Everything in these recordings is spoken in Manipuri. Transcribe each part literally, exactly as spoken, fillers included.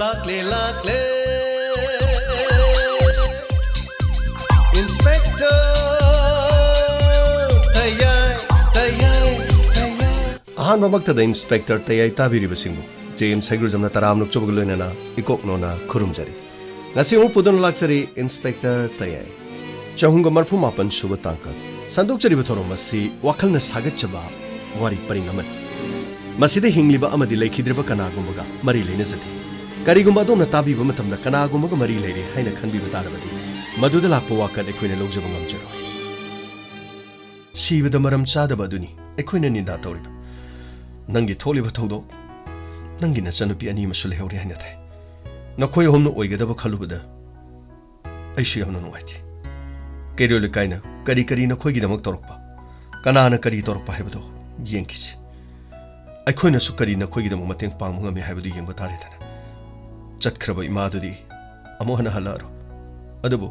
ꯂꯥꯛꯂꯦ, ꯂꯥꯛꯂꯦ꯫ Inspector ꯇꯌꯥꯏ, ꯇꯌꯥꯏ, ꯇꯌꯥꯏ꯫ ꯑꯍꯥꯟꯕꯃꯛꯇꯗ Inspector ꯇꯌꯥꯏ ꯇꯥꯕꯤꯔꯤꯕꯁꯤꯡꯕꯨ ꯖꯦ ꯑꯦꯝ ꯁꯩꯒ꯭ꯔꯨꯖꯝꯅ ꯇꯔꯥꯝꯅ ꯑꯣꯛꯆꯕꯒ ꯂꯣꯏꯅꯅ ꯏꯀꯣꯛꯅꯣꯅ ꯈꯨꯔꯨꯝꯖꯔꯤ꯫ ꯉꯁꯤ ꯑꯃꯨꯛ ꯄꯨꯗꯨꯅ ꯂꯥꯛꯆꯔꯤ Inspector ꯇꯌꯥꯏ꯫ ꯆꯍꯨꯝꯒ ꯃꯔꯤꯐꯨ ꯃꯥꯄꯟ ꯁꯨꯕ ꯇꯥꯡꯀꯛ꯫ ꯁꯟꯗꯣꯛꯆꯔꯤꯕ ꯊꯧꯔꯝ ꯑꯁꯤ ꯋꯥꯈꯜꯅ ꯁꯥꯒꯠꯆꯕ ꯋꯥꯔꯤ ꯄꯔꯤꯡ ꯑꯃꯅꯤ꯫ ꯃꯁꯤꯗ ꯍꯤꯡꯂꯤꯕ ꯑꯃꯗꯤ ꯂꯩꯈꯤꯗ꯭ꯔꯤꯕ ꯀꯅꯥꯒꯨꯝꯕꯒ ꯃꯔꯤ ꯂꯩꯅꯖꯗꯦ꯫ ꯀꯔꯤꯒꯨꯝꯕ ꯑꯗꯣꯝꯅ ꯇꯥꯕꯤꯕ ꯃꯇꯝꯗ ꯀꯅꯥꯒꯨꯝꯕꯒ ꯃꯔꯤ ꯂꯩꯔꯦ ꯍꯥꯏꯅ ꯈꯟꯕꯤꯕ ꯇꯥꯔꯕꯗꯤ, ꯃꯗꯨꯗ ꯂꯥꯛꯄ ꯋꯥꯀꯠ ꯑꯩꯈꯣꯏꯅ ꯂꯧꯖꯕ ꯉꯝꯖꯔꯣꯏ꯫ ꯁꯤꯕꯗ ꯃꯔꯝ ꯆꯥꯗꯕ ꯑꯗꯨꯅꯤ ꯑꯩꯈꯣꯏꯅ ꯅꯤꯟꯗꯥ ꯇꯧꯔꯤꯕ꯫ ꯅꯪꯒꯤ ꯊꯣꯛꯂꯤꯕ ꯊꯧꯗꯣꯛ, ꯅꯪꯒꯤ ꯅꯆꯟꯅꯨꯄꯤ ꯑꯅꯤ ꯑꯃꯁꯨ ꯂꯩꯍꯧꯔꯦ ꯍꯥꯏꯅ ꯇꯥꯏ꯫ ꯅꯈꯣꯏ ꯑꯍꯨꯝꯅ ꯑꯣꯏꯒꯗꯕ ꯈꯜꯂꯨꯕꯗ ꯑꯩꯁꯨ ꯌꯥꯝꯅ ꯅꯨꯡꯉꯥꯏꯇꯦ꯫ ꯀꯩꯔꯣꯜ ꯂꯩꯀꯥꯏꯅ ꯀꯔꯤ ꯀꯔꯤ ꯅꯈꯣꯏꯒꯤꯗꯃꯛ ꯇꯧꯔꯛꯄ, ꯀꯅꯥꯅ ꯀꯔꯤ ꯇꯧꯔꯛꯄ ꯍꯥꯏꯕꯗꯣ ꯌꯦꯡꯈꯤꯁꯤ꯫ ꯑꯩꯈꯣꯏꯅꯁꯨ ꯀꯔꯤ ꯅꯈꯣꯏꯒꯤꯗꯃꯛ ꯃꯇꯦꯡ ꯄꯥꯡꯕ ꯉꯝꯃꯤ ꯍꯥꯏꯕꯗꯨ ꯌꯦꯡꯕ ꯇꯥꯔꯦꯗꯅ꯫ ꯆꯠꯈ꯭ꯔꯕ ꯏꯃꯥꯗꯨꯗꯤ ꯑꯃꯨꯛ ꯍꯟꯅ ꯍꯜꯂꯛꯑꯔꯣꯏ꯫ ꯑꯗꯨꯕꯨ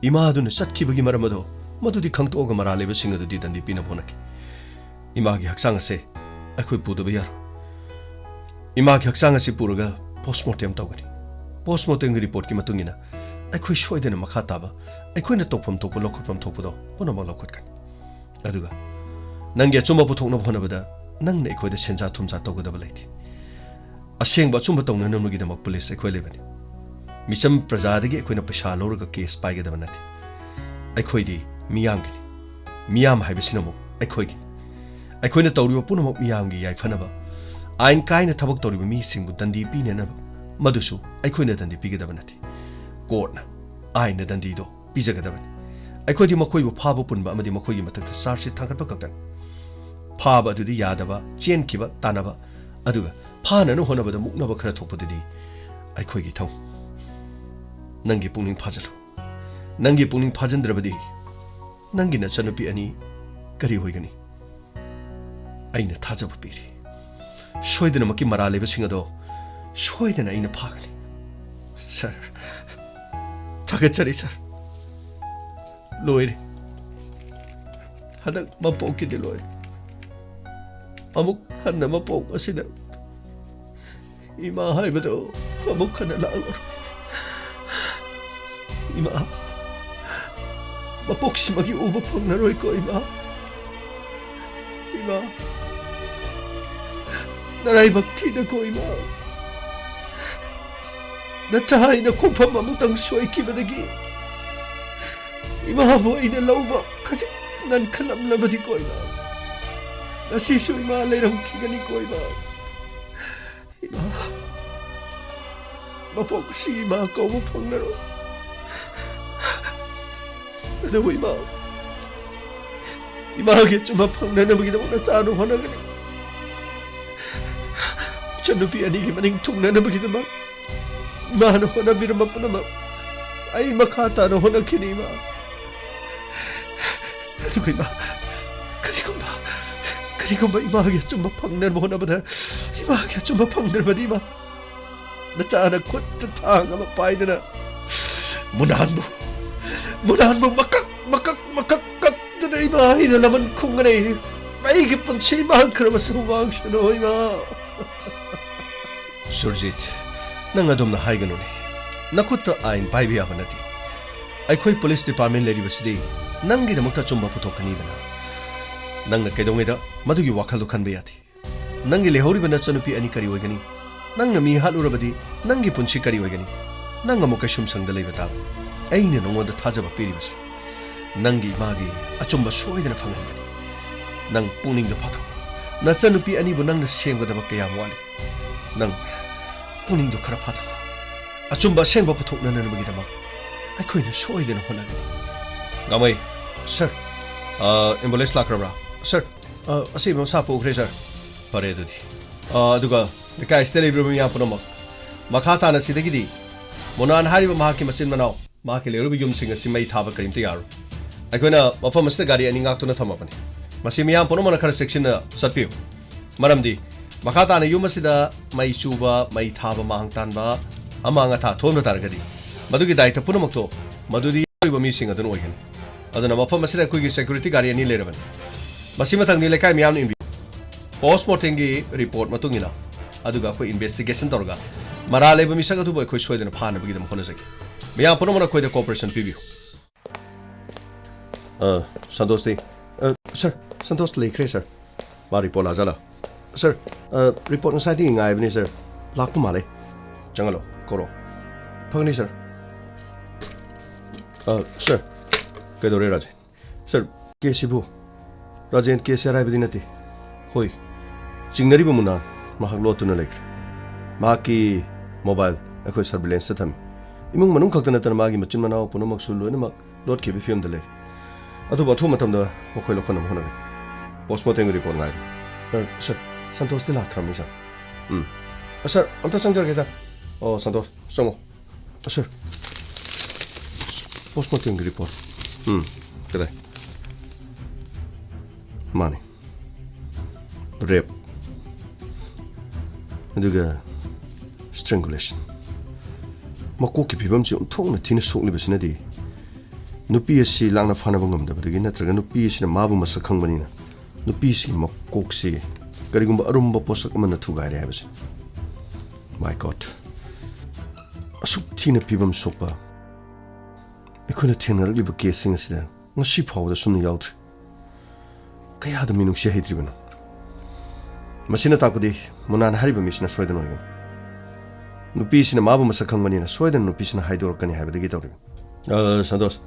ꯏꯃꯥꯗꯨꯅ ꯆꯠꯈꯤꯕꯒꯤ ꯃꯔꯝ ꯑꯗꯣ, ꯃꯗꯨꯗꯤ ꯈꯪꯗꯣꯛꯑꯒ ꯃꯔꯥꯜ ꯂꯩꯕꯁꯤꯡ ꯑꯗꯨꯗꯤ ꯗꯟꯗꯤ ꯄꯤꯅꯕ ꯍꯣꯠꯅꯈꯤ꯫ ꯏꯃꯥꯒꯤ ꯍꯛꯆꯥꯡ ꯑꯁꯦ ꯑꯩꯈꯣꯏ ꯄꯨꯗꯕ ꯌꯥꯔꯣꯏ꯫ ꯏꯃꯥꯒꯤ ꯍꯛꯆꯥꯡ ꯑꯁꯤ ꯄꯨꯔꯒ ꯄꯣꯁꯃꯣꯔꯇꯦꯝ ꯇꯧꯒꯅꯤ꯫ ꯄꯣꯁꯃꯣꯔꯇꯦꯝꯒꯤ ꯔꯤꯄꯣꯔꯠꯀꯤ ꯃꯇꯨꯡ ꯏꯟꯅ ꯑꯩꯈꯣꯏ ꯁꯣꯏꯗꯅ ꯃꯈꯥ ꯇꯥꯕ ꯑꯩꯈꯣꯏꯅ ꯇꯧꯐꯝ ꯊꯣꯛꯄ, ꯂꯧꯈꯠꯐꯝ ꯊꯣꯛꯄꯗꯣ ꯄꯨꯝꯅꯃꯛ ꯂꯧꯈꯠꯀꯅꯤ꯫ ꯑꯗꯨꯒ ꯅꯪꯒꯤ ꯑꯆꯨꯝꯕ ꯄꯨꯊꯣꯛꯅꯕ ꯍꯣꯠꯅꯕꯗ ꯅꯪꯅ ꯑꯩꯈꯣꯏꯗ ꯁꯦꯟꯖꯥ ꯊꯨꯝꯖꯥ ꯇꯧꯒꯗꯕ ꯂꯩꯇꯦ꯫ ꯑꯁꯦꯡꯕ ꯑꯆꯨꯝꯕ ꯇꯧꯅꯅꯕꯒꯤꯗꯃꯛ ꯄꯨꯂꯤꯁ ꯑꯩꯈꯣꯏ ꯂꯩꯕꯅꯤ꯫ ꯃꯤꯆꯝ ꯄ꯭ꯔꯖꯥꯗꯒꯤ ꯑꯩꯈꯣꯏꯅ ꯄꯩꯁꯥ ꯂꯧꯔꯒ ꯀꯦꯁ ꯄꯥꯏꯒꯗꯕ ꯅꯠꯇꯦ꯫ ꯑꯩꯈꯣꯏꯗꯤ ꯃꯤꯌꯥꯝꯒꯤꯅꯤ꯫ ꯃꯤꯌꯥꯝ ꯍꯥꯏꯕꯁꯤꯅ ꯑꯃꯨꯛ ꯑꯩꯈꯣꯏꯒꯤꯅꯤ꯫ ꯑꯩꯈꯣꯏꯅ ꯇꯧꯔꯤꯕ ꯄꯨꯝꯅꯃꯛ ꯃꯤꯌꯥꯝꯒꯤ ꯌꯥꯏꯐꯅꯕ, ꯑꯥꯏꯟ ꯀꯥꯏꯅ ꯊꯕꯛ ꯇꯧꯔꯤꯕ ꯃꯤꯁꯤꯡꯕꯨ ꯗꯟꯗꯤ ꯄꯤꯅꯅꯕ, ꯃꯗꯨꯁꯨ ꯑꯩꯈꯣꯏꯅ ꯗꯟꯗꯤ ꯄꯤꯒꯗꯕ ꯅꯠꯇꯦ꯫ ꯀꯣꯔꯠꯅ, ꯑꯥꯏꯟꯅ ꯗꯟꯗꯤꯗꯣ ꯄꯤꯖꯒꯗꯕꯅꯤ꯫ ꯑꯩꯈꯣꯏꯗꯤ ꯃꯈꯣꯏꯕꯨ ꯐꯥꯕ ꯄꯨꯟꯕ ꯑꯃꯗꯤ ꯃꯈꯣꯏꯒꯤ ꯃꯊꯛꯇ ꯆꯥꯔꯖꯁꯤꯠ ꯊꯥꯡꯒꯠꯄ ꯈꯛꯇꯅꯤ꯫ ꯐꯥꯕ ꯑꯗꯨꯗꯤ ꯌꯥꯗꯕ, ꯆꯦꯟꯈꯤꯕ, ꯇꯥꯟꯅꯕ, ꯑꯗꯨꯒ ꯐꯥꯅꯅ ꯍꯣꯠꯅꯕꯗ ꯃꯨꯛꯅꯕ ꯈꯔ ꯊꯣꯛꯄꯗꯨꯗꯤ ꯑꯩꯈꯣꯏꯒꯤ ꯊꯧ꯫ ꯅꯪꯒꯤ ꯄꯨꯛꯅꯤꯡ ꯐꯥꯖꯜꯂꯨ꯫ ꯅꯪꯒꯤ ꯄꯨꯛꯅꯤꯡ ꯐꯥꯖꯟꯗ꯭ꯔꯕꯗꯤ ꯅꯪꯒꯤ ꯅꯆꯟꯅꯨꯄꯤ ꯑꯅꯤ ꯀꯔꯤ ꯑꯣꯏꯒꯅꯤ? ꯑꯩꯅ ꯊꯥꯖꯕ ꯄꯤꯔꯤ꯫ ꯁꯣꯏꯗꯅꯃꯛꯀꯤ ꯃꯔꯥꯜ ꯂꯩꯕꯁꯤꯡ ꯑꯗꯣ ꯁꯣꯏꯗꯅ ꯑꯩꯅ ꯐꯥꯒꯅꯤ꯫ ꯁꯥꯔ, ꯊꯥꯒꯠꯆꯔꯤ ꯁꯥꯔ꯫ ꯂꯣꯏꯔꯦ꯫ ꯍꯟꯗꯛ ꯃꯄꯣꯛꯀꯤꯗꯤ ꯂꯣꯏꯔꯦ꯫ ꯑꯃꯨꯛ ꯍꯟꯅ ꯃꯄꯣꯛ ꯑꯁꯤꯗ ꯏꯃꯥ ꯍꯥꯏꯕꯗꯣ ꯑꯃꯨꯛ ꯍꯟꯅ ꯂꯥꯛꯂꯔꯣꯏ꯫ ꯏꯃꯥ, ꯃꯄꯣꯛꯁꯤꯃꯒꯤ ꯎꯕ ꯐꯪꯂꯔꯣꯏꯀꯣ ꯏꯃꯥ꯫ ꯏꯃꯥ, ꯅꯔꯥꯏꯕꯛ ꯊꯤꯗꯀꯣ ꯏꯃꯥ꯫ ꯅꯆꯥ ꯑꯩꯅ ꯈꯣꯡꯐꯝ ꯑꯃꯨꯛꯇꯪ ꯁꯣꯏꯈꯤꯕꯗꯒꯤ ꯏꯃꯥꯕꯨ ꯑꯩꯅ ꯂꯧꯕ ꯈꯖꯤꯛ ꯉꯟꯈꯠꯂꯝꯂꯕꯗꯤꯀꯣ ꯏꯃꯥ, ꯉꯁꯤꯁꯨ ꯏꯃꯥ ꯂꯩꯔꯝꯈꯤꯒꯅꯤꯀꯣ ꯏꯃꯥ꯫ ꯏꯃꯥ, ꯃꯄꯣꯛ ꯑꯁꯤꯒꯤ ꯏꯃꯥ ꯀꯧꯕ ꯐꯪꯂꯔꯣꯏ꯫ ꯑꯗꯨꯕꯨ ꯏꯃꯥ, ꯏꯃꯥꯒꯤ ꯑꯆꯨꯝꯕ ꯐꯪꯅꯅꯕꯒꯤꯗꯃꯛ ꯅꯆꯥꯅ ꯍꯣꯠꯅꯒꯅꯤ꯫ ꯏꯆꯟꯅꯨꯄꯤ ꯑꯅꯤꯒꯤ ꯃꯅꯤꯡ ꯊꯨꯡꯅꯅꯕꯒꯤꯗꯃꯛ ꯏꯃꯥꯅ ꯍꯣꯠꯅꯕꯤꯔꯝꯕ ꯄꯨꯝꯅꯃꯛ ꯑꯩ ꯃꯈꯥ ꯇꯥꯅ ꯍꯣꯠꯅꯈꯤꯅꯤ ꯏꯃꯥ꯫ ꯑꯗꯨꯒ ꯏꯃꯥ, ꯀꯔꯤꯒꯨꯝꯕ, ꯀꯔꯤꯒꯨꯝꯕ ꯏꯃꯥꯒꯤ ꯑꯆꯨꯝꯕ ꯐꯪꯅꯅꯕ ꯍꯣꯠꯅꯕꯗ ꯏꯃꯥꯒꯤ ꯑꯆꯨꯝꯕ ꯐꯪꯗ꯭ꯔꯕꯗꯤ ꯏꯃꯥ, ꯅꯆꯥꯅ ꯈꯨꯠꯇ ꯊꯥꯡ ꯑꯃ ꯄꯥꯏꯗꯨꯅ ꯃꯨꯅꯥꯟꯕꯨ, ꯃꯨꯅꯥꯟꯕꯨ ꯃꯀꯛ, ꯃꯀꯛ, ꯃꯀꯛ ꯀꯛꯇꯨꯅ ꯏꯃꯥ ꯑꯩꯅ ꯂꯃꯟ ꯈꯨꯝꯒꯅꯤ꯫ ꯑꯩꯒꯤ ꯄꯨꯟꯁꯤ ꯃꯥꯡꯈ꯭ꯔꯕꯁꯨ ꯃꯥꯡꯁꯅꯨ ꯏꯃꯥ꯫ ꯁꯨꯔꯖꯤꯠ, ꯅꯪ ꯑꯗꯨꯝꯅ ꯍꯥꯏꯒꯅꯨꯅꯦ꯫ ꯅꯈꯨꯠꯇ ꯑꯥꯏꯟ ꯄꯥꯏꯕ ꯌꯥꯕ ꯅꯠꯇꯦ꯫ ꯑꯩꯈꯣꯏ ꯄꯨꯂꯤꯁ ꯗꯤꯄꯥꯔꯠꯃꯦꯟ ꯂꯩꯔꯤꯕꯁꯤꯗꯤ ꯅꯪꯒꯤꯗꯃꯛꯇ ꯑꯆꯨꯝꯕ ꯄꯨꯊꯣꯛꯀꯅꯤꯗꯅ꯫ ꯅꯪꯅ ꯀꯩꯗꯧꯉꯩꯗ ꯃꯗꯨꯒꯤ ꯋꯥꯈꯜꯗꯨ ꯈꯟꯕ ꯌꯥꯗꯦ꯫ ꯅꯪꯒꯤ ꯂꯩꯍꯧꯔꯤꯕ ꯅꯆꯟꯅꯨꯄꯤ ꯑꯅꯤ ꯀꯔꯤ ꯑꯣꯏꯒꯅꯤ? ꯅꯪꯅ ꯃꯤ ꯍꯥꯠꯂꯨꯔꯕꯗꯤ ꯅꯪꯒꯤ ꯄꯨꯟꯁꯤ ꯀꯔꯤ ꯑꯣꯏꯒꯅꯤ? ꯅꯪ ꯑꯃꯨꯛ ꯀꯩꯁꯨꯝꯁꯪꯗ ꯂꯩꯕ ꯇꯥꯕ꯫ ꯑꯩꯅ ꯅꯉꯣꯟꯗ ꯊꯥꯖꯕ ꯄꯤꯔꯤꯕꯁꯤ ꯅꯪꯒꯤ ꯏꯃꯥꯒꯤ ꯑꯆꯨꯝꯕ ꯁꯣꯏꯗꯅ ꯐꯪꯍꯟꯒꯅꯤ꯫ ꯅꯪ ꯄꯨꯛꯅꯤꯡꯗꯣ ꯐꯥꯊꯧ꯫ ꯅꯆꯟꯅꯨꯄꯤ ꯑꯅꯤꯕꯨ ꯅꯪꯅ ꯁꯦꯝꯒꯗꯕ ꯀꯌꯥꯝ ꯋꯥꯠꯂꯤ꯫ ꯅꯪ ꯄꯨꯛꯅꯤꯡꯗꯣ ꯈꯔ ꯐꯥꯊꯧ꯫ ꯑꯆꯨꯝꯕ ꯑꯁꯦꯡꯕ ꯄꯨꯊꯣꯛꯅꯅꯕꯒꯤꯗꯃꯛ ꯑꯩꯈꯣꯏꯅ ꯁꯣꯏꯗꯅ ꯍꯣꯠꯅꯒꯅꯤ꯫ ꯒꯥꯃꯩ, ꯁꯔ, ꯑ, ꯑꯦꯝꯕꯨꯂꯦꯟꯁ ꯂꯥꯛꯈ꯭ꯔꯕ꯭ꯔꯥ? ꯁꯔ, ꯑ, ꯑꯁꯤꯕ ꯃꯁꯥ ꯄꯨꯈ꯭ꯔꯦ, ꯁꯔ꯫ ꯐꯔꯦ ꯑꯗꯨꯗꯤ꯫ ꯑ, ꯑꯗꯨꯒ ꯂꯩꯀꯥꯏꯁꯤꯗ ꯂꯩꯕꯤꯔꯤꯕ ꯃꯤꯌꯥꯝ ꯄꯨꯝꯅꯃꯛ, ꯃꯈꯥ ꯇꯥꯅ ꯁꯤꯗꯒꯤꯗꯤ ꯃꯣꯅꯥꯟ ꯍꯥꯏꯔꯤꯕ ꯃꯍꯥꯛꯀꯤ ꯃꯆꯤꯟ ꯃꯅꯥꯎ, ꯃꯍꯥꯛꯀꯤ ꯂꯩꯍꯧꯔꯤꯕ ꯌꯨꯝꯁꯤꯡ ꯑꯁꯤ ꯃꯩ ꯊꯥꯕ ꯀꯔꯤꯝꯇ ꯌꯥꯔꯣꯏ꯫ ꯑꯩꯈꯣꯏꯅ ꯃꯐꯝ ꯑꯁꯤꯗ ꯒꯥꯔꯤ ꯑꯅꯤ ꯉꯥꯛꯇꯨꯅ ꯊꯝꯃꯕꯅꯤ꯫ ꯃꯁꯤ ꯃꯤꯌꯥꯝ ꯄꯨꯝꯅꯃꯛꯅ ꯈꯔ ꯆꯦꯛꯁꯤꯟꯅ ꯆꯠꯄꯤꯌꯨ꯫ ꯃꯔꯝꯗꯤ ꯃꯈꯥ ꯇꯥꯅ ꯌꯨꯝ ꯑꯁꯤꯗ ꯃꯩ ꯆꯨꯕ, ꯃꯩ ꯊꯥꯕ, ꯃꯥꯡ ꯇꯥꯟꯕ, ꯑꯃꯥꯡ ꯑꯊꯥ ꯊꯣꯛꯍꯟꯕ ꯇꯥꯔꯒꯗꯤ ꯃꯗꯨꯒꯤ ꯗꯥꯏꯇ ꯄꯨꯝꯅꯃꯛꯇꯣ ꯃꯗꯨꯗꯤ ꯌꯥꯎꯔꯤꯕ ꯃꯤꯁꯤꯡ ꯑꯗꯨꯅ ꯑꯣꯏꯒꯅꯤ꯫ ꯑꯗꯨꯅ ꯃꯐꯝ ꯑꯁꯤꯗ ꯑꯩꯈꯣꯏꯒꯤ ꯁꯦꯀ꯭ꯌꯨꯔꯤꯇꯤ ꯒꯥꯔꯤ ꯑꯅꯤ ꯂꯩꯔꯕꯅꯤ꯫ ꯃꯁꯤ ꯃꯊꯪꯗꯤ ꯂꯩꯀꯥꯏ ꯃꯤꯌꯥꯝꯅ ꯏꯟꯕꯤꯌꯨ꯫ ꯄꯣꯁꯃꯣꯔꯇꯦꯝꯒꯤ ꯔꯤꯄꯣꯔꯠ ꯃꯇꯨꯡ ꯏꯟꯅ ꯑꯗꯨꯒ ꯑꯩꯈꯣꯏ ꯏꯟꯚꯦꯁꯇꯤꯒꯦꯁꯟ ꯇꯧꯔꯒ ꯃꯔꯥꯜ ꯂꯩꯕ ꯃꯤꯁꯛ ꯑꯗꯨꯕꯨ ꯑꯩꯈꯣꯏ ꯁꯣꯏꯗꯅ ꯐꯥꯅꯕꯒꯤꯗꯃꯛ ꯍꯣꯠꯅꯖꯒꯦ꯫ ꯃꯌꯥꯝ ꯄꯨꯝꯅꯃꯛꯅ ꯑꯩꯈꯣꯏꯗ ꯀꯣꯑꯣꯄꯔꯦꯁꯟ ꯄꯤꯕꯤꯌꯨ꯫ ꯑ, ꯁꯟꯇꯣꯁꯇꯤ? ꯑ, ꯁꯔ, ꯁꯟꯇꯣꯁ ꯂꯩꯈ꯭ꯔꯦ, ꯁꯔ꯫ ꯃꯥ ꯔꯤꯄꯣꯔꯠ ꯂꯥꯛꯑꯖꯥꯠꯂꯥ? ꯁꯔ, ꯑ, ꯔꯤꯄꯣꯔꯠ ꯉꯁꯥꯏꯗꯒꯤ ꯉꯥꯏꯕꯅꯤ, ꯁꯔ꯫ ꯂꯥꯛꯄ ꯃꯥꯜꯂꯦ꯫ ꯆꯪꯍꯜꯂꯣ, ꯀꯧꯔꯣ꯫ ꯐꯒꯅꯤ, ꯁꯔ꯫ ꯑ, ꯁꯔ, ꯀꯩꯗꯧꯔꯦ, ꯔꯥꯖꯦꯟ? ꯁꯔ, ꯀꯦꯁꯁꯤꯕꯨ ꯔꯥꯖꯦꯟ ꯀꯦꯁꯁꯦ ꯑꯔꯥꯏꯕꯗꯤ ꯅꯠꯇꯦ꯫ ꯍꯣꯏ, ꯆꯤꯡꯅꯔꯤꯕ ꯃꯨꯅꯥ ꯃꯍꯥꯛ ꯂꯣꯠꯇꯨꯅ ꯂꯩꯈ꯭ꯔꯦ꯫ ꯃꯍꯥꯛꯀꯤ ꯃꯣꯕꯥꯏꯜ ꯑꯩꯈꯣꯏ ꯁꯔꯚꯤꯂꯦꯟꯁꯇ ꯊꯝꯃꯤ꯫ ꯏꯃꯨꯡ ꯃꯅꯨꯡ ꯈꯛꯇ ꯅꯠꯇꯅ ꯃꯥꯒꯤ ꯃꯆꯤꯟ ꯃꯅꯥꯎ ꯄꯨꯝꯅꯃꯛꯁꯨ ꯂꯣꯏꯅꯃꯛ ꯂꯣꯠꯈꯤꯕꯒꯤ ꯐꯤꯕꯝꯗ ꯂꯩꯔꯤ꯫ ꯑꯗꯨꯕꯨ ꯑꯊꯨꯕ ꯃꯇꯝꯗ ꯃꯈꯣꯏ ꯂꯧꯈꯠꯅꯕ ꯍꯣꯠꯅꯒꯅꯤ꯫ ꯄꯣꯁꯃꯣꯔꯇꯦꯝꯒꯤ ꯔꯤꯄꯣꯔꯠ ꯉꯥꯏꯔꯤ꯫ ꯑ, ꯁꯔ, ꯁꯟꯇꯣꯁꯇꯤ ꯂꯥꯛꯈ꯭ꯔꯕꯅꯤ, ꯁꯔ꯫ ꯎꯝ꯫ ꯑ, ꯁꯔ, ꯑꯝꯇ ꯆꯪꯖꯔꯒꯦ, ꯁꯔ꯫ ꯑꯣ, ꯁꯟꯇꯣꯁ, ꯆꯪꯉꯣ꯫ ꯑ, ꯁꯔ, ꯄꯣꯁꯃꯣꯔꯇꯦꯝꯒꯤ ꯔꯤꯄꯣꯔꯠ꯫ ꯎꯝ, ꯀꯗꯥꯏ? ꯃꯥꯅꯤ꯫ ꯔꯦꯞ꯫ ꯑꯗꯨꯒ ꯁ꯭ꯇ꯭ꯔꯦꯡꯒꯨꯂꯦꯁꯟ꯫ ꯃꯀꯣꯛꯀꯤ ꯐꯤꯕꯝꯁꯤ ꯑꯣꯟꯊꯣꯛꯅ ꯊꯤꯅ ꯁꯣꯛꯂꯤꯕꯁꯤꯅꯗꯤ ꯅꯨꯄꯤ ꯑꯁꯤ ꯂꯥꯛꯅ ꯐꯥꯅꯕ ꯉꯝꯗꯕꯗꯒꯤ ꯅꯠꯇ꯭ꯔꯒ ꯅꯨꯄꯤ ꯑꯁꯤꯅ ꯃꯥꯕꯨ ꯃꯁꯛ ꯈꯪꯕꯅꯤꯅ ꯅꯨꯄꯤꯁꯤꯒꯤ ꯃꯀꯣꯛꯁꯤ ꯀꯔꯤꯒꯨꯝꯕ ꯑꯔꯨꯝꯕ ꯄꯣꯠꯁꯛ ꯑꯃꯅ ꯊꯨꯒꯥꯏꯔꯦ ꯍꯥꯏꯕꯁꯤ꯫ My God꯫ ꯑꯁꯨꯛ ꯊꯤꯅ ꯐꯤꯕꯝ ꯁꯣꯛꯄ ꯑꯩꯈꯣꯏꯅ ꯊꯦꯡꯅꯔꯛꯂꯤꯕ ꯀꯦꯁꯁꯤꯡ ꯑꯁꯤꯗ ꯉꯁꯤ ꯐꯥꯎꯕꯗ ꯁꯨꯝꯅ ꯌꯥꯎꯗ꯭ꯔꯤ꯫ ꯀꯌꯥꯗ ꯃꯤꯅꯨꯡꯁꯤ ꯍꯩꯇ꯭ꯔꯤꯕꯅꯣ? ꯃꯁꯤꯅ ꯇꯥꯛꯄꯗꯤ ꯃꯨꯅꯥꯅ ꯍꯥꯏꯔꯤꯕ ꯃꯤꯁꯤꯅ ꯁꯣꯏꯗꯅ ꯑꯣꯏꯒꯅꯤ꯫ ꯅꯨꯄꯤꯁꯤꯅ ꯃꯥꯕꯨ ꯃꯁꯛ ꯈꯪꯕꯅꯤꯅ ꯁꯣꯏꯗꯅ ꯅꯨꯄꯤꯁꯤꯅ ꯍꯥꯏꯗꯣꯔꯛꯀꯅꯤ ꯍꯥꯏꯕꯗꯒꯤ ꯇꯧꯔꯤꯕꯅꯤ꯫ ꯑ, ꯁꯟꯇꯣꯁ,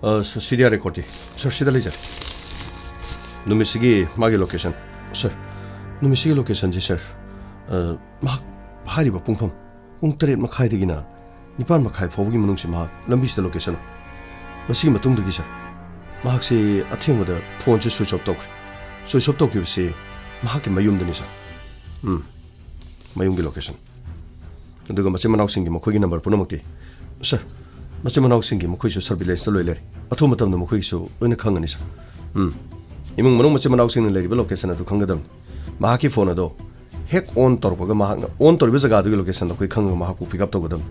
ꯑ, ꯁ-, ꯁꯤꯗꯤꯌꯥ ꯔꯦꯀꯣꯔꯠꯇꯤ? ꯁꯔ, ꯁꯤꯗ ꯂꯩꯖꯔꯦ꯫ ꯅꯨꯃꯤꯠꯁꯤꯒꯤ ꯃꯥꯒꯤ ꯂꯣꯀꯦꯁꯟ꯫ ꯁꯔ, ꯅꯨꯃꯤꯠꯁꯤꯒꯤ ꯂꯣꯀꯦꯁꯟꯁꯤ, ꯁꯔ, ꯑ, ꯃꯍꯥꯛ ꯍꯥꯏꯔꯤꯕ ꯄꯨꯡꯐꯝ, ꯄꯨꯡ ꯇꯔꯦꯠ ꯃꯈꯥꯏꯗꯒꯤꯅ ꯅꯤꯄꯥꯟ ꯃꯈꯥꯏ ꯐꯥꯎꯕꯒꯤ ꯃꯅꯨꯡꯁꯤ ꯃꯍꯥꯛ ꯂꯝꯕꯤꯁꯤꯗ ꯂꯣꯀꯦꯁꯟ꯫ ꯃꯁꯤꯒꯤ ꯃꯇꯨꯡꯗꯒꯤ, ꯁꯔ, ꯃꯍꯥꯛꯁꯤ ꯑꯊꯦꯡꯕꯗ ꯐꯣꯟꯁꯤ ꯁ꯭ꯋꯤꯆ ꯑꯣꯐ ꯇꯧꯈ꯭ꯔꯦ꯫ ꯁ꯭ꯋꯤꯆ ꯑꯣꯐ ꯇꯧꯈꯤꯕꯁꯤ ꯃꯍꯥꯛꯀꯤ ꯃꯌꯨꯝꯗꯅꯤ, ꯁꯔ꯫ ꯎꯝ, ꯃꯌꯨꯝꯒꯤ ꯂꯣꯀꯦꯁꯟ꯫ ꯑꯗꯨꯒ ꯃꯆꯤꯟ ꯃꯅꯥꯎꯁꯤꯡꯒꯤ ꯃꯈꯣꯏꯒꯤ ꯅꯝꯕꯔ ꯄꯨꯝꯅꯃꯛꯇꯤ? ꯁꯔ, ꯃꯆꯤꯟ ꯃꯅꯥꯎꯁꯤꯡꯒꯤ ꯃꯈꯣꯏꯁꯨ ꯁꯔꯚꯤꯂꯦꯟꯁꯇ ꯂꯣꯏ ꯂꯩꯔꯦ꯫ ꯑꯊꯨꯕ ꯃꯇꯝꯗ ꯃꯈꯣꯏꯒꯤꯁꯨ ꯂꯣꯏꯅ ꯈꯪꯒꯅꯤ, ꯁꯔ꯫ ꯎꯝ꯫ ꯏꯃꯨꯡ ꯃꯅꯨꯡ ꯃꯆꯤꯟ ꯃꯅꯥꯎꯁꯤꯡꯅ ꯂꯩꯔꯤꯕ ꯂꯣꯀꯦꯁꯟ ꯑꯗꯨ ꯈꯪꯒꯗꯕꯅꯤ꯫ ꯃꯍꯥꯛꯀꯤ ꯐꯣꯟ ꯑꯗꯣ ꯍꯦꯛ ꯑꯣꯟ ꯇꯧꯔꯛꯄꯒ ꯃꯍꯥꯛꯅ ꯑꯣꯟ ꯇꯧꯔꯤꯕ ꯖꯒꯥꯗꯨꯒꯤ ꯂꯣꯀꯦꯁꯟꯗꯣ ꯑꯩꯈꯣꯏ ꯈꯪꯉꯒ ꯃꯍꯥꯛꯄꯨ ꯄꯤꯛ ꯑꯞ ꯇꯧꯒꯗꯕꯅꯤ꯫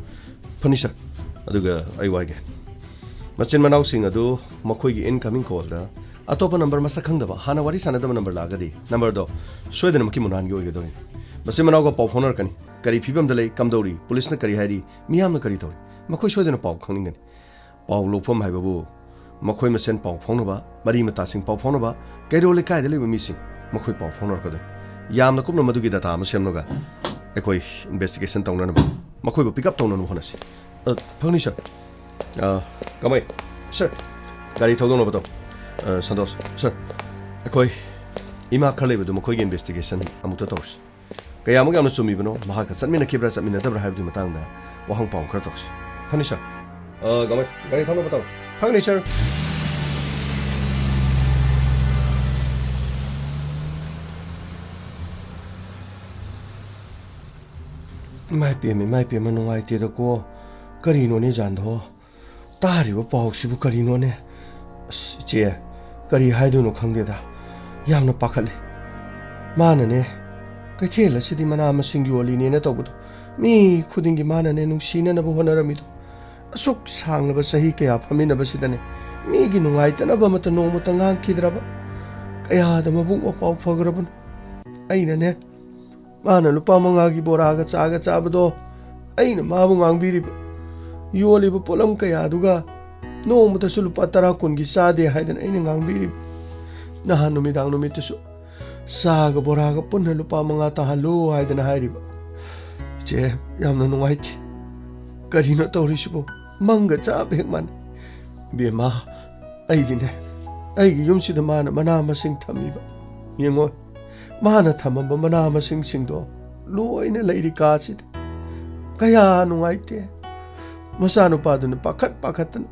ꯐꯅꯤ, ꯁꯔ꯫ ꯑꯗꯨꯒ ꯑꯩ ꯋꯥꯏꯒꯦ꯫ ꯃꯆꯤꯟ ꯃꯅꯥꯎꯁꯤꯡ ꯑꯗꯨ ꯃꯈꯣꯏꯒꯤ ꯏꯟꯀꯃꯤꯡ ꯀꯣꯜꯗ ꯑꯇꯣꯞꯄ ꯅꯝꯕꯔ ꯃꯁꯛ ꯈꯪꯗꯕ, ꯍꯥꯟꯅ ꯋꯥꯔꯤ ꯁꯥꯟꯅꯗꯕ ꯅꯝꯕꯔ ꯂꯥꯛꯑꯒꯗꯤ ꯅꯝꯕꯔꯗꯣ ꯁꯣꯏꯗꯅꯃꯛꯀꯤ ꯃꯨꯅꯥꯟꯒꯤ ꯑꯣꯏꯒꯗꯧꯔꯤꯅꯤ꯫ ꯃꯆꯤꯟ ꯃꯅꯥꯎꯒ ꯄꯥꯎ ꯐꯥꯎꯅꯔꯛꯀꯅꯤ꯫ ꯀꯔꯤ ꯐꯤꯕꯝꯗ ꯂꯩ, ꯀꯝꯗꯧꯔꯤ, ꯄꯨꯂꯤꯁꯅ ꯀꯔꯤ ꯍꯥꯏꯔꯤ, ꯃꯤꯌꯥꯝꯅ ꯀꯔꯤ ꯇꯧꯔꯤ, ꯃꯈꯣꯏ ꯁꯣꯏꯗꯅ ꯄꯥꯎ ꯈꯪꯅꯤꯡꯒꯅꯤ꯫ ꯄꯥꯎ ꯂꯧꯐꯝ ꯍꯥꯏꯕꯕꯨ ꯃꯈꯣꯏ ꯃꯁꯦꯟ ꯄꯥꯎ ꯐꯥꯎꯅꯕ, ꯃꯔꯤ ꯃꯇꯥꯁꯤꯡ ꯄꯥꯎ ꯐꯥꯎꯅꯕ, ꯀꯩꯔꯣꯜ ꯂꯩꯀꯥꯏꯗ ꯂꯩꯕ ꯃꯤꯁꯤꯡ, ꯃꯈꯣꯏ ꯄꯥꯎ ꯐꯥꯎꯅꯔꯛꯀꯗꯣꯏ꯫ ꯌꯥꯝꯅ ꯀꯨꯞꯅ ꯃꯗꯨꯒꯤ ꯗꯇꯥ ꯑꯃ ꯁꯦꯝꯂꯒ ꯑꯩꯈꯣꯏ ꯏꯟꯚꯦꯁꯇꯤꯒꯦꯁꯟ ꯇꯧꯅꯅꯕ, ꯃꯈꯣꯏꯕꯨ ꯄꯤꯛ ꯑꯞ ꯇꯧꯅꯅꯕ ꯍꯣꯠꯅꯁꯤ꯫ ꯑ, ꯐꯪꯅꯤ, ꯁꯔ꯫ ꯑ, ꯀꯃꯥꯏ? ꯁꯔ, ꯒꯥꯔꯤ ꯊꯧꯗꯣꯛꯅꯕ ꯇꯧ꯫ ꯑ, ꯁꯟꯇꯣꯁ, ꯁꯔ, ꯑꯩꯈꯣꯏ ꯏꯃꯥ ꯈꯔ ꯂꯩꯕꯗꯨ ꯃꯈꯣꯏꯒꯤ ꯏꯟꯚꯦꯁꯇꯤꯒꯦꯁꯟ ꯑꯃꯨꯛꯇ ꯇꯧꯔꯁꯤ꯫ ꯀꯌꯥꯃꯨꯛ ꯌꯥꯝꯅ ꯆꯨꯝꯃꯤꯕꯅꯣ, ꯃꯍꯥꯛꯀ ꯆꯠꯃꯤꯟꯅꯈꯤꯕ꯭ꯔꯥ ꯆꯠꯃꯤꯟꯅꯗꯕ꯭ꯔꯥ ꯍꯥꯏꯕꯗꯨꯒꯤ ꯃꯇꯥꯡꯗ ꯋꯥꯍꯪ ꯄꯥꯎ ꯈꯔ ꯇꯧꯁꯤ꯫ ꯐꯅꯤ, ꯁꯔ꯫ ꯑ, ꯀꯃꯥꯏ? ꯒꯥꯔꯤ ꯊꯧꯅꯕ ꯇꯧ꯫ ꯐꯪꯅꯤ, ꯁꯔ꯫ ꯏꯃꯥ ꯏꯄꯦꯝꯃ, ꯏꯃꯥ ꯏꯄꯦꯝꯃ, ꯅꯨꯡꯉꯥꯏꯇꯦꯗꯀꯣ꯫ ꯀꯔꯤꯅꯣꯅꯦ, ꯖꯥꯟꯗꯣ? ꯇꯥꯔꯤꯕ ꯄꯥꯎꯁꯤꯕꯨ ꯀꯔꯤꯅꯣꯅꯦ? ꯑꯁ, ꯏꯆꯦ, ꯀꯔꯤ ꯍꯥꯏꯗꯣꯏꯅꯣ ꯈꯪꯗꯦꯗ꯫ ꯌꯥꯝꯅ ꯄꯥꯈꯠꯂꯤ꯫ ꯃꯥꯅꯅꯦ, ꯀꯩꯊꯦꯜ ꯑꯁꯤꯗꯤ ꯃꯅꯥ ꯃꯁꯤꯡ ꯌꯣꯜꯂꯤꯅꯦꯅ ꯇꯧꯕꯗꯣ, ꯃꯤ ꯈꯨꯗꯤꯡꯒꯤ ꯃꯥꯅꯅꯦ ꯅꯨꯡꯁꯤꯅꯅꯕ ꯍꯣꯠꯅꯔꯝꯃꯤꯗꯣ, ꯑꯁꯨꯛ ꯁꯥꯡꯂꯕ ꯆꯍꯤ ꯀꯌꯥ ꯐꯝꯃꯤꯟꯅꯕꯁꯤꯗꯅꯦ, ꯃꯤꯒꯤ ꯅꯨꯡꯉꯥꯏꯇꯅꯕ ꯑꯃꯠꯇ ꯅꯣꯡꯃꯇ ꯉꯥꯡꯈꯤꯗ꯭ꯔꯕ? ꯀꯌꯥꯗ ꯃꯕꯨꯛ ꯃꯄꯥꯎ ꯐꯈ꯭ꯔꯕꯅꯣ? ꯑꯩꯅꯅꯦ, ꯃꯥꯅ ꯂꯨꯄꯥ ꯃꯉꯥꯒꯤ ꯕꯣꯔꯥꯒ ꯆꯥꯒ ꯆꯥꯕꯗꯣ ꯑꯩꯅ ꯃꯥꯕꯨ ꯉꯥꯡꯕꯤꯔꯤꯕ, ꯌꯣꯜꯂꯤꯕ ꯄꯣꯠꯂꯝ ꯀꯌꯥꯗꯨꯒ ꯅꯣꯡꯃꯇꯁꯨ ꯂꯨꯄꯥ ꯇꯔꯥ ꯀꯨꯟꯒꯤ ꯆꯥꯗꯦ ꯍꯥꯏꯗꯅ ꯑꯩꯅ ꯉꯥꯡꯕꯤꯔꯤꯕ꯫ ꯅꯍꯥꯟ ꯅꯨꯃꯤꯗꯥꯡ ꯅꯨꯃꯤꯠꯇꯁꯨ ꯆꯥꯒ ꯕꯣꯔꯥꯒ ꯄꯨꯟꯅ ꯂꯨꯄꯥ ꯃꯉꯥ ꯇꯥꯍꯜꯂꯨ ꯍꯥꯏꯗꯅ ꯍꯥꯏꯔꯤꯕ꯫ ꯏꯆꯦ, ꯌꯥꯝꯅ ꯅꯨꯡꯉꯥꯏꯇꯦ꯫ ꯀꯔꯤꯅꯣ ꯇꯧꯔꯤꯁꯤꯕꯣ? ꯃꯪꯒ ꯆꯞ ꯍꯦꯛ ꯃꯥꯟꯅꯩ꯫ ꯕꯦꯝꯃ, ꯑꯩꯗꯤꯅꯦ, ꯑꯩꯒꯤ ꯌꯨꯝꯁꯤꯗ ꯃꯥꯅ ꯃꯅꯥ ꯃꯁꯤꯡ ꯊꯝꯃꯤꯕ, ꯌꯦꯡꯉꯣ, ꯃꯥꯅ ꯊꯝꯃꯝꯕ ꯃꯅꯥ ꯃꯁꯤꯡꯁꯤꯡꯗꯣ ꯂꯣꯏꯅ ꯂꯩꯔꯤ ꯀꯥꯁꯤꯗ꯫ ꯀꯌꯥ ꯅꯨꯡꯉꯥꯏꯇꯦ꯫ ꯃꯆꯥꯅꯨꯄꯥꯗꯨꯅ ꯄꯥꯈꯠ ꯄꯥꯈꯠꯇꯅ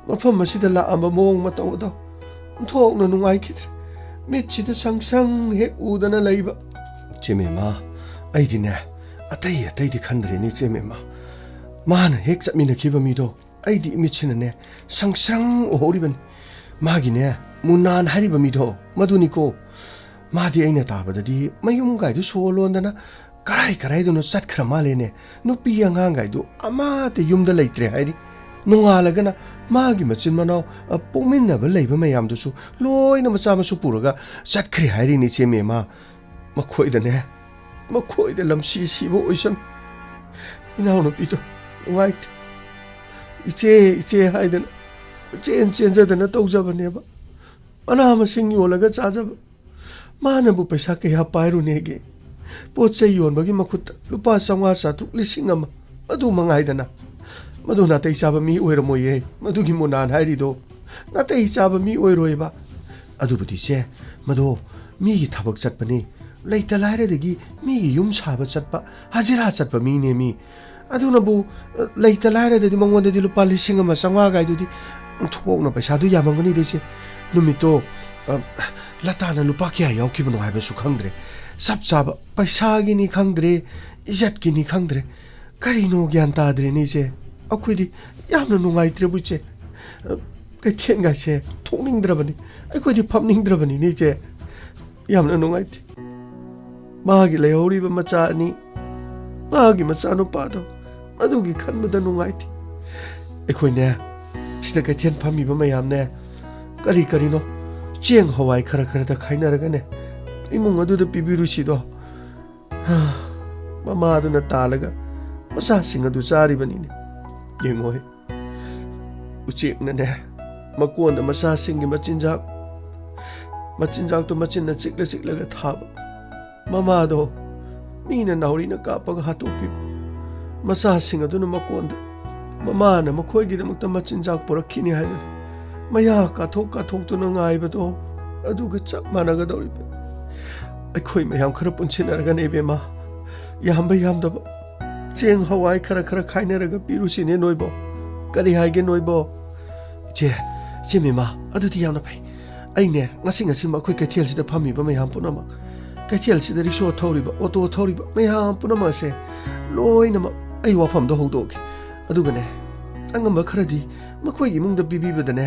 ꯃꯐꯝ ꯑꯁꯤꯗ ꯂꯥꯛꯑꯝꯕ ꯃꯑꯣꯡ ꯃꯇꯧ ꯑꯗꯣ ꯑꯣꯟꯊꯣꯛꯅ ꯅꯨꯡꯉꯥꯏꯈꯤꯗ꯭ꯔꯦ꯫ ꯃꯤꯠꯁꯤꯗ ꯁꯪ ꯁꯪ ꯍꯦꯛ ꯎꯗꯅ ꯂꯩꯕ꯫ ꯏꯆꯦ ꯃꯦꯝꯃ, ꯑꯩꯗꯤꯅꯦ, ꯑꯇꯩ ꯑꯇꯩꯗꯤ ꯈꯟꯗ꯭ꯔꯦꯅꯦ, ꯏꯆꯦ ꯃꯦꯝꯃ꯫ ꯃꯥꯅ ꯍꯦꯛ ꯆꯠꯃꯤꯟꯅꯈꯤꯕ ꯃꯤꯗꯣ ꯑꯩꯗꯤ ꯏꯃꯤꯠꯁꯤꯅꯅꯦ ꯁꯪꯁ꯭ꯔꯪ ꯎꯍꯧꯔꯤꯕꯅꯤ꯫ ꯃꯥꯒꯤꯅꯦ, ꯃꯨꯅꯥꯟ ꯍꯥꯏꯔꯤꯕ ꯃꯤꯗꯣ ꯃꯗꯨꯅꯤꯀꯣ꯫ ꯃꯥꯗꯤ ꯑꯩꯅ ꯇꯥꯕꯗꯗꯤ ꯃꯌꯨꯝꯒꯥꯏꯗꯨ ꯁꯣ ꯂꯣꯟꯗꯅ ꯀꯔꯥꯏ ꯀꯔꯥꯏꯗꯅꯣ ꯆꯠꯈ꯭ꯔ ꯃꯥꯜꯂꯦꯅꯦ꯫ ꯅꯨꯄꯤ ꯑꯉꯥꯡꯒꯥꯏꯗꯨ ꯑꯃꯠꯇ ꯌꯨꯝꯗ ꯂꯩꯇ꯭ꯔꯦ ꯍꯥꯏꯔꯤ꯫ ꯅꯣꯡꯉꯥꯜꯂꯒꯅ ꯃꯥꯒꯤ ꯃꯆꯤꯟ ꯃꯅꯥꯎ, ꯑ, ꯄꯣꯛꯃꯤꯟꯅꯕ ꯂꯩꯕ ꯃꯌꯥꯝꯗꯨꯁꯨ ꯂꯣꯏꯅ ꯃꯆꯥ ꯃꯁꯨ ꯄꯨꯔꯒ ꯆꯠꯈ꯭ꯔꯦ ꯍꯥꯏꯔꯤꯅꯤ, ꯏꯆꯦ ꯃꯦꯃꯥ꯫ ꯃꯈꯣꯏꯗꯅꯦ, ꯃꯈꯣꯏꯗ ꯂꯝꯁꯤ ꯁꯤꯕ ꯑꯣꯏꯁꯅꯨ꯫ ꯏꯅꯥꯎꯅꯨꯄꯤꯗꯣ ꯅꯨꯡꯉꯥꯏꯇꯦ꯫ "ꯏꯆꯦ, ꯏꯆꯦ" ꯍꯥꯏꯗꯅ ꯆꯦꯟ ꯆꯦꯟꯖꯗꯅ ꯇꯧꯖꯕꯅꯦꯕ꯫ ꯃꯅꯥ ꯃꯁꯤꯡ ꯌꯣꯜꯂꯒ ꯆꯥꯖꯕ꯫ ꯃꯥꯅꯕꯨ ꯄꯩꯁꯥ ꯀꯌꯥ ꯄꯥꯏꯔꯨꯅꯦꯒꯦ? ꯄꯣꯠ ꯆꯩ ꯌꯣꯟꯕꯒꯤ ꯃꯈꯨꯠꯇ ꯂꯨꯄꯥ ꯆꯥꯝꯃꯉꯥ, ꯆꯥꯇ꯭ꯔꯨꯛ, ꯂꯤꯁꯤꯡ ꯑꯃ, ꯑꯗꯨ ꯃꯉꯥꯏꯗꯅ꯫ ꯃꯗꯨ ꯅꯥꯇꯩ ꯆꯥꯕ ꯃꯤ ꯑꯣꯏꯔꯝꯃꯣꯏꯌꯦ, ꯃꯗꯨꯒꯤ ꯃꯨꯅꯥꯟ ꯍꯥꯏꯔꯤꯗꯣ꯫ ꯅꯥꯇꯩ ꯆꯥꯕ ꯃꯤ ꯑꯣꯏꯔꯣꯏꯕ꯫ ꯑꯗꯨꯕꯨꯗꯤ ꯏꯆꯦ, ꯃꯗꯣ ꯃꯤꯒꯤ ꯊꯕꯛ ꯆꯠꯄꯅꯤ, ꯂꯩꯇ ꯂꯥꯏꯔꯗꯒꯤ ꯃꯤꯒꯤ ꯌꯨꯝ ꯁꯥꯕ ꯆꯠꯄ, ꯍꯖꯤꯔꯥ ꯆꯠꯄ ꯃꯤꯅꯦ ꯃꯤ꯫ ꯑꯗꯨꯅꯕꯨ, ꯑ, ꯂꯩꯇ ꯂꯥꯏꯔꯗꯗꯤ ꯃꯉꯣꯟꯗꯗꯤ ꯂꯨꯄꯥ ꯂꯤꯁꯤꯡ ꯑꯃ ꯆꯥꯝꯃꯉꯥ ꯒꯥꯏꯗꯨꯗꯤ ꯑꯣꯟꯊꯣꯛꯅ ꯄꯩꯁꯥꯗꯨ ꯌꯥꯝꯃꯝꯒꯅꯤꯗ ꯏꯆꯦ꯫ ꯅꯨꯃꯤꯠꯇꯣ, ꯑ, ꯂꯇꯥꯅ ꯂꯨꯄꯥ ꯀꯌꯥ ꯌꯥꯎꯈꯤꯕꯅꯣ ꯍꯥꯏꯕꯁꯨ ꯈꯪꯗ꯭ꯔꯦ꯫ ꯆꯞ ꯆꯥꯕ ꯄꯩꯁꯥꯒꯤꯅꯤ ꯈꯪꯗ꯭ꯔꯦ, ꯏꯖꯠꯀꯤꯅꯤ ꯈꯪꯗ꯭ꯔꯦ꯫ ꯀꯔꯤꯅꯣ ꯒ꯭ꯌꯥꯟ ꯇꯥꯗ꯭ꯔꯦꯅꯦ ꯏꯆꯦ꯫ ꯑꯩꯈꯣꯏꯗꯤ ꯌꯥꯝꯅ ꯅꯨꯡꯉꯥꯏꯇ꯭ꯔꯦꯕꯨ ꯏꯆꯦ꯫ ꯑ, ꯀꯩꯊꯦꯜꯒꯥꯏꯁꯦ ꯊꯣꯛꯅꯤꯡꯗ꯭ꯔꯕꯅꯤ꯫ ꯑꯩꯈꯣꯏꯗꯤ ꯐꯝꯅꯤꯡꯗ꯭ꯔꯕꯅꯤꯅꯦ ꯏꯆꯦ꯫ ꯌꯥꯝꯅ ꯅꯨꯡꯉꯥꯏꯇꯦ꯫ ꯃꯥꯒꯤ ꯂꯩꯍꯧꯔꯤꯕ ꯃꯆꯥ ꯑꯅꯤ, ꯃꯥꯒꯤ ꯃꯆꯥꯅꯨꯄꯥꯗꯣ, ꯑꯗꯨꯒꯤ ꯈꯟꯕꯗ ꯅꯨꯡꯉꯥꯏꯇꯦ꯫ ꯑꯩꯈꯣꯏꯅꯦ, ꯁꯤꯗ ꯀꯩꯊꯦꯜ ꯐꯝꯃꯤꯕ ꯃꯌꯥꯝꯅꯦ, ꯀꯔꯤ ꯀꯔꯤꯅꯣ, ꯆꯦꯡ ꯍꯋꯥꯏ ꯈꯔ ꯈꯔꯗ ꯈꯥꯏꯅꯔꯒꯅꯦ, ꯏꯃꯨꯡ ꯑꯗꯨꯗ ꯄꯤꯕꯤꯔꯨꯁꯤꯗꯣ꯫ ꯃꯃꯥꯗꯨꯅ ꯇꯥꯜꯂꯒ ꯃꯆꯥꯁꯤꯡ ꯑꯗꯨ ꯆꯥꯔꯤꯕꯅꯤꯅꯦ꯫ ꯌꯦꯡꯉꯣꯍꯦ, ꯎꯆꯦꯛꯅꯅꯦ, ꯃꯀꯣꯟꯗ ꯃꯆꯥꯁꯤꯡꯒꯤ ꯃꯆꯤꯟꯖꯥꯛ, ꯃꯆꯤꯟꯖꯥꯛꯇꯣ ꯃꯆꯤꯟꯅ ꯆꯤꯛꯂ ꯆꯤꯛꯂꯒ ꯊꯥꯕ꯫ ꯃꯃꯥꯗꯣ ꯃꯤꯅ ꯅꯥꯎꯔꯤꯅ ꯀꯥꯞꯄꯒ ꯍꯥꯠꯇꯣꯛꯄꯤꯕ꯫ ꯃꯆꯥꯁꯤꯡ ꯑꯗꯨꯅ ꯃꯀꯣꯟꯗ ꯃꯃꯥꯅ ꯃꯈꯣꯏꯒꯤꯗꯃꯛꯇ ꯃꯆꯤꯟꯖꯥꯛ ꯄꯨꯔꯛꯈꯤꯅꯤ ꯍꯥꯏꯗꯨꯅ ꯃꯌꯥ ꯀꯥꯊꯣꯛ ꯀꯥꯊꯣꯛꯇꯨꯅ ꯉꯥꯏꯕꯗꯣ, ꯑꯗꯨꯒ ꯆꯞ ꯃꯥꯟꯅꯒꯗꯧꯔꯤꯕ꯫ ꯑꯩꯈꯣꯏ ꯃꯌꯥꯝ ꯈꯔ ꯄꯨꯟꯁꯤꯟꯅꯔꯒꯅꯦ ꯏꯕꯦꯝꯃ, ꯌꯥꯝꯕ ꯌꯥꯝꯗꯕ ꯆꯦꯡ ꯍꯋꯥꯏ ꯈꯔ ꯈꯔ ꯈꯥꯏꯅꯔꯒ ꯄꯤꯔꯨꯁꯤꯅꯦ ꯅꯣꯏꯕꯣ꯫ ꯀꯔꯤ ꯍꯥꯏꯒꯦ ꯅꯣꯏꯕꯣ? ꯏꯆꯦ, ꯏꯆꯦ ꯃꯦꯃꯥ, ꯑꯗꯨꯗꯤ ꯌꯥꯝꯅ ꯐꯩ꯫ ꯑꯩꯅꯦ, ꯉꯁꯤ ꯉꯁꯤꯃꯛ ꯑꯩꯈꯣꯏ ꯀꯩꯊꯦꯜꯁꯤꯗ ꯐꯝꯃꯤꯕ ꯃꯌꯥꯝ ꯄꯨꯝꯅꯃꯛ, ꯀꯩꯊꯦꯜꯁꯤꯗ ꯔꯤꯛꯁꯣ ꯊꯧꯔꯤꯕ, ꯑꯣꯇꯣ ꯊꯧꯔꯤꯕ ꯃꯌꯥꯝ ꯄꯨꯝꯅꯃꯛ ꯑꯁꯦ ꯂꯣꯏꯅꯃꯛ ꯑꯩ ꯋꯥꯐꯝꯗ ꯍꯧꯗꯣꯛꯑꯒꯦ꯫ ꯑꯗꯨꯒꯅꯦ, ꯑꯉꯝꯕ ꯈꯔꯗꯤ ꯃꯈꯣꯏꯒꯤ ꯏꯃꯨꯡꯗ ꯄꯤꯕꯤꯕꯗꯅꯦ,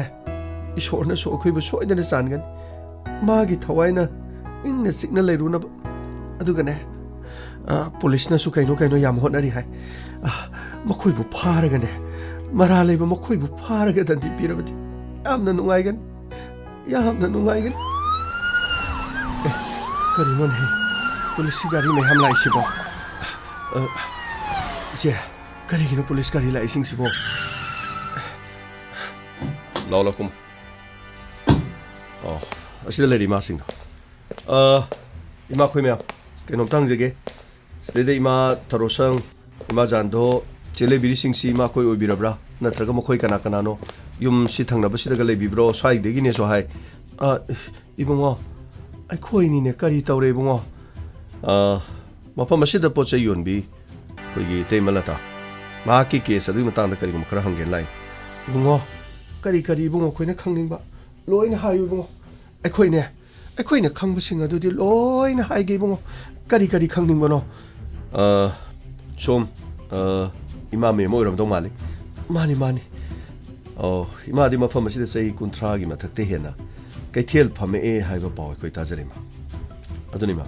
ꯏꯁꯣꯔꯅꯁꯨ ꯑꯩꯈꯣꯏꯕꯨ ꯁꯣꯏꯗꯅ ꯆꯥꯟꯒꯅꯤ꯫ ꯃꯥꯒꯤ ꯊꯋꯥꯏꯅ ꯏꯪꯅ ꯆꯤꯛꯅ ꯂꯩꯔꯨꯅꯕ꯫ ꯑꯗꯨꯒꯅꯦ, ꯑ, ꯄꯨꯂꯤꯁꯅꯁꯨ ꯀꯩꯅꯣ ꯀꯩꯅꯣ ꯌꯥꯝ ꯍꯣꯠꯅꯔꯤ ꯍꯥꯏ꯫ ꯑ, ꯃꯈꯣꯏꯕꯨ ꯐꯥꯔꯒꯅꯦ, ꯃꯔꯥ ꯂꯩꯕ ꯃꯈꯣꯏꯕꯨ ꯐꯥꯔꯒ ꯗꯟꯗꯤ ꯄꯤꯔꯕꯗꯤ ꯌꯥꯝꯅ ꯅꯨꯡꯉꯥꯏꯒꯅꯤ, ꯌꯥꯝꯅ ꯅꯨꯡꯉꯥꯏꯒꯅꯤ꯫ ꯑꯦ, ꯀꯔꯤꯅꯣꯅꯦ? ꯄꯨꯂꯤꯁꯀꯤ ꯒꯥꯔꯤ ꯃꯌꯥꯝ ꯂꯥꯛꯏꯁꯤꯕꯣ? ꯑ, ꯏꯆꯦ, ꯀꯔꯤꯒꯤꯅꯣ ꯄꯨꯂꯤꯁ ꯒꯥꯔꯤ ꯂꯥꯛꯏꯁꯤꯡꯁꯤꯕꯣ? ꯂꯥꯎ, ꯂꯥꯎ, ꯀꯨꯝ꯫ ꯑꯣ, ꯑꯁꯤꯗ ꯂꯩꯔꯤ ꯏꯃꯥꯁꯤꯡꯗꯣ꯫ ꯑ, ꯏꯃꯥꯈꯣꯏ ꯃꯌꯥꯝ, ꯀꯩꯅꯣꯝꯇ ꯍꯪꯖꯒꯦ꯫ ꯁꯤꯗꯩꯗ ꯏꯃꯥ ꯊꯔꯣꯁꯪ, ꯏꯃꯥ ꯖꯥꯟꯗꯣ, ꯆꯦ ꯂꯩꯕꯤꯔꯤꯁꯤꯡꯁꯤ ꯏꯃꯥꯈꯣꯏ ꯑꯣꯏꯕꯤꯔꯕ꯭ꯔꯥ? ꯅꯠꯇ꯭ꯔꯒ ꯃꯈꯣꯏ ꯀꯅꯥ ꯀꯅꯥꯅꯣ? ꯌꯨꯝꯁꯤ ꯊꯪꯅꯕꯁꯤꯗꯒ ꯂꯩꯕꯤꯕ꯭ꯔꯣ? ꯁ꯭ꯋꯥꯏꯗꯒꯤꯅꯦꯁꯨ ꯍꯥꯏ꯫ ꯑ, ꯏꯕꯨꯡꯉꯣ, ꯑꯩꯈꯣꯏꯅꯤꯅꯦ꯫ ꯀꯔꯤ ꯇꯧꯔꯦ, ꯏꯕꯨꯡꯉꯣ? ꯑ, ꯃꯐꯝ ꯑꯁꯤꯗ ꯄꯣꯠ ꯆꯩ ꯌꯣꯟꯕꯤ ꯑꯩꯈꯣꯏꯒꯤ ꯏꯇꯩꯃ ꯂꯇꯥ, ꯃꯍꯥꯛꯀꯤ ꯀꯦꯁ ꯑꯗꯨꯒꯤ ꯃꯇꯥꯡꯗ ꯀꯔꯤꯒꯨꯝꯕ ꯈꯔ ꯍꯪꯒꯦꯅ ꯂꯥꯛꯏ꯫ ꯏꯕꯨꯡꯉꯣ, ꯀꯔꯤ ꯀꯔꯤ ꯏꯕꯨꯡꯉꯣ ꯑꯩꯈꯣꯏꯅ ꯈꯪꯅꯤꯡꯕ ꯂꯣꯏꯅ ꯍꯥꯏꯌꯨ ꯏꯕꯨꯡꯉꯣ꯫ ꯑꯩꯈꯣꯏꯅꯦ, ꯑꯩꯈꯣꯏꯅ ꯈꯪꯕꯁꯤꯡ ꯑꯗꯨꯗꯤ ꯂꯣꯏꯅ ꯍꯥꯏꯒꯦ ꯏꯕꯨꯡꯉꯣ꯫ ꯀꯔꯤ ꯀꯔꯤ ꯈꯪꯅꯤꯡꯕꯅꯣ? ꯑ, ꯁꯣꯝ, ꯑ, ꯏꯃꯥ ꯃꯦꯝ ꯑꯣꯏꯔꯝꯗꯧ ꯃꯥꯜꯂꯤ꯫ ꯃꯥꯅꯤ, ꯃꯥꯅꯤ꯫ ꯑꯣ, ꯏꯃꯥꯗꯤ ꯃꯐꯝ ꯑꯁꯤꯗ ꯆꯍꯤ ꯀꯨꯟꯊ꯭ꯔꯥꯒꯤ ꯃꯊꯛꯇ ꯍꯦꯟꯅ ꯀꯩꯊꯦꯜ ꯐꯝꯃꯛꯑꯦ ꯍꯥꯏꯕ ꯄꯥꯎ ꯑꯩꯈꯣꯏ ꯇꯥꯖꯔꯦ, ꯏꯃꯥ꯫ ꯑꯗꯨꯅꯤ, ꯏꯃꯥ,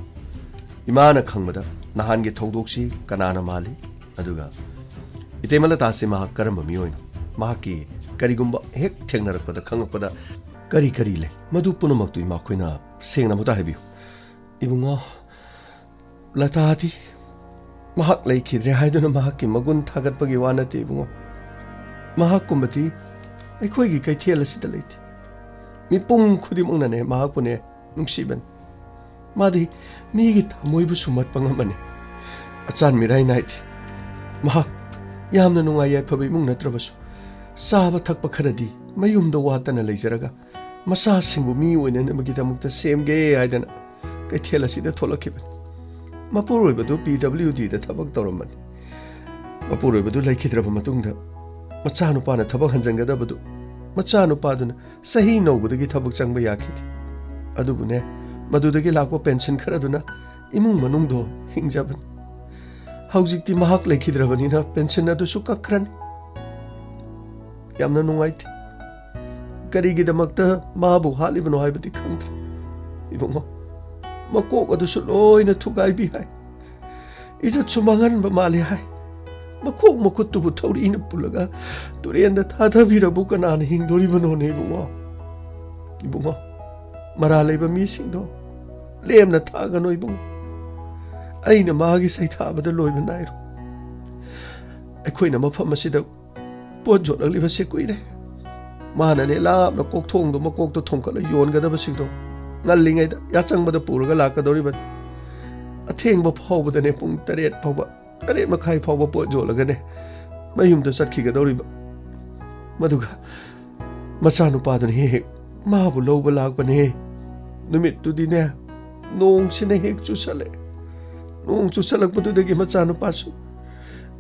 ꯏꯃꯥꯅ ꯈꯪꯕꯗ ꯅꯍꯥꯟꯒꯤ ꯊꯧꯗꯣꯛꯁꯤ ꯀꯅꯥꯅ ꯃꯥꯜꯂꯤ? ꯑꯗꯨꯒ ꯏꯇꯩꯃ ꯂꯇꯥꯁꯤ ꯃꯍꯥꯛ ꯀꯔꯝꯕ ꯃꯤꯑꯣꯏꯅꯣ? ꯃꯍꯥꯛꯀꯤ ꯀꯔꯤꯒꯨꯝꯕ ꯍꯦꯛ ꯊꯦꯡꯅꯔꯛꯄꯗ, ꯈꯪꯉꯛꯄꯗ ꯀꯔꯤ ꯀꯔꯤ ꯂꯩ? ꯃꯗꯨ ꯄꯨꯝꯅꯃꯛꯇꯨ ꯏꯃꯥ ꯑꯩꯈꯣꯏꯅ ꯁꯦꯡꯅ ꯑꯃꯨꯛꯇ ꯍꯥꯏꯕꯤꯌꯨ꯫ ꯏꯕꯨꯡꯉꯣ, ꯂꯇꯥꯗꯤ ꯃꯍꯥꯛ ꯂꯩꯈꯤꯗ꯭ꯔꯦ ꯍꯥꯏꯗꯨꯅ ꯃꯍꯥꯛꯀꯤ ꯃꯒꯨꯟ ꯊꯥꯒꯠꯄꯒꯤ ꯋꯥ ꯅꯠꯇꯦ ꯏꯕꯨꯡꯉꯣ꯫ ꯃꯍꯥꯛꯀꯨꯝꯕꯗꯤ ꯑꯩꯈꯣꯏꯒꯤ ꯀꯩꯊꯦꯜ ꯑꯁꯤꯗ ꯂꯩꯇꯦ꯫ ꯃꯤꯄꯨꯝ ꯈꯨꯗꯤꯡꯃꯛꯅꯅꯦ ꯃꯍꯥꯛꯄꯨꯅꯦ ꯅꯨꯡꯁꯤꯕꯅꯤ꯫ ꯃꯥꯗꯤ ꯃꯤꯒꯤ ꯊꯃꯣꯏꯕꯨ ꯁꯨꯝꯍꯠꯄ ꯉꯝꯕꯅꯤ꯫ ꯑꯆꯥꯟ ꯃꯤꯔꯥꯏ ꯅꯥꯏꯗꯦ꯫ ꯃꯍꯥꯛ ꯌꯥꯝꯅ ꯅꯨꯡꯉꯥꯏ ꯌꯥꯏꯐꯕ ꯏꯃꯨꯡ ꯅꯠꯇ꯭ꯔꯕꯁꯨ, ꯆꯥꯕ ꯊꯛꯄ ꯈꯔꯗꯤ ꯃꯌꯨꯝꯗ ꯋꯥꯠꯇꯅ ꯂꯩꯖꯔꯒ, ꯃꯆꯥꯁꯤꯡꯕꯨ ꯃꯤ ꯑꯣꯏꯅꯅꯕꯒꯤꯗꯃꯛꯇ ꯁꯦꯝꯒꯦ ꯍꯥꯏꯗꯅ ꯀꯩꯊꯦꯜ ꯑꯁꯤꯗ ꯊꯣꯛꯂꯛꯈꯤꯕꯅꯤ꯫ ꯃꯄꯨꯔꯣꯏꯕꯗꯨ ꯄꯤ ꯗꯕ꯭ꯂꯤꯎ ꯗꯤꯗ ꯊꯕꯛ ꯇꯧꯔꯝꯕꯅꯤ꯫ ꯃꯄꯨꯔꯣꯏꯕꯗꯨ ꯂꯩꯈꯤꯗ꯭ꯔꯕ ꯃꯇꯨꯡꯗ, ꯃꯆꯥꯅꯨꯄꯥꯅ ꯊꯕꯛ ꯍꯟꯖꯟꯒꯗꯕꯗꯨ ꯃꯆꯥꯅꯨꯄꯥꯗꯨꯅ ꯆꯍꯤ ꯅꯧꯕꯗꯒꯤ ꯊꯕꯛ ꯆꯪꯕ ꯌꯥꯈꯤꯗꯦ꯫ ꯑꯗꯨꯕꯨꯅꯦ, ꯃꯗꯨꯗꯒꯤ ꯂꯥꯛꯄ ꯄꯦꯟꯁꯟ ꯈꯔꯗꯨꯅ ꯏꯃꯨꯡ ꯃꯅꯨꯡꯗꯣ ꯍꯤꯡꯖꯕꯅꯤ꯫ ꯍꯧꯖꯤꯛꯇꯤ ꯃꯍꯥꯛ ꯂꯩꯈꯤꯗ꯭ꯔꯕꯅꯤꯅ ꯄꯦꯟꯁꯟ ꯑꯗꯨꯁꯨ ꯀꯛꯈ꯭ꯔꯅꯤ꯫ ꯌꯥꯝꯅ ꯅꯨꯡꯉꯥꯏꯇꯦ꯫ ꯀꯔꯤꯒꯤꯗꯃꯛꯇ ꯃꯥꯕꯨ ꯍꯥꯠꯂꯤꯕꯅꯣ ꯍꯥꯏꯕꯗꯤ ꯈꯪꯗ꯭ꯔꯦ꯫ ꯏꯕꯨꯡꯉꯣ, ꯃꯀꯣꯛ ꯑꯗꯨꯁꯨ ꯂꯣꯏꯅ ꯊꯨꯒꯥꯏꯕꯤ ꯍꯥꯏ꯫ ꯏꯖꯠꯁꯨ ꯃꯥꯡꯍꯟꯕ ꯃꯥꯜꯂꯤ ꯍꯥꯏ꯫ ꯃꯈꯣꯡ ꯃꯈꯨꯠꯇꯨꯕꯨ ꯊꯧꯔꯤꯅ ꯄꯨꯜꯂꯒ ꯇꯨꯔꯦꯟꯗ ꯊꯥꯗꯕꯤꯔꯕꯨ ꯀꯅꯥꯅ ꯍꯤꯡꯗꯣꯔꯤꯕꯅꯣꯅꯦ ꯏꯕꯨꯡꯉꯣ? ꯏꯕꯨꯡꯉꯣ, ꯃꯔꯥꯜ ꯂꯩꯕ ꯃꯤꯁꯤꯡꯗꯣ ꯂꯦꯝꯅ ꯊꯥꯒꯅꯨ ꯏꯕꯨꯡꯉꯣ꯫ ꯑꯩꯅ ꯃꯥꯒꯤ ꯁꯩꯊꯥꯕꯗ ꯂꯣꯏꯕ ꯅꯥꯏꯔꯣ꯫ ꯑꯩꯈꯣꯏꯅ ꯃꯐꯝ ꯑꯁꯤꯗ ꯄꯣꯠ ꯌꯣꯜꯂꯛꯂꯤꯕꯁꯦ ꯀꯨꯏꯔꯦ꯫ ꯃꯥꯅꯅꯦ ꯂꯥꯞꯅ ꯀꯣꯛꯊꯣꯡꯗꯣ ꯃꯀꯣꯛꯇ ꯊꯣꯡꯀꯠꯂ ꯌꯣꯟꯒꯗꯕꯁꯤꯡꯗꯣ ꯉꯜꯂꯤꯉꯩꯗ ꯌꯥꯆꯪꯕꯗ ꯄꯨꯔꯒ ꯂꯥꯛꯀꯗꯧꯔꯤꯕꯅꯤ꯫ ꯑꯊꯦꯡꯕ ꯐꯥꯎꯕꯗꯅꯦ ꯄꯨꯡ ꯇꯔꯦꯠ ꯐꯥꯎꯕ, ꯇꯔꯦꯠ ꯃꯈꯥꯏ ꯐꯥꯎꯕ ꯄꯣꯠ ꯌꯣꯜꯂꯒꯅꯦ ꯃꯌꯨꯝꯗ ꯆꯠꯈꯤꯒꯗꯧꯔꯤꯕ꯫ ꯃꯗꯨꯒ ꯃꯆꯥꯅꯨꯄꯥꯗꯨꯅ ꯍꯦꯛ ꯍꯦꯛ ꯃꯥꯕꯨ ꯂꯧꯕ ꯂꯥꯛꯄꯅꯦ꯫ ꯅꯨꯃꯤꯠꯇꯨꯗꯤꯅꯦ ꯅꯣꯡꯁꯤꯅ ꯍꯦꯛ ꯆꯨꯁꯜꯂꯛꯑꯦ꯫ ꯅꯣꯡ ꯆꯨꯁꯜꯂꯛꯄꯗꯨꯗꯒꯤ ꯃꯆꯥꯅꯨꯄꯥꯁꯨ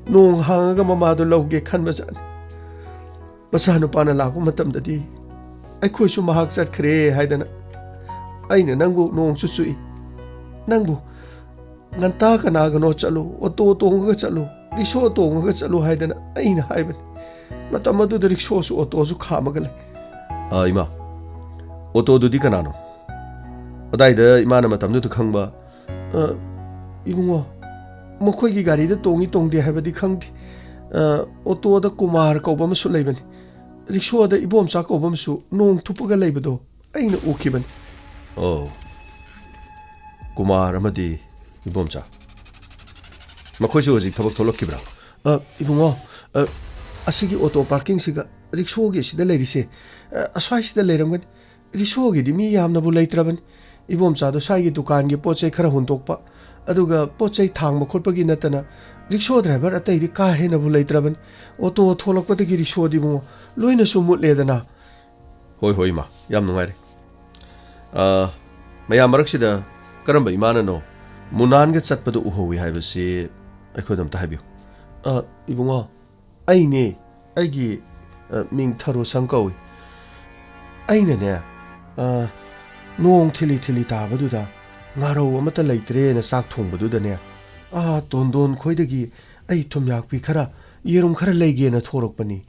ꯅꯣꯡ ꯍꯥꯡꯉꯒ ꯃꯃꯥꯗꯨ ꯂꯧꯒꯦ ꯈꯟꯕꯖꯥꯠꯅꯤ꯫ ꯃꯆꯥꯅꯨꯄꯥꯅ ꯂꯥꯛꯄ ꯃꯇꯝꯗꯗꯤ ꯑꯩꯈꯣꯏꯁꯨ ꯃꯍꯥꯛ ꯆꯠꯈ꯭ꯔꯦ ꯍꯥꯏꯗꯅ, "ꯑꯩꯅ ꯅꯪꯕꯨ ꯅꯣꯡꯁꯨ ꯆꯨꯏ, ꯅꯪꯕꯨ ꯉꯟꯇꯥ ꯀꯅꯥꯒꯅꯣ ꯆꯠꯂꯨ, ꯑꯣꯇꯣ ꯇꯣꯡꯉꯒ ꯆꯠꯂꯨ, ꯔꯤꯛꯁꯣ ꯇꯣꯡꯉꯒ ꯆꯠꯂꯨ" ꯍꯥꯏꯗꯅ ꯑꯩꯅ ꯍꯥꯏꯕꯅꯤ꯫ ꯃꯇꯝ ꯑꯗꯨꯗ ꯔꯤꯛꯁꯣꯁꯨ ꯑꯣꯇꯣꯁꯨ ꯈꯥꯝꯃꯒ ꯂꯩ꯫ "ꯑ, ꯏꯃꯥ, ꯑꯣꯇꯣꯗꯨꯗꯤ ꯀꯅꯥꯅꯣ?" ꯑꯗꯥꯏꯗ ꯏꯃꯥꯅ ꯃꯇꯝꯗꯨꯗ ꯈꯪꯕ, "ꯑ, ꯏꯕꯨꯡꯉꯣ, ꯃꯈꯣꯏꯒꯤ ꯒꯥꯔꯤꯗ ꯇꯣꯡꯉꯤ ꯇꯣꯡꯗꯦ ꯍꯥꯏꯕꯗꯤ ꯈꯪꯗꯦ꯫ ꯑ, ꯑꯣꯇꯣꯗ ꯀꯨꯃꯥꯔ ꯀꯧꯕ ꯑꯃꯁꯨ ꯂꯩꯕꯅꯤ꯫ ꯔꯤꯛꯁꯣꯗ ꯏꯕꯣꯝꯆꯥ ꯀꯧꯕ ꯑꯃꯁꯨ ꯅꯣꯡ ꯊꯨꯞꯄꯒ ꯂꯩꯕꯗꯣ ꯑꯩꯅ ꯎꯈꯤꯕꯅꯤ꯫" "ꯑꯣ, ꯀꯨꯃꯥꯔ ꯑꯃꯗꯤ ꯏꯕꯣꯝꯆꯥ꯫ ꯃꯈꯣꯏꯁꯨ ꯍꯧꯖꯤꯛ ꯊꯕꯛ ꯊꯣꯛꯂꯛꯈꯤꯕ꯭ꯔꯥ?" "ꯑ, ꯏꯕꯨꯡꯉꯣ, ꯑ, ꯑꯁꯤꯒꯤ ꯑꯣꯇꯣ ꯄꯥꯔꯀꯤꯡꯁꯤꯒ ꯔꯤꯛꯁꯣꯒꯤ ꯑꯁꯤꯗ ꯂꯩꯔꯤꯁꯦ, ꯑ, ꯑꯁ꯭ꯋꯥꯏꯁꯤꯗ ꯂꯩꯔꯝꯒꯅꯤ꯫ ꯔꯤꯛꯁꯣꯒꯤꯗꯤ ꯃꯤ ꯌꯥꯝꯅꯕꯨ ꯂꯩꯇ꯭ꯔꯕꯅꯤ꯫ ꯏꯕꯣꯝꯆꯥꯗꯣ ꯁ꯭ꯋꯥꯏꯒꯤ ꯗꯨꯀꯥꯟꯒꯤ ꯄꯣꯠ ꯆꯩ ꯈꯔ ꯍꯨꯟꯗꯣꯛꯄ, ꯑꯗꯨꯒ ꯄꯣꯠ ꯆꯩ ꯊꯥꯡꯕ ꯈꯣꯠꯄꯒꯤ ꯅꯠꯇꯅ ꯔꯤꯛꯁꯣ ꯗ꯭ꯔꯥꯏꯚꯔ ꯑꯇꯩꯗꯤ ꯀꯥ ꯍꯦꯟꯅꯕꯨ ꯂꯩꯇ꯭ꯔꯕꯅꯤ꯫ ꯑꯣꯇꯣ ꯊꯣꯛꯂꯛꯄꯗꯒꯤ ꯔꯤꯛꯁꯣꯗꯤ ꯏꯕꯨꯡꯉꯣ ꯂꯣꯏꯅꯁꯨ ꯃꯨꯠꯂꯦꯗꯅ꯫" "ꯍꯣꯏ, ꯍꯣꯏ, ꯏꯃꯥ, ꯌꯥꯝ ꯅꯨꯡꯉꯥꯏꯔꯦ꯫ ꯑ, ꯃꯌꯥꯝ ꯃꯔꯛꯁꯤꯗ ꯀꯔꯝꯕ ꯏꯃꯥꯅꯅꯣ ꯃꯨꯅꯥꯟꯒ ꯆꯠꯄꯗꯣ ꯎꯍꯧꯏ ꯍꯥꯏꯕꯁꯤ ꯑꯩꯈꯣꯏꯗ ꯑꯝꯇ ꯍꯥꯏꯕꯤꯌꯨ꯫" "ꯑ, ꯏꯕꯨꯡꯉꯣ, ꯑꯩꯅꯦ꯫ ꯑꯩꯒꯤ, ꯑ, ꯃꯤꯡ ꯊꯔꯣꯁꯪ ꯀꯧꯏ꯫ ꯑꯩꯅꯅꯦ, ꯑ, ꯅꯣꯡ ꯊꯤꯂꯤ ꯊꯤꯂꯤ ꯇꯥꯕꯗꯨꯗ ꯉꯥꯔꯧ ꯑꯃꯠꯇ ꯂꯩꯇ꯭ꯔꯦꯅ ꯆꯥꯛ ꯊꯣꯡꯕꯗꯨꯗꯅꯦ, ꯑꯥ ꯇꯣꯟꯗꯣꯟ ꯈꯣꯏꯗꯒꯤ ꯑꯩ ꯊꯨꯝꯌꯥꯛꯄꯤ ꯈꯔ, ꯌꯦꯔꯨꯝ ꯈꯔ ꯂꯩꯒꯦꯅ ꯊꯣꯔꯛꯄꯅꯤ꯫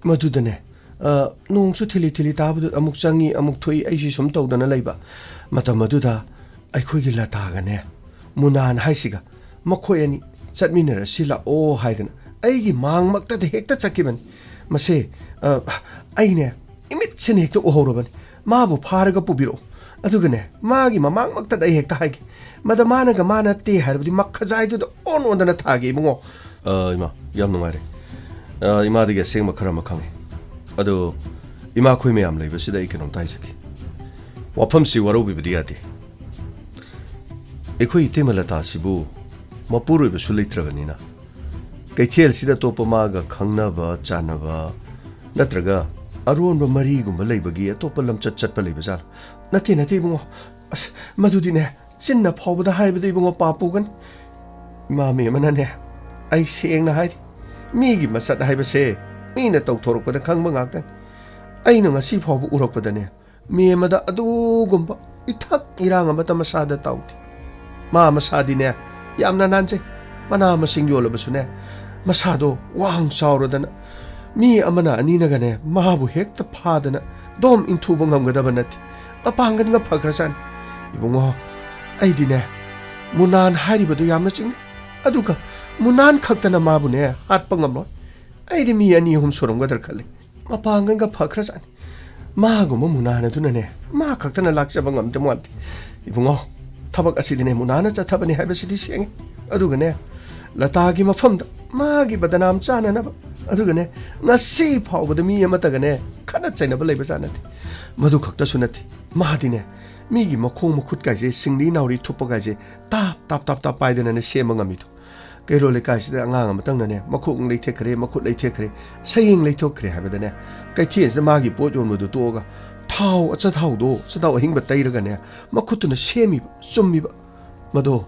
ꯃꯗꯨꯗꯅꯦ, ꯑ, ꯅꯣꯡꯁꯨ ꯊꯤꯂꯤ ꯊꯤꯂꯤ ꯇꯥꯕꯗꯨꯗ ꯑꯃꯨꯛ ꯆꯪꯉꯤ, ꯑꯃꯨꯛ ꯊꯣꯛꯏ, ꯑꯩꯁꯤ ꯁꯨꯝ ꯇꯧꯗꯅ ꯂꯩꯕ꯫ ꯃꯇꯝ ꯑꯗꯨꯗ ꯑꯩꯈꯣꯏꯒꯤ ꯂꯇꯥꯒꯅꯦ, ꯃꯨꯅꯥꯟ ꯍꯥꯏꯁꯤꯒ ꯃꯈꯣꯏ ꯑꯅꯤ ꯆꯠꯃꯤꯟꯅꯔꯁꯤ ꯂꯥꯛꯑꯣ ꯍꯥꯏꯗꯅ ꯑꯩꯒꯤ ꯃꯥꯡꯃꯛꯇꯗ ꯍꯦꯛꯇ ꯆꯠꯈꯤꯕꯅꯤ꯫ ꯃꯁꯦ, ꯑ, ꯑꯩꯅꯦ, ꯏꯃꯤꯠꯁꯤꯅ ꯍꯦꯛꯇ ꯎꯍꯧꯔꯕꯅꯤ꯫ ꯃꯥꯕꯨ ꯐꯥꯔꯒ ꯄꯨꯕꯤꯔꯛꯎ꯫ ꯑꯗꯨꯒꯅꯦ, ꯃꯥꯒꯤ ꯃꯃꯥꯡꯃꯛꯇꯗ ꯑꯩ ꯍꯦꯛꯇ ꯍꯥꯏꯒꯦ꯫ ꯃꯗ ꯃꯥꯅꯒ ꯃꯥ ꯅꯠꯇꯦ ꯍꯥꯏꯔꯕꯗꯤ ꯃꯈꯖꯥꯏꯗꯨꯗ ꯑꯣꯟ ꯑꯣꯟꯗꯅ ꯊꯥꯒꯦ, ꯏꯕꯨꯡꯉꯣ꯫ ꯑ, ꯏꯃꯥ, ꯌꯥꯝ ꯅꯨꯡꯉꯥꯏꯔꯦ꯫ ꯑ, ꯏꯃꯥꯗꯒꯤ ꯑꯁꯦꯡꯕ ꯈꯔ ꯑꯃ ꯈꯪꯉꯦ꯫ ꯑꯗꯣ, ꯏꯃꯥ, ꯑꯩꯈꯣꯏ ꯃꯌꯥꯝ ꯂꯩꯕꯁꯤꯗ ꯑꯩ ꯀꯩꯅꯣꯝꯇ ꯍꯥꯏꯖꯒꯦ꯫ ꯋꯥꯐꯝꯁꯤ ꯋꯥꯔꯧꯕꯤꯕꯗꯤ ꯌꯥꯗꯦ꯫ ꯑꯩꯈꯣꯏ ꯏꯇꯩꯃ ꯂꯇꯥꯁꯤꯕꯨ ꯃꯄꯨꯔꯣꯏꯕꯁꯨ ꯂꯩꯇ꯭ꯔꯕꯅꯤꯅ, ꯀꯩꯊꯦꯜꯁꯤꯗ ꯑꯇꯣꯞꯄ ꯃꯥꯒ ꯈꯪꯅꯕ ꯆꯥꯟꯅꯕ ꯅꯠꯇ꯭ꯔꯒ ꯑꯔꯣꯟꯕ ꯃꯔꯤꯒꯨꯝꯕ ꯂꯩꯕꯒꯤ ꯑꯇꯣꯞꯄ ꯂꯝꯆꯠ ꯆꯠꯄ ꯂꯩꯕꯖꯥꯠꯂꯣ? ꯅꯠꯇꯦ, ꯅꯠꯇꯦ, ꯏꯕꯨꯡꯉꯣ꯫ ꯑꯁ, ꯃꯗꯨꯗꯤꯅꯦ, ꯆꯤꯟꯅ ꯐꯥꯎꯕꯗ ꯍꯥꯏꯕꯗ, ꯏꯕꯨꯡꯉꯣ, ꯄꯥꯞ ꯄꯨꯒꯅꯤ꯫ ꯏꯃꯥ ꯃꯦꯝꯃꯅꯅꯦ, ꯑꯩ ꯁꯦꯡꯅ ꯍꯥꯏꯔꯤ, ꯃꯤꯒꯤ ꯃꯁꯛ ꯍꯥꯏꯕꯁꯦ ꯃꯤꯅ ꯇꯧꯊꯣꯔꯛꯄꯗ ꯈꯪꯕ ꯉꯥꯛꯇꯅꯤ꯫ ꯑꯩꯅ ꯉꯁꯤ ꯐꯥꯎꯕ ꯎꯔꯛꯄꯗꯅꯦ, ꯃꯦꯝꯃꯗ ꯑꯗꯨꯒꯨꯝꯕ ꯏꯊꯛ ꯏꯔꯥꯡ ꯑꯃꯠꯇ ꯃꯁꯥꯗ ꯇꯧꯗꯦ꯫ ꯃꯥ ꯃꯁꯥꯗꯤꯅꯦ, ꯌꯥꯝꯅ ꯅꯥꯟꯖꯩ꯫ ꯃꯅꯥ ꯃꯁꯤꯡ ꯌꯣꯜꯂꯕꯁꯨꯅꯦ, ꯃꯁꯥꯗꯣ ꯋꯥꯡ ꯆꯥꯎꯔꯗꯅ, ꯃꯤ ꯑꯃꯅ ꯑꯅꯤꯅꯒꯅꯦ, ꯃꯥꯕꯨ ꯍꯦꯛꯇ ꯐꯥꯗꯅ ꯗꯣꯝ ꯏꯟꯊꯨꯕ ꯉꯝꯒꯗꯕ ꯅꯠꯇꯦ꯫ ꯃꯄꯥꯡꯒꯜꯒ ꯐꯈ꯭ꯔꯖꯥꯠꯅꯤ꯫ ꯏꯕꯨꯡꯉꯣ, ꯑꯩꯗꯤꯅꯦ, ꯃꯨꯅꯥꯟ ꯍꯥꯏꯔꯤꯕꯗꯨ ꯌꯥꯝꯅ ꯆꯤꯡꯅꯩ꯫ ꯑꯗꯨꯒ ꯃꯨꯅꯥꯟ ꯈꯛꯇꯅ ꯃꯥꯕꯨꯅꯦ, ꯍꯥꯠꯄ ꯉꯝꯂꯣꯏ꯫ ꯑꯩꯗꯤ ꯃꯤ ꯑꯅꯤ ꯑꯍꯨꯝ ꯁꯨꯔꯝꯒꯗ꯭ꯔꯥ ꯈꯜꯂꯤ꯫ ꯃꯄꯥꯡꯒꯜꯒ ꯐꯈ꯭ꯔꯖꯥꯠꯅꯤ꯫ ꯃꯥꯒꯨꯝꯕ ꯃꯨꯅꯥꯟ ꯑꯗꯨꯅꯅꯦ, ꯃꯥ ꯈꯛꯇꯅ ꯂꯥꯛꯆꯕ ꯉꯝꯗ ꯃꯥꯟꯗꯦ꯫ ꯏꯕꯨꯡꯉꯣ, ꯊꯕꯛ ꯑꯁꯤꯗꯤꯅꯦ, ꯃꯨꯅꯥꯟꯅ ꯆꯠꯊꯕꯅꯤ ꯍꯥꯏꯕꯁꯤꯗꯤ ꯁꯦꯡꯉꯤ꯫ ꯑꯗꯨꯒꯅꯦ, ꯂꯇꯥꯒꯤ ꯃꯐꯝꯗ ꯃꯥꯒꯤ ꯕꯗꯅꯥꯝ ꯆꯥꯅꯅꯕ, ꯑꯗꯨꯒꯅꯦ, ꯉꯁꯤ ꯐꯥꯎꯕꯗ ꯃꯤ ꯑꯃꯠꯇꯒꯅꯦ ꯈꯠꯅ ꯆꯩꯅꯕ ꯂꯩꯕꯖꯥꯠ ꯅꯠꯇꯦ꯫ ꯃꯗꯨ ꯈꯛꯇꯁꯨ ꯅꯠꯇꯦ, ꯃꯥꯗꯤꯅꯦ, ꯃꯤꯒꯤ ꯃꯈꯣꯡ ꯃꯈꯨꯠ ꯀꯥꯏꯁꯦ, ꯁꯤꯡꯂꯤ ꯅꯥꯎꯔꯤ ꯊꯨꯞꯄ ꯀꯥꯏꯁꯦ ꯇꯥꯞ ꯇꯥꯞ ꯇꯥꯞ ꯇꯥꯞ ꯄꯥꯏꯗꯅꯅꯦ ꯁꯦꯝꯕ ꯉꯝꯃꯤꯗꯣ꯫ ꯀꯩꯔꯣꯜ ꯂꯩꯀꯥꯏꯁꯤꯗ ꯑꯉꯥꯡ ꯑꯃꯇꯪꯅꯅꯦ, ꯃꯈꯣꯡ ꯂꯩꯊꯦꯛꯈ꯭ꯔꯦ, ꯃꯈꯨꯠ ꯂꯩꯊꯦꯛꯈ꯭ꯔꯦ, ꯁꯌꯦꯡ ꯂꯩꯊꯣꯛꯈ꯭ꯔꯦ ꯍꯥꯏꯕꯗꯅꯦ, ꯀꯩꯊꯦꯜꯁꯤꯗ ꯃꯥꯒꯤ ꯄꯣꯠ ꯌꯣꯟꯕꯗꯨ ꯇꯣꯛꯑꯒ, ꯊꯥꯎ, ꯑꯆꯥꯊꯥꯎꯗꯣ, ꯑꯆꯥꯊꯥꯎ ꯑꯍꯤꯡꯕ ꯇꯩꯔꯒꯅꯦ, ꯃꯈꯨꯠꯇꯨꯅ ꯁꯦꯝꯃꯤꯕ, ꯆꯨꯝꯃꯤꯕ꯫ ꯃꯗꯣ,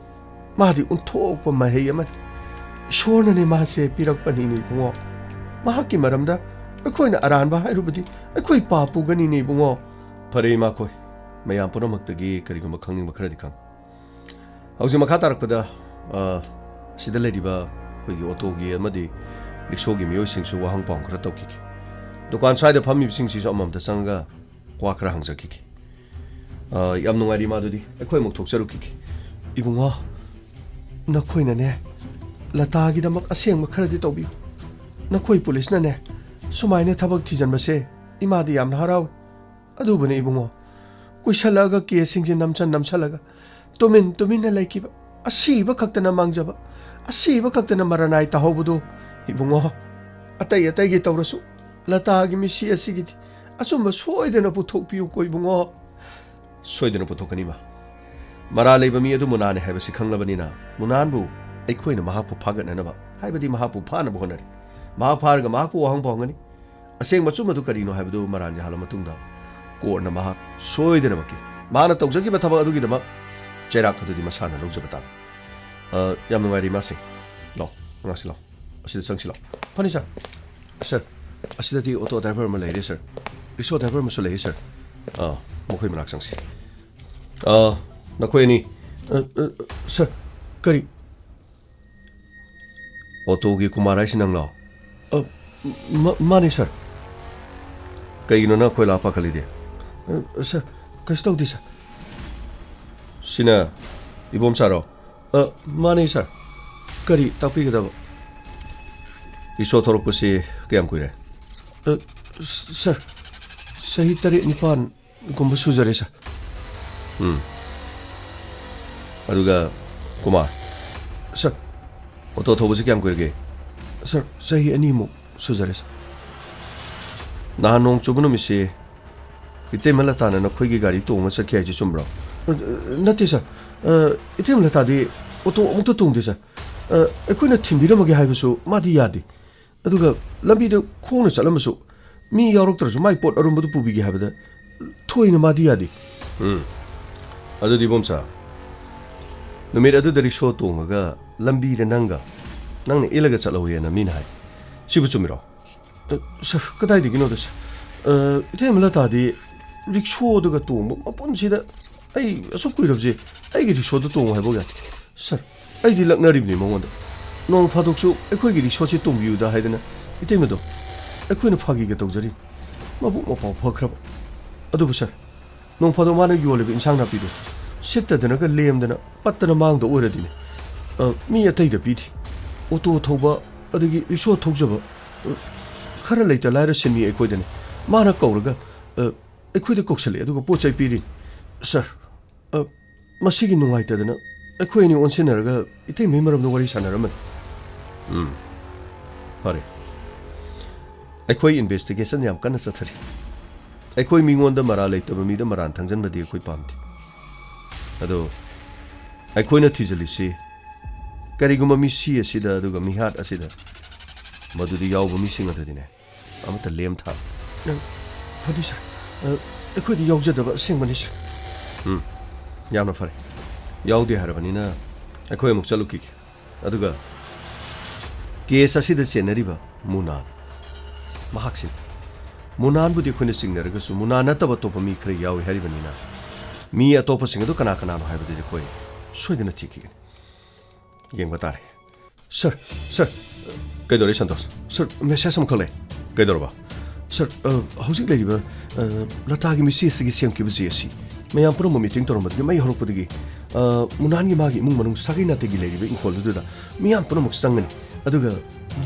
ꯃꯥꯗꯤ ꯑꯣꯟꯊꯣꯛꯄ ꯃꯍꯩ ꯑꯃꯅꯤ꯫ ꯏꯁꯣꯔꯅꯅꯦ ꯃꯥꯁꯦ ꯄꯤꯔꯛꯄꯅꯤꯅꯦ, ꯏꯕꯨꯡꯉꯣ꯫ ꯃꯍꯥꯛꯀꯤ ꯃꯔꯝꯗ ꯑꯩꯈꯣꯏꯅ ꯑꯔꯥꯟꯕ ꯍꯥꯏꯔꯨꯕꯗꯤ ꯑꯩꯈꯣꯏ ꯄꯥꯞ ꯄꯨꯒꯅꯤꯅꯦ, ꯏꯕꯨꯡꯉꯣ꯫ ꯐꯔꯦ, ꯏꯃꯥꯈꯣꯏ, ꯃꯌꯥꯝ ꯄꯨꯝꯅꯃꯛꯇꯒꯤ ꯀꯔꯤꯒꯨꯝꯕ ꯈꯪꯅꯤꯡꯕ ꯈꯔꯗꯤ ꯈꯪ꯫ ꯍꯧꯖꯤꯛ ꯃꯈꯥ ꯇꯥꯔꯛꯄꯗ, ꯑ, ꯁꯤꯗ ꯂꯩꯔꯤꯕ ꯑꯩꯈꯣꯏꯒꯤ ꯑꯣꯇꯣꯒꯤ ꯑꯃꯗꯤ ꯔꯤꯛꯁꯣꯒꯤ ꯃꯤꯑꯣꯏꯁꯤꯡꯁꯨ ꯋꯥꯍꯪ ꯄꯥꯎꯍꯪ ꯈꯔ ꯇꯧꯈꯤꯒꯦ꯫ ꯗꯨꯀꯥꯟ ꯁ꯭ꯋꯥꯏꯗ ꯐꯝꯃꯤꯕꯁꯤꯡꯁꯤꯁꯨ ꯑꯃꯃꯝꯇ ꯆꯪꯉꯒ ꯋꯥ ꯈꯔ ꯍꯪꯖꯈꯤꯒꯦ꯫ ꯑ, ꯌꯥꯝ ꯅꯨꯡꯉꯥꯏꯔꯤ ꯃꯥꯗꯨꯗꯤ꯫ ꯑꯩꯈꯣꯏ ꯑꯃꯨꯛ ꯊꯣꯛꯆꯔꯨꯈꯤꯒꯦ꯫ ꯏꯕꯨꯡꯉꯣ, ꯅꯈꯣꯏꯅꯅꯦ, ꯂꯇꯥꯒꯤꯗꯃꯛ ꯑꯁꯦꯡꯕ ꯈꯔꯗꯤ ꯇꯧꯕꯤꯌꯨ꯫ ꯅꯈꯣꯏ ꯄꯨꯂꯤꯁꯅꯅꯦ, ꯁꯨꯃꯥꯏꯅ ꯊꯕꯛ ꯊꯤꯖꯤꯟꯕꯁꯦ ꯏꯃꯥꯗꯤ ꯌꯥꯝꯅ ꯍꯔꯥꯎꯏ꯫ ꯑꯗꯨꯕꯨꯅꯦ ꯏꯕꯨꯡꯉꯣ, ꯀꯨꯏꯁꯜꯂꯛꯑꯒ ꯀꯦꯁꯁꯤꯡꯁꯦ ꯅꯝꯁꯟ ꯅꯝꯁꯜꯂꯒ ꯇꯨꯃꯤꯟ ꯇꯨꯃꯤꯟꯅ ꯂꯩꯈꯤꯕ, ꯑꯁꯤꯕ ꯈꯛꯇꯅ ꯃꯥꯡꯖꯕ, ꯑꯁꯤꯕ ꯈꯛꯇꯅ ꯃꯔꯅꯥꯏ ꯇꯥꯍꯧꯕꯗꯣ ꯏꯕꯨꯡꯉꯣ, ꯑꯇꯩ ꯑꯇꯩꯒꯤ ꯇꯧꯔꯁꯨ ꯂꯇꯥꯒꯤ ꯃꯤꯁꯤ ꯑꯁꯤꯒꯤꯗꯤ ꯑꯆꯨꯝꯕ ꯁꯣꯏꯗꯅ ꯄꯨꯊꯣꯛꯄꯤꯌꯨꯀꯣ ꯏꯕꯨꯡꯉꯣ꯫ ꯁꯣꯏꯗꯅ ꯄꯨꯊꯣꯛꯀꯅꯤ ꯃꯥ꯫ ꯃꯔꯥꯜ ꯂꯩꯕ ꯃꯤ ꯑꯗꯨ ꯃꯨꯅꯥꯅꯤ ꯍꯥꯏꯕꯁꯤ ꯈꯪꯂꯕꯅꯤꯅ, ꯃꯨꯅꯥꯟꯕꯨ ꯑꯩꯈꯣꯏꯅ ꯃꯍꯥꯛꯄꯨ ꯐꯥꯒꯠꯅꯅꯕ, ꯍꯥꯏꯕꯗꯤ ꯃꯍꯥꯛꯄꯨ ꯐꯥꯅꯕ ꯍꯣꯠꯅꯔꯤ꯫ ꯃꯍꯥꯛ ꯐꯥꯔꯒ ꯃꯍꯥꯛꯄꯨ ꯋꯥꯍꯪ ꯄꯥꯎꯍꯪꯒꯅꯤ꯫ ꯑꯁꯦꯡꯕ ꯑꯆꯨꯝꯕꯗꯨ ꯀꯔꯤꯅꯣ ꯍꯥꯏꯕꯗꯨ ꯃꯔꯥꯟ ꯌꯥꯍꯜꯂ ꯃꯇꯨꯡꯗ ꯀꯣꯔꯠꯅ ꯃꯍꯥꯛ ꯁꯣꯏꯗꯅꯃꯛꯀꯤ ꯃꯥꯅ ꯇꯧꯖꯈꯤꯕ ꯊꯕꯛ ꯑꯗꯨꯒꯤꯗꯃꯛ ꯆꯩꯔꯥꯛ ꯑꯗꯨꯗꯤ ꯃꯁꯥꯅ ꯂꯧꯖꯕ ꯇꯥꯕꯅꯤ꯫ ꯑ, ꯌꯥꯝ ꯅꯨꯡꯉꯥꯏꯔꯦ ꯏꯃꯥꯁꯤꯡ꯫ ꯂꯥꯎ, ꯑꯉꯥꯡꯁꯤ ꯂꯥꯎ꯫ ꯑꯁꯤꯗ ꯆꯪꯁꯤ ꯂꯥꯎ꯫ ꯐꯅꯤ ꯁꯥꯔ꯫ ꯁꯥꯔ, ꯑꯁꯤꯗꯗꯤ ꯑꯣꯇꯣ ꯗ꯭ꯔꯥꯏꯚꯔ ꯑꯃ ꯂꯩꯔꯦ ꯁꯥꯔ꯫ ꯔꯤꯛꯁꯣ ꯗ꯭ꯔꯥꯏꯚꯔ ꯑꯃꯁꯨ ꯂꯩꯔꯦ ꯁꯥꯔ꯫ ꯑ, ꯃꯈꯣꯏ ꯃꯅꯥꯛ ꯆꯪꯁꯤ꯫ ꯑ, ꯅꯈꯣꯏ ꯑꯅꯤ꯫ ꯑ, ꯑ, ꯁꯥꯔ, ꯀꯔꯤ? ꯑꯣꯇꯣꯒꯤ ꯀꯨꯃꯥꯔ ꯍꯥꯏꯁꯤ ꯅꯪꯂꯣ? ꯑ, ꯃ-, ꯃꯥꯅꯤ ꯁꯥꯔ꯫ ꯀꯩꯒꯤꯅꯣ ꯅꯪ ꯑꯩꯈꯣꯏ ꯂꯥꯛ ꯄꯥꯈꯠꯂꯤꯗꯤ? ꯑ, ꯁꯥꯔ, ꯀꯩꯁꯨ ꯇꯧꯗꯦ ꯁꯥꯔ꯫ ꯁꯤꯅ ꯏꯕꯣꯝꯆꯥꯔꯣ? ꯑ, ꯃꯥꯅꯤ ꯁꯥꯔ꯫ ꯀꯔꯤ ꯇꯥꯛꯄꯤꯒꯗꯕ? ꯔꯤꯛꯁꯣ ꯊꯧꯔꯛꯄꯁꯤ ꯀꯌꯥꯝ ꯀꯨꯏꯔꯦ? ꯑ, ꯁ-, ꯁꯥꯔ, ꯆꯍꯤ ꯇꯔꯦꯠ ꯅꯤꯄꯥꯟ ꯒꯨꯝꯕ ꯁꯨꯖꯔꯦ, ꯁꯥꯔ꯫ ꯎꯝ꯫ ꯑꯗꯨꯒ ꯀꯨꯃꯥꯔ? ꯁꯥꯔ꯫ ꯑꯣꯇꯣ ꯊꯧꯕꯁꯤ ꯀꯌꯥꯝ ꯀꯨꯏꯔꯒꯦ? ꯁꯥꯔ, ꯆꯍꯤ ꯑꯅꯤꯃꯨꯛ ꯁꯨꯖꯔꯦ, ꯁꯥꯔ꯫ ꯅꯍꯥꯟ ꯅꯣꯡ ꯆꯨꯕ ꯅꯨꯃꯤꯠꯁꯤ ꯏꯇꯩꯃ ꯂꯇꯥꯅ ꯅꯈꯣꯏꯒꯤ ꯒꯥꯔꯤ ꯇꯣꯡꯉ ꯆꯠꯈꯤ ꯍꯥꯏꯁꯤ ꯆꯨꯝꯕ꯭ꯔꯣ? ꯑ, ꯅꯠꯇꯦ, ꯁꯥꯔ꯫ ꯑ, ꯏꯇꯩꯃ ꯂꯇꯥꯗꯤ ꯑꯣꯇꯣ ꯑꯃꯨꯛꯇ ꯇꯣꯡꯗꯦ, ꯁꯥꯔ꯫ ꯑ, ꯑꯩꯈꯣꯏꯅ ꯊꯤꯟꯕꯤꯔꯝꯃꯒꯦ ꯍꯥꯏꯕꯁꯨ ꯃꯥꯗꯤ ꯌꯥꯗꯦ꯫ ꯑꯗꯨꯒ ꯂꯝꯕꯤꯗ ꯈꯣꯡꯅ ꯆꯠꯂꯝꯃꯁꯨ ꯃꯤ ꯌꯥꯎꯔꯛꯇ꯭ꯔꯁꯨ ꯃꯥꯏ ꯄꯣꯠ ꯑꯔꯨꯝꯕꯗꯨ ꯄꯨꯕꯤꯒꯦ ꯍꯥꯏꯕꯗ ꯊꯣꯏꯅ ꯃꯥꯗꯤ ꯌꯥꯗꯦ꯫ ꯎꯝ꯫ ꯑꯗꯨꯗꯤ ꯏꯕꯣꯝꯆꯥ, ꯅꯨꯃꯤꯠ ꯑꯗꯨꯗ ꯔꯤꯛꯁꯣ ꯇꯣꯡꯉꯒ ꯂꯝꯕꯤꯗ ꯅꯪꯒ, ꯅꯪꯅ ꯏꯜꯂꯒ ꯆꯠꯍꯧꯋꯦꯅ ꯃꯤꯅ ꯍꯥꯏ꯫ ꯁꯤꯕꯨ ꯆꯨꯝꯃꯤꯔꯣ? ꯑ, ꯁꯥꯔ, ꯀꯗꯥꯏꯗꯒꯤꯅꯣꯗ, ꯁꯥꯔ? ꯑ, ꯏꯇꯩꯃ ꯂꯇꯥꯗꯤ ꯔꯤꯛꯁꯣꯗꯒ ꯇꯣꯡꯕ ꯃꯄꯨꯟꯁꯤꯗ ꯑꯩ ꯑꯁꯨꯛ ꯀꯨꯏꯔꯕꯁꯦ ꯑꯩꯒꯤ ꯔꯤꯛꯁꯣꯗ ꯇꯣꯡꯉꯨ ꯍꯥꯏꯕ ꯌꯥꯗꯦ꯫ ꯁꯥꯔ, ꯑꯩꯗꯤ ꯂꯛꯅꯔꯤꯕꯅꯤ ꯃꯉꯣꯟꯗ꯫ ꯅꯣꯡ ꯐꯥꯗꯣꯛꯁꯨ ꯑꯩꯈꯣꯏꯒꯤ ꯔꯤꯛꯁꯣꯁꯦ ꯇꯣꯡꯕꯤꯌꯨꯗ ꯍꯥꯏꯗꯅ ꯏꯇꯩꯃꯗꯣ ꯑꯩꯈꯣꯏꯅ ꯐꯥꯒꯤꯒ ꯇꯧꯖꯔꯤꯕꯅꯤ꯫ ꯃꯕꯨꯛ ꯃꯄꯥꯎ ꯐꯈ꯭ꯔꯕ꯫ ꯑꯗꯨꯕꯨ ꯁꯥꯔ, ꯅꯣꯡ ꯐꯥꯗꯣꯛ ꯃꯥꯅ ꯌꯣꯜꯂꯤꯕ ꯏꯟꯁꯥꯡ ꯅꯥꯄꯤꯗꯣ ꯁꯤꯠꯇꯗꯅꯒ ꯂꯦꯝꯗꯅ ꯄꯠꯇꯅ ꯃꯥꯡꯗ ꯑꯣꯏꯔꯗꯤꯅꯦ, ꯑ, ꯃꯤ ꯑꯇꯩꯗ ꯄꯤꯗꯦ꯫ ꯑꯣꯇꯣ ꯊꯧꯕ, ꯑꯗꯒꯤ ꯔꯤꯛꯁꯣ ꯊꯧꯖꯕ, ꯑ, ꯈꯔ ꯂꯩꯇ ꯂꯥꯏꯔ ꯁꯤꯟꯃꯤ ꯑꯩꯈꯣꯏꯗꯅꯤ꯫ ꯃꯥꯅ ꯀꯧꯔꯒ, ꯑ, ꯑꯩꯈꯣꯏꯗ ꯀꯧꯁꯜꯂꯛꯑꯦ, ꯑꯗꯨꯒ ꯄꯣꯠ ꯆꯩ ꯄꯤꯔꯤ꯫ ꯁꯥꯔ, ꯑ, ꯃꯁꯤꯒꯤ ꯅꯨꯡꯉꯥꯏꯇꯗꯅ ꯑꯩꯈꯣꯏ ꯑꯅꯤ ꯑꯣꯟꯁꯤꯟꯅꯔꯒ ꯏꯇꯩꯃꯩ ꯃꯔꯝꯗ ꯋꯥꯔꯤ ꯁꯥꯟꯅꯔꯝꯕꯅꯤ꯫ ꯎꯝ, ꯐꯔꯦ꯫ ꯑꯩꯈꯣꯏ ꯏꯟꯚꯦꯁꯇꯤꯒꯦꯁꯟ ꯌꯥꯝ ꯀꯟꯅ ꯆꯠꯊꯔꯤ꯫ ꯑꯩꯈꯣꯏ ꯃꯤꯉꯣꯟꯗ ꯃꯔꯥꯜ ꯂꯩꯇꯕ ꯃꯤꯗ ꯃꯔꯥꯜ ꯊꯪꯖꯟꯕꯗꯤ ꯑꯩꯈꯣꯏ ꯄꯥꯝꯗꯦ꯫ ꯑꯗꯣ ꯑꯩꯈꯣꯏꯅ ꯊꯤꯖꯤꯜꯂꯤꯁꯤ ꯀꯔꯤꯒꯨꯝꯕ ꯃꯤꯁꯤ ꯑꯁꯤꯗ ꯑꯗꯨꯒ ꯃꯤꯍꯥꯠ ꯑꯁꯤꯗ ꯃꯗꯨꯗ ꯌꯥꯎꯕ ꯃꯤꯁꯤꯡ ꯑꯗꯨꯗꯤꯅꯦ, ꯑꯃꯠꯇ ꯂꯦꯝ ꯊꯥꯔꯣꯏ꯫ ꯑ, ꯐꯅꯤ, ꯁꯥꯔ꯫ ꯑ, ꯑꯩꯈꯣꯏꯗꯤ ꯌꯥꯎꯖꯗꯕ ꯑꯁꯦꯡꯕꯅꯤ, ꯁꯥꯔ꯫ ꯎꯝ, ꯌꯥꯝꯅ ꯐꯔꯦ꯫ ꯌꯥꯎꯗꯦ ꯍꯥꯏꯔꯕꯅꯤꯅ ꯑꯩꯈꯣꯏ ꯑꯃꯨꯛ ꯆꯠꯂꯨꯈꯤꯒꯦ꯫ ꯑꯗꯨꯒ ꯀꯦꯁ ꯑꯁꯤꯗ ꯆꯦꯟꯅꯔꯤꯕ ꯃꯨꯅꯥꯟ, ꯃꯍꯥꯛꯁꯤ, ꯃꯨꯅꯥꯟꯕꯨꯗꯤ ꯑꯩꯈꯣꯏꯅ ꯆꯤꯡꯅꯔꯒꯁꯨ ꯃꯨꯅꯥꯟ ꯅꯠꯇꯕ ꯑꯇꯣꯞꯄ ꯃꯤ ꯈꯔ ꯌꯥꯎꯏ ꯍꯥꯏꯔꯤꯕꯅꯤꯅ, ꯃꯤ ꯑꯇꯣꯞꯄꯁꯤꯡ ꯑꯗꯨ ꯀꯅꯥ ꯀꯅꯥꯅꯣ ꯍꯥꯏꯕꯗꯨꯗꯤ ꯑꯩꯈꯣꯏ ꯁꯣꯏꯗꯅ ꯊꯤꯈꯤꯒꯅꯤ꯫ ꯌꯦꯡꯕ ꯇꯥꯔꯦ꯫ ꯁꯥꯔ, ꯁꯥꯔ꯫ ꯀꯩꯗꯧꯔꯦ ꯁꯟꯇꯣꯁ? ꯁꯥꯔ, ꯃꯦꯁꯦꯖ ꯑꯃꯈꯛ ꯂꯩ꯫ ꯀꯩꯗꯧꯔꯕ? ꯁꯥꯔ, ꯑ, ꯍꯧꯖꯤꯛ ꯂꯩꯔꯤꯕ, ꯑ, ꯂꯇꯥꯒꯤ ꯃꯤꯁꯤ ꯑꯁꯤꯒꯤ ꯁꯦꯝꯈꯤꯕ ꯖꯦ ꯑꯁꯤ ꯃꯌꯥꯝ ꯄꯨꯝꯅꯃꯛ ꯃꯤꯇꯤꯡ ꯇꯧꯔꯝꯕꯗꯒꯤ ꯃꯩ ꯍꯧꯔꯛꯄꯗꯒꯤ, ꯑ, ꯃꯨꯅꯥꯟꯒꯤ ꯃꯥꯒꯤ ꯏꯃꯨꯡ ꯃꯅꯨꯡ ꯁꯥꯒꯩ ꯅꯥꯇꯩꯒꯤ ꯂꯩꯔꯤꯕ ꯏꯪꯈꯣꯜꯗꯨꯗ ꯃꯤꯌꯥꯝ ꯄꯨꯝꯅꯃꯛ ꯆꯪꯒꯅꯤ, ꯑꯗꯨꯒ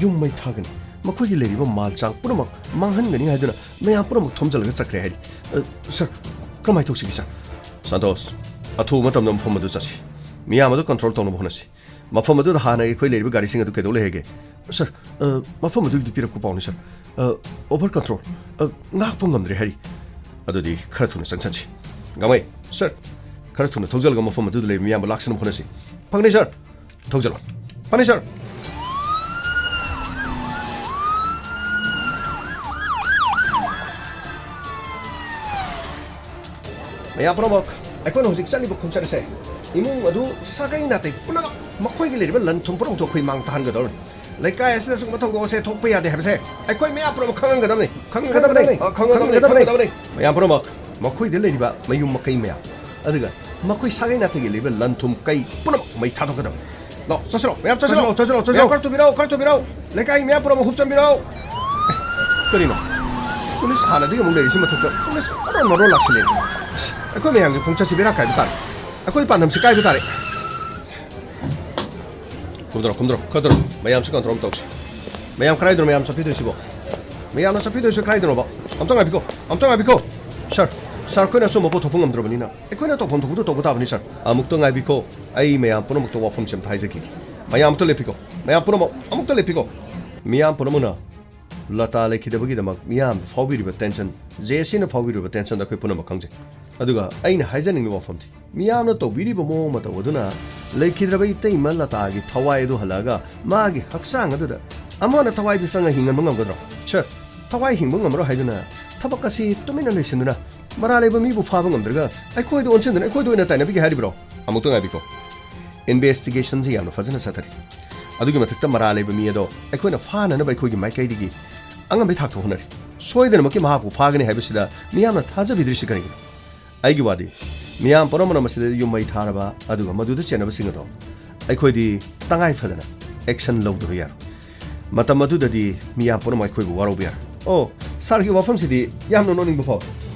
ꯌꯨꯝ ꯃꯩ ꯊꯥꯒꯅꯤ, ꯃꯈꯣꯏꯒꯤ ꯂꯩꯔꯤꯕ ꯃꯥꯜ ꯆꯥꯡ ꯄꯨꯝꯅꯃꯛ ꯃꯥꯡꯍꯟꯒꯅꯤ ꯍꯥꯏꯗꯨꯅ ꯃꯌꯥꯝ ꯄꯨꯝꯅꯃꯛ ꯊꯣꯝꯖꯤꯜꯂꯒ ꯆꯠꯈ꯭ꯔꯦ ꯍꯥꯏꯔꯤ꯫ ꯑ, ꯁꯥꯔ, ꯀꯔꯝꯍꯥꯏꯅ ꯇꯧꯁꯤꯒꯦ, ꯁꯥꯔ? ꯁꯟꯇꯣꯁ, ꯑꯊꯨꯕ ꯃꯇꯝꯗ ꯃꯐꯝ ꯑꯗꯨ ꯆꯠꯁꯤ꯫ ꯃꯤꯌꯥꯝ ꯑꯗꯨ ꯀꯟꯇ꯭ꯔꯣꯜ ꯇꯧꯅꯕ ꯍꯣꯠꯅꯁꯤ꯫ ꯃꯐꯝ ꯑꯗꯨꯗ ꯍꯥꯟꯅ ꯑꯩꯈꯣꯏ ꯂꯩꯔꯤꯕ ꯒꯥꯔꯤꯁꯤꯡ ꯑꯗꯨ ꯀꯩꯗꯧ ꯂꯩ ꯍꯥꯏꯒꯦ? ꯁꯥꯔ, ꯑ, ꯃꯐꯝ ꯑꯗꯨꯒꯤꯗꯤ ꯄꯤꯔꯛꯄ ꯄꯥꯎꯅꯤ, ꯁꯥꯔ꯫ ꯑ, ꯑꯣꯚꯔ ꯀꯟꯇ꯭ꯔꯣꯜ, ꯑ, ꯉꯥꯛꯄ ꯉꯝꯗ꯭ꯔꯦ ꯍꯥꯏꯔꯤ꯫ ꯑꯗꯨꯗꯤ ꯈꯔ ꯊꯨꯅ ꯆꯪꯁꯟꯁꯤ꯫ ꯒꯥꯡꯃꯩ, ꯁꯥꯔ, ꯈꯔ ꯊꯨꯅ ꯊꯧꯖꯤꯜꯂꯒ ꯃꯐꯝ ꯑꯗꯨꯗ ꯂꯩꯕ ꯃꯤꯌꯥꯝꯕ ꯂꯥꯛꯁꯤꯟꯅꯕ ꯍꯣꯠꯅꯁꯤ꯫ ꯐꯪꯅꯤ, ꯁꯥꯔ꯫ ꯊꯧꯖꯤꯜꯂꯣ꯫ ꯐꯅꯤ, ꯁꯥꯔ꯫ ꯃꯌꯥꯝ ꯄꯨꯝꯅꯃꯛ, ꯑꯩꯈꯣꯏꯅ ꯍꯧꯖꯤꯛ ꯆꯠꯂꯤꯕ ꯈꯣꯡꯆꯠ ꯑꯁꯦ ꯏꯃꯨꯡ ꯑꯗꯨ ꯁꯥꯒꯩ ꯅꯥꯇꯩ ꯄꯨꯝꯅꯃꯛ ꯃꯈꯣꯏꯒꯤ ꯂꯩꯔꯤꯕ ꯂꯟ ꯊꯨꯝ ꯄꯨꯝꯅꯃꯛꯇꯨ ꯑꯩꯈꯣꯏ ꯃꯥꯡ ꯇꯥꯍꯟꯒꯗꯧꯔꯤꯅꯤ꯫ ꯂꯩꯀꯥꯏ ꯑꯁꯤꯗ ꯑꯁꯤꯒꯨꯝꯕ ꯊꯧꯗꯣꯛ ꯑꯁꯦ ꯊꯣꯛꯄ ꯌꯥꯗꯦ ꯍꯥꯏꯕꯁꯦ ꯑꯩꯈꯣꯏ ꯃꯌꯥꯝ ꯄꯨꯝꯅꯃꯛ ꯈꯪꯍꯟꯒꯗꯕꯅꯤ꯫ ꯈꯪꯍꯟꯒꯗꯕꯅꯤ꯫ ꯑ, ꯈꯪꯍꯟꯒꯗꯕꯅꯤ꯫ ꯈꯪꯍꯟꯒꯗꯕꯅꯤ꯫ ꯃꯌꯥꯝ ꯄꯨꯝꯅꯃꯛ ꯃꯈꯣꯏꯗ ꯂꯩꯔꯤꯕ ꯃꯌꯨꯝ ꯃꯀꯩ ꯃꯌꯥꯝ, ꯑꯗꯨꯒ ꯃꯈꯣꯏ ꯁꯥꯒꯩ ꯅꯥꯇꯩꯒꯤ ꯂꯩꯕ ꯂꯟ ꯊꯨꯝ ꯀꯩ ꯄꯨꯝꯅꯃꯛ ꯃꯩ ꯊꯥꯗꯣꯛꯀꯗꯕꯅꯤ꯫ ꯂꯥꯛꯑꯣ, ꯆꯠꯁꯤꯔꯣ꯫ ꯃꯌꯥꯝ ꯆꯠꯁꯤꯔꯣ꯫ ꯆꯠꯁꯤꯔꯣ, ꯆꯠꯁꯤꯔꯣ, ꯆꯠꯁꯤꯔꯣ꯫ ꯃꯌꯥꯝ ꯈꯔ ꯊꯨꯕꯤꯔꯛꯑꯣ, ꯈꯔ ꯊꯨꯕꯤꯔꯛꯑꯣ꯫ ꯂꯩꯀꯥꯏꯒꯤ ꯃꯌꯥꯝ ꯄꯨꯝꯅꯃꯛ ꯍꯨꯞꯆꯟꯕꯤꯔꯛꯑꯣ꯫ ꯑꯦ, ꯀꯔꯤꯅꯣ? ꯄꯨꯂꯤꯁ ꯍꯥꯟꯅꯗꯒꯤ ꯑꯃꯨꯛ ꯂꯩꯔꯤꯁꯤ ꯃꯊꯛꯇ ꯄꯨꯂꯤꯁ ꯃꯔꯣꯟ ꯃꯔꯣꯟ ꯂꯥꯛꯁꯤꯜꯂꯦ꯫ ꯑꯁ, ꯑꯩꯈꯣꯏ ꯃꯌꯥꯝꯒꯤ ꯈꯣꯡꯆꯠꯁꯤ ꯕꯦꯔꯥ ꯀꯥꯏꯕ ꯇꯥꯔꯦ꯫ ꯑꯩꯈꯣꯏ ꯄꯥꯟꯗꯝꯁꯤ ꯀꯥꯏꯕ ꯇꯥꯔꯦ꯫ ꯈꯨꯝꯗꯔꯣ, ꯈꯨꯝꯗꯔꯣ, ꯈꯔ ꯇꯧꯔꯣ꯫ ꯃꯌꯥꯝꯁꯨ ꯀꯟꯇ꯭ꯔꯣꯜ ꯇꯧꯁꯤ꯫ ꯃꯌꯥꯝ ꯀꯗꯥꯏꯗꯅꯣ ꯃꯌꯥꯝ ꯆꯠꯄꯤꯗꯣꯏꯁꯤꯕꯣ? ꯃꯌꯥꯝꯅ ꯆꯠꯄꯤꯗꯣꯏꯁꯤ ꯀꯗꯥꯏꯗꯅꯣꯕ? ꯑꯝꯇ ꯉꯥꯏꯕꯤꯈꯣ, ꯑꯝꯇ ꯉꯥꯏꯕꯤꯈꯣ꯫ ꯁꯥꯔ, ꯁꯥꯔ, ꯑꯩꯈꯣꯏꯅ ꯑꯆꯨꯝꯕ ꯄꯣꯠ ꯊꯣꯛꯄ ꯉꯝꯗ꯭ꯔꯕꯅꯤꯅ ꯑꯩꯈꯣꯏꯅ ꯇꯧꯐꯝ ꯊꯣꯛꯄꯗꯣ ꯇꯧꯕ ꯇꯥꯕꯅꯤ ꯁꯥꯔ꯫ ꯑꯃꯨꯛꯇ ꯉꯥꯏꯕꯤꯈꯣ, ꯑꯩ ꯃꯌꯥꯝ ꯄꯨꯝꯅꯃꯛꯇ ꯋꯥꯐꯝꯁꯦ ꯑꯝꯇ ꯍꯥꯏꯖꯈꯤꯒꯦ꯫ ꯃꯌꯥꯝ ꯑꯝꯇ ꯂꯦꯞꯄꯤꯈꯣ, ꯃꯌꯥꯝ ꯄꯨꯝꯅꯃꯛ ꯑꯃꯨꯛꯇ ꯂꯦꯞꯄꯤꯈꯣ꯫ ꯃꯤꯌꯥꯝ ꯄꯨꯝꯅꯃꯛꯅ ꯂꯇꯥ ꯂꯩꯈꯤꯗꯕꯒꯤꯗꯃꯛ ꯃꯤꯌꯥꯝꯗ ꯐꯥꯎꯕꯤꯔꯤꯕ ꯇꯦꯟꯁꯟ, ꯖꯦ ꯑꯦꯁ ꯁꯤꯅ ꯐꯥꯎꯕꯤꯔꯤꯕ ꯇꯦꯟꯁꯟꯗ ꯑꯩꯈꯣꯏ ꯄꯨꯝꯅꯃꯛ ꯈꯪꯖꯩ꯫ ꯑꯗꯨꯒ ꯑꯩꯅ ꯍꯥꯏꯖꯅꯤꯡꯕ ꯋꯥꯐꯝꯗꯤ, ꯃꯤꯌꯥꯝꯅ ꯇꯧꯕꯤꯔꯤꯕ ꯃꯑꯣꯡ ꯃꯇꯧ ꯑꯗꯨꯅ ꯂꯩꯈꯤꯗ꯭ꯔꯕ ꯏꯇꯩꯃ ꯂꯇꯥꯒꯤ ꯊꯋꯥꯏ ꯑꯗꯨ ꯍꯜꯂꯛꯑꯒ ꯃꯥꯒꯤ ꯍꯛꯆꯥꯡ ꯑꯗꯨꯗ ꯑꯃꯅ ꯊꯋꯥꯏꯗꯨ ꯆꯪꯉ ꯍꯤꯡꯍꯟꯕ ꯉꯝꯒꯗ꯭ꯔꯣ? ꯁꯥꯔ, ꯊꯋꯥꯏ ꯍꯤꯡꯕ ꯉꯝꯃꯔꯣꯏ ꯍꯥꯏꯗꯨꯅ ꯊꯕꯛ ꯑꯁꯤ ꯇꯨꯃꯤꯟꯅ ꯂꯩꯁꯤꯟꯗꯨꯅ ꯃꯔꯥ ꯂꯩꯕ ꯃꯤꯕꯨ ꯐꯥꯕ ꯉꯝꯗ꯭ꯔꯒ ꯑꯩꯈꯣꯏꯗ ꯑꯣꯟꯁꯤꯟꯗꯨꯅ ꯑꯩꯈꯣꯏꯗ ꯑꯣꯏꯅ ꯇꯥꯏꯅꯕꯤꯒꯦ ꯍꯥꯏꯔꯤꯕ꯭ꯔꯣ? ꯑꯃꯨꯛꯇ ꯉꯥꯏꯕꯤꯈꯣ꯫ ꯏꯟꯚꯦꯁꯇꯤꯒꯦꯁꯟꯁꯤ ꯌꯥꯝꯅ ꯐꯖꯅ ꯆꯠꯊꯔꯤ꯫ ꯑꯗꯨꯒꯤ ꯃꯊꯛꯇ ꯃꯔꯥ ꯂꯩꯕ ꯃꯤ ꯑꯗꯣ ꯑꯩꯈꯣꯏꯅ ꯐꯥꯅꯅꯕ ꯑꯩꯈꯣꯏꯒꯤ ꯃꯥꯏꯀꯩꯗꯒꯤ ꯑꯉꯝꯕꯩ ꯊꯥꯛꯇ ꯍꯣꯠꯅꯔꯤ꯫ ꯁꯣꯏꯗꯅꯃꯛꯀꯤ ꯃꯍꯥꯛꯄꯨ ꯐꯥꯒꯅꯤ ꯍꯥꯏꯕꯁꯤꯗ ꯃꯤꯌꯥꯝꯅ ꯊꯥꯖꯕꯤꯗ꯭ꯔꯤꯁꯤ ꯀꯔꯤꯒꯤꯅꯣ? ꯑꯩꯒꯤ ꯋꯥꯗꯤ, ꯃꯤꯌꯥꯝ ꯄꯨꯝꯅꯃꯛꯅ ꯃꯁꯤꯗ ꯌꯨꯝ ꯃꯩ ꯊꯥꯔꯕ ꯑꯗꯨꯒ ꯃꯗꯨꯗ ꯆꯦꯟꯅꯕꯁꯤꯡ ꯑꯗꯣ ꯑꯩꯈꯣꯏꯗꯤ ꯇꯉꯥꯏ ꯐꯗꯅ ꯑꯦꯛꯁꯟ ꯂꯧꯗꯕ ꯌꯥꯔꯣꯏ꯫ ꯃꯇꯝ ꯑꯗꯨꯗꯗꯤ ꯃꯤꯌꯥꯝ ꯄꯨꯝꯅꯃꯛ ꯑꯩꯈꯣꯏꯕꯨ ꯋꯥꯔꯧꯕ ꯌꯥꯔꯣꯏ꯫ ꯑꯣ, ꯁꯥꯔꯒꯤ ꯋꯥꯐꯝꯁꯤꯗꯤ ꯌꯥꯝꯅ ꯅꯣꯛꯅꯤꯡꯕ ꯐꯥꯎꯏ꯫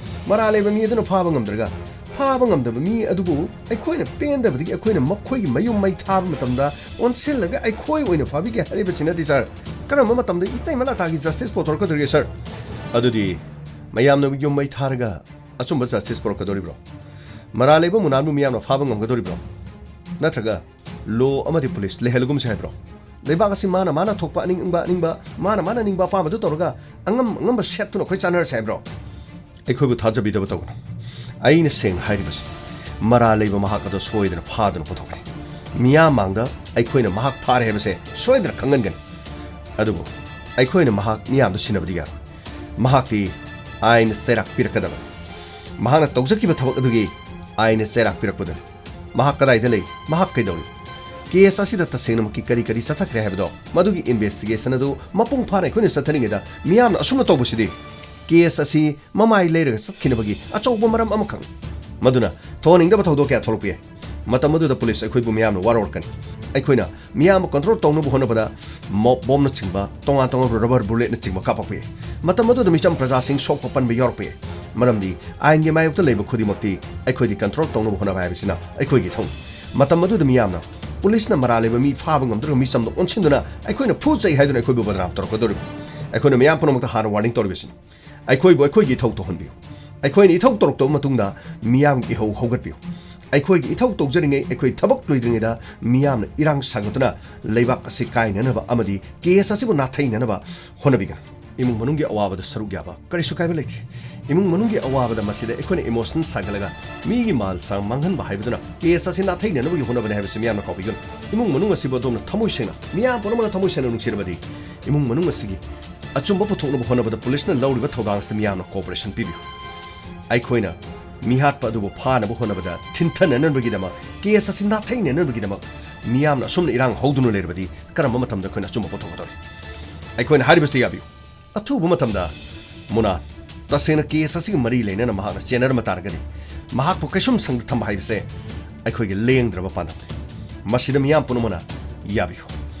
ꯃꯔꯥ ꯂꯩꯕ ꯃꯤ ꯑꯗꯨꯅ ꯐꯥꯕ ꯉꯝꯗ꯭ꯔꯒ, ꯐꯥꯕ ꯉꯝꯗꯕ ꯃꯤ ꯑꯗꯨꯕꯨ ꯑꯩꯈꯣꯏꯅ ꯄꯦꯟꯗꯕꯗꯒꯤ ꯑꯩꯈꯣꯏꯅ ꯃꯈꯣꯏꯒꯤ ꯃꯌꯨꯝ ꯃꯩ ꯊꯥꯕ ꯃꯇꯝꯗ ꯑꯣꯟꯁꯤꯜꯂꯒ ꯑꯩꯈꯣꯏ ꯑꯣꯏꯅ ꯐꯥꯕꯤꯒꯦ ꯍꯥꯏꯔꯤꯕꯁꯤꯅꯗꯤ, ꯁꯥꯔ, ꯀꯔꯝꯕ ꯃꯇꯝꯗ ꯏꯇꯩꯃ ꯂꯇꯥꯒꯤ ꯖꯁꯇꯤꯁ ꯄꯨꯊꯣꯔꯛꯀꯗꯧꯔꯤꯒꯦ, ꯁꯥꯔ? ꯑꯗꯨꯗꯤ ꯃꯌꯥꯝꯅ ꯌꯨꯝ ꯃꯩ ꯊꯥꯔꯒ ꯑꯆꯨꯝꯕ ꯖꯁꯇꯤꯁ ꯄꯨꯔꯛꯀꯗꯧꯔꯤꯕ꯭ꯔꯣ? ꯃꯔꯥ ꯂꯩꯕ ꯃꯨꯅꯥꯟꯕꯨ ꯃꯤꯌꯥꯝꯅ ꯐꯥꯕ ꯉꯝꯒꯗꯧꯔꯤꯕ꯭ꯔꯣ? ꯅꯠꯇ꯭ꯔꯒ ꯂꯣ ꯑꯃꯗꯤ ꯄꯨꯂꯤꯁ ꯂꯩꯍꯜꯂꯒꯨꯝꯁꯦ ꯍꯥꯏꯕ꯭ꯔꯣ? ꯂꯩꯕꯥꯛ ꯑꯁꯤ ꯃꯥꯅ ꯃꯥꯅ ꯊꯣꯛꯄ ꯑꯅꯤꯡꯕ ꯑꯅꯤꯡꯕ, ꯃꯥꯅ ꯃꯥꯅ ꯅꯤꯡꯕ ꯑꯄꯥꯝꯕꯗꯨ ꯇꯧꯔꯒ ꯑꯉꯝ ꯑꯉꯝꯕ ꯁꯦꯠꯇꯨꯅ ꯑꯩꯈꯣꯏ ꯆꯥꯟꯅꯔꯁꯦ ꯍꯥꯏꯕ꯭ꯔꯣ? ꯑꯩꯈꯣꯏꯕꯨ ꯊꯥꯖꯕꯤꯗꯕ ꯇꯧꯒꯅꯨ꯫ ꯑꯩꯅ ꯁꯦꯡꯅ ꯍꯥꯏꯔꯤꯕꯁꯤ, ꯃꯔꯥ ꯂꯩꯕ ꯃꯍꯥꯛ ꯑꯗꯨ ꯁꯣꯏꯗꯅ ꯐꯥꯗꯨꯅ ꯄꯨꯊꯣꯛꯀꯅꯤ꯫ ꯃꯤꯌꯥꯝ ꯃꯥꯡꯗ ꯑꯩꯈꯣꯏꯅ ꯃꯍꯥꯛ ꯐꯥꯔꯦ ꯍꯥꯏꯕꯁꯦ ꯁꯣꯏꯗꯅ ꯈꯪꯍꯟꯒꯅꯤ꯫ ꯑꯗꯨꯕꯨ ꯑꯩꯈꯣꯏꯅ ꯃꯍꯥꯛ ꯃꯤꯌꯥꯝꯗ ꯁꯤꯟꯅꯕꯗꯤ ꯌꯥꯔꯣꯏ꯫ ꯃꯍꯥꯛꯇꯤ ꯑꯥꯏꯟꯅ ꯆꯩꯔꯥꯛ ꯄꯤꯔꯛꯀꯗꯕꯅꯤ꯫ ꯃꯍꯥꯛꯅ ꯇꯧꯖꯈꯤꯕ ꯊꯕꯛ ꯑꯗꯨꯒꯤ ꯑꯥꯏꯟꯅ ꯆꯩꯔꯥꯛ ꯄꯤꯔꯛꯄꯗꯨꯅꯤ꯫ ꯃꯍꯥꯛ ꯀꯗꯥꯏꯗ ꯂꯩ? ꯃꯍꯥꯛ ꯀꯩꯗꯧꯔꯤ? ꯀꯦꯁ ꯑꯁꯤꯗ ꯇꯁꯦꯡꯅꯃꯛꯀꯤ ꯀꯔꯤ ꯀꯔꯤ ꯆꯠꯊꯈ꯭ꯔꯦ ꯍꯥꯏꯕꯗꯣ, ꯃꯗꯨꯒꯤ ꯏꯟꯚꯦꯁꯇꯤꯒꯦꯁꯟ ꯑꯗꯨ ꯃꯄꯨꯡ ꯐꯥꯅ ꯑꯩꯈꯣꯏꯅ ꯆꯠꯊꯔꯤꯉꯩꯗ ꯃꯤꯌꯥꯝꯅ ꯑꯁꯨꯝꯅ ꯇꯧꯕꯁꯤꯗꯤ ꯀꯦꯁ ꯑꯁꯤ ꯃꯃꯥꯏ ꯂꯩꯔꯒ ꯆꯠꯈꯤꯅꯕꯒꯤ ꯑꯆꯧꯕ ꯃꯔꯝ ꯑꯃꯈꯛꯅꯤ꯫ ꯃꯗꯨꯅ ꯊꯣꯛꯍꯟꯅꯤꯡꯗꯕ ꯊꯧꯗꯣꯛ ꯀꯌꯥ ꯊꯣꯛꯂꯛꯄ ꯌꯥꯏ꯫ ꯃꯇꯝ ꯑꯗꯨꯗ ꯄꯨꯂꯤꯁ ꯑꯩꯈꯣꯏꯕꯨ ꯃꯤꯌꯥꯝꯅ ꯋꯥꯔꯧꯔꯛꯀꯅꯤ꯫ ꯑꯩꯈꯣꯏꯅ ꯃꯤꯌꯥꯝꯕꯨ ꯀꯟꯇ꯭ꯔꯣꯜ ꯇꯧꯅꯕ ꯍꯣꯠꯅꯕꯗ ꯃꯣꯞ ꯕꯣꯝꯅꯆꯤꯡꯕ, ꯇꯣꯉꯥꯟ ꯇꯣꯉꯥꯟꯕ ꯔꯕꯔ ꯕꯨꯂꯦꯠꯅꯆꯤꯡꯕ ꯀꯥꯞꯄꯛꯄ ꯌꯥꯏ꯫ ꯃꯇꯝ ꯑꯗꯨꯗ ꯃꯤꯆꯝ ꯄ꯭ꯔꯖꯥꯁꯤꯡ ꯁꯣꯛꯄ ꯄꯟꯕ ꯌꯥꯎꯔꯛꯄ ꯌꯥꯏ꯫ ꯃꯔꯝꯗꯤ ꯑꯥꯏꯟꯒꯤ ꯃꯥꯌꯣꯛꯇ ꯂꯩꯕ ꯈꯨꯗꯤꯡꯃꯛꯇꯤ ꯑꯩꯈꯣꯏꯗꯤ ꯀꯟꯇ꯭ꯔꯣꯜ ꯇꯧꯅꯕ ꯍꯣꯠꯅꯕ ꯍꯥꯏꯕꯁꯤꯅ ꯑꯩꯈꯣꯏꯒꯤ ꯏꯊꯧꯅꯤ꯫ ꯃꯇꯝ ꯑꯗꯨꯗ ꯃꯤꯌꯥꯝꯅ ꯄꯨꯂꯤꯁꯅ ꯃꯔꯥꯜ ꯂꯩꯕ ꯃꯤ ꯐꯥꯕ ꯉꯝꯗ꯭ꯔꯒ ꯃꯤꯆꯝꯗ ꯑꯣꯟꯁꯤꯟꯗꯨꯅ ꯑꯩꯈꯣꯏꯅ ꯐꯨ ꯆꯩ ꯍꯥꯏꯗꯨꯅ ꯑꯩꯈꯣꯏꯕꯨ ꯕꯗꯅꯥꯝ ꯇꯧꯔꯛꯀꯗꯧꯔꯤꯕꯅꯤ꯫ ꯑꯩꯈꯣꯏꯅ ꯃꯤꯌꯥꯝ ꯄꯨꯝꯅꯃꯛꯇ ꯍꯥꯟꯅ ꯋꯥꯔꯅꯤꯡ ꯇꯧꯔꯤꯕꯁꯤꯅꯤ꯫ ꯑꯩꯈꯣꯏꯕꯨ ꯑꯩꯈꯣꯏꯒꯤ ꯏꯊꯧ ꯇꯧꯍꯟꯕꯤꯌꯨ꯫ ꯑꯩꯈꯣꯏꯅ ꯏꯊꯧ ꯇꯧꯔꯛꯇꯕ ꯃꯇꯨꯡꯗ ꯃꯤꯌꯥꯝꯒꯤ ꯏꯍꯧ ꯍꯧꯒꯠꯄꯤꯌꯨ꯫ ꯑꯩꯈꯣꯏꯒꯤ ꯏꯊꯧ ꯇꯧꯖꯔꯤꯉꯩ, ꯑꯩꯈꯣꯏ ꯊꯕꯛ ꯂꯣꯏꯗ꯭ꯔꯤꯉꯩꯗ ꯃꯤꯌꯥꯝꯅ ꯏꯔꯥꯡ ꯁꯥꯒꯠꯇꯨꯅ ꯂꯩꯕꯥꯛ ꯑꯁꯤ ꯀꯥꯏꯅꯅꯕ ꯑꯃꯗꯤ ꯀꯦꯁ ꯑꯁꯤꯕꯨ ꯅꯥꯊꯩꯅꯅꯕ ꯍꯣꯠꯅꯕꯤꯒꯅꯨ꯫ ꯏꯃꯨꯡ ꯃꯅꯨꯡꯒꯤ ꯑꯋꯥꯕꯗ ꯁꯔꯨꯛ ꯌꯥꯕ ꯀꯔꯤꯁꯨ ꯀꯥꯏꯕ ꯂꯩꯇꯦ꯫ ꯏꯃꯨꯡ ꯃꯅꯨꯡꯒꯤ ꯑꯋꯥꯕꯗ ꯃꯁꯤꯗ ꯑꯩꯈꯣꯏꯅ ꯏꯃꯣꯁꯅꯦꯜ ꯁꯥꯒꯠꯂꯒ ꯃꯤꯒꯤ ꯃꯥꯜ ꯁꯥ ꯃꯥꯡꯍꯟꯕ ꯍꯥꯏꯕꯗꯨꯅ ꯀꯦꯁ ꯑꯁꯤ ꯅꯥꯊꯩꯅꯅꯕꯒꯤ ꯍꯣꯠꯅꯕꯅꯤ ꯍꯥꯏꯕꯁꯤ ꯃꯤꯌꯥꯝꯅ ꯀꯥꯎꯕꯤꯒꯅꯨ꯫ ꯏꯃꯨꯡ ꯃꯅꯨꯡ ꯑꯁꯤꯕꯨ ꯑꯗꯣꯝꯅ ꯊꯃꯣꯏ ꯁꯦꯡꯅ, ꯃꯤꯌꯥꯝ ꯄꯨꯝꯅꯃꯛꯅ ꯊꯃꯣꯏ ꯁꯦꯡꯅ ꯅꯨꯡꯁꯤꯔꯕꯗꯤ, ꯏꯃꯨꯡ ꯃꯅꯨꯡ ꯑꯁꯤꯒꯤ ꯑꯆꯨꯝꯕ ꯄꯨꯊꯣꯛꯅꯕ ꯍꯣꯠꯅꯕꯗ ꯄꯨꯂꯤꯁꯅ ꯂꯧꯔꯤꯕ ꯊꯧꯗꯥꯡ ꯑꯁꯤꯗ ꯃꯤꯌꯥꯝꯅ ꯀꯣꯑꯣꯄꯔꯦꯁꯟ ꯄꯤꯕꯤꯌꯨ꯫ ꯑꯩꯈꯣꯏꯅ ꯃꯤꯍꯥꯠꯄ ꯑꯗꯨꯕꯨ ꯐꯥꯅꯕ ꯍꯣꯠꯅꯕꯗ ꯊꯤꯟꯊꯅꯅꯕꯒꯤꯗꯃꯛ, ꯀꯦꯁ ꯑꯁꯤ ꯅꯥꯊꯩꯅꯅꯕꯒꯤꯗꯃꯛ ꯃꯤꯌꯥꯝꯅ ꯑꯁꯨꯝꯅ ꯏꯔꯥꯡ ꯍꯧꯗꯨꯅ ꯂꯩꯔꯕꯗꯤ ꯀꯔꯝꯕ ꯃꯇꯝꯗ ꯑꯩꯈꯣꯏꯅ ꯑꯆꯨꯝꯕ ꯄꯨꯊꯣꯛꯀꯗꯧꯔꯤ? ꯑꯩꯈꯣꯏꯅ ꯍꯥꯏꯔꯤꯕꯁꯤꯗ ꯌꯥꯕꯤꯌꯨ꯫ ꯑꯊꯨꯕ ꯃꯇꯝꯗ ꯃꯨꯅꯥ, ꯇꯁꯦꯡꯅ ꯀꯦꯁ ꯑꯁꯤꯒ ꯃꯔꯤ ꯂꯩꯅꯅ ꯃꯍꯥꯛꯅ ꯆꯦꯟꯅꯔꯝꯕ ꯇꯥꯔꯒꯗꯤ, ꯃꯍꯥꯛꯄꯨ ꯀꯩꯁꯨꯝꯁꯪꯗ ꯊꯝꯕ ꯍꯥꯏꯕꯁꯦ ꯑꯩꯈꯣꯏꯒꯤ ꯂꯦꯡꯗ꯭ꯔꯕ ꯄꯥꯟꯗꯝꯅꯤ꯫ ꯃꯁꯤꯗ ꯃꯤꯌꯥꯝ ꯄꯨꯝꯅꯃꯛꯅ ꯌꯥꯕꯤꯌꯨ꯫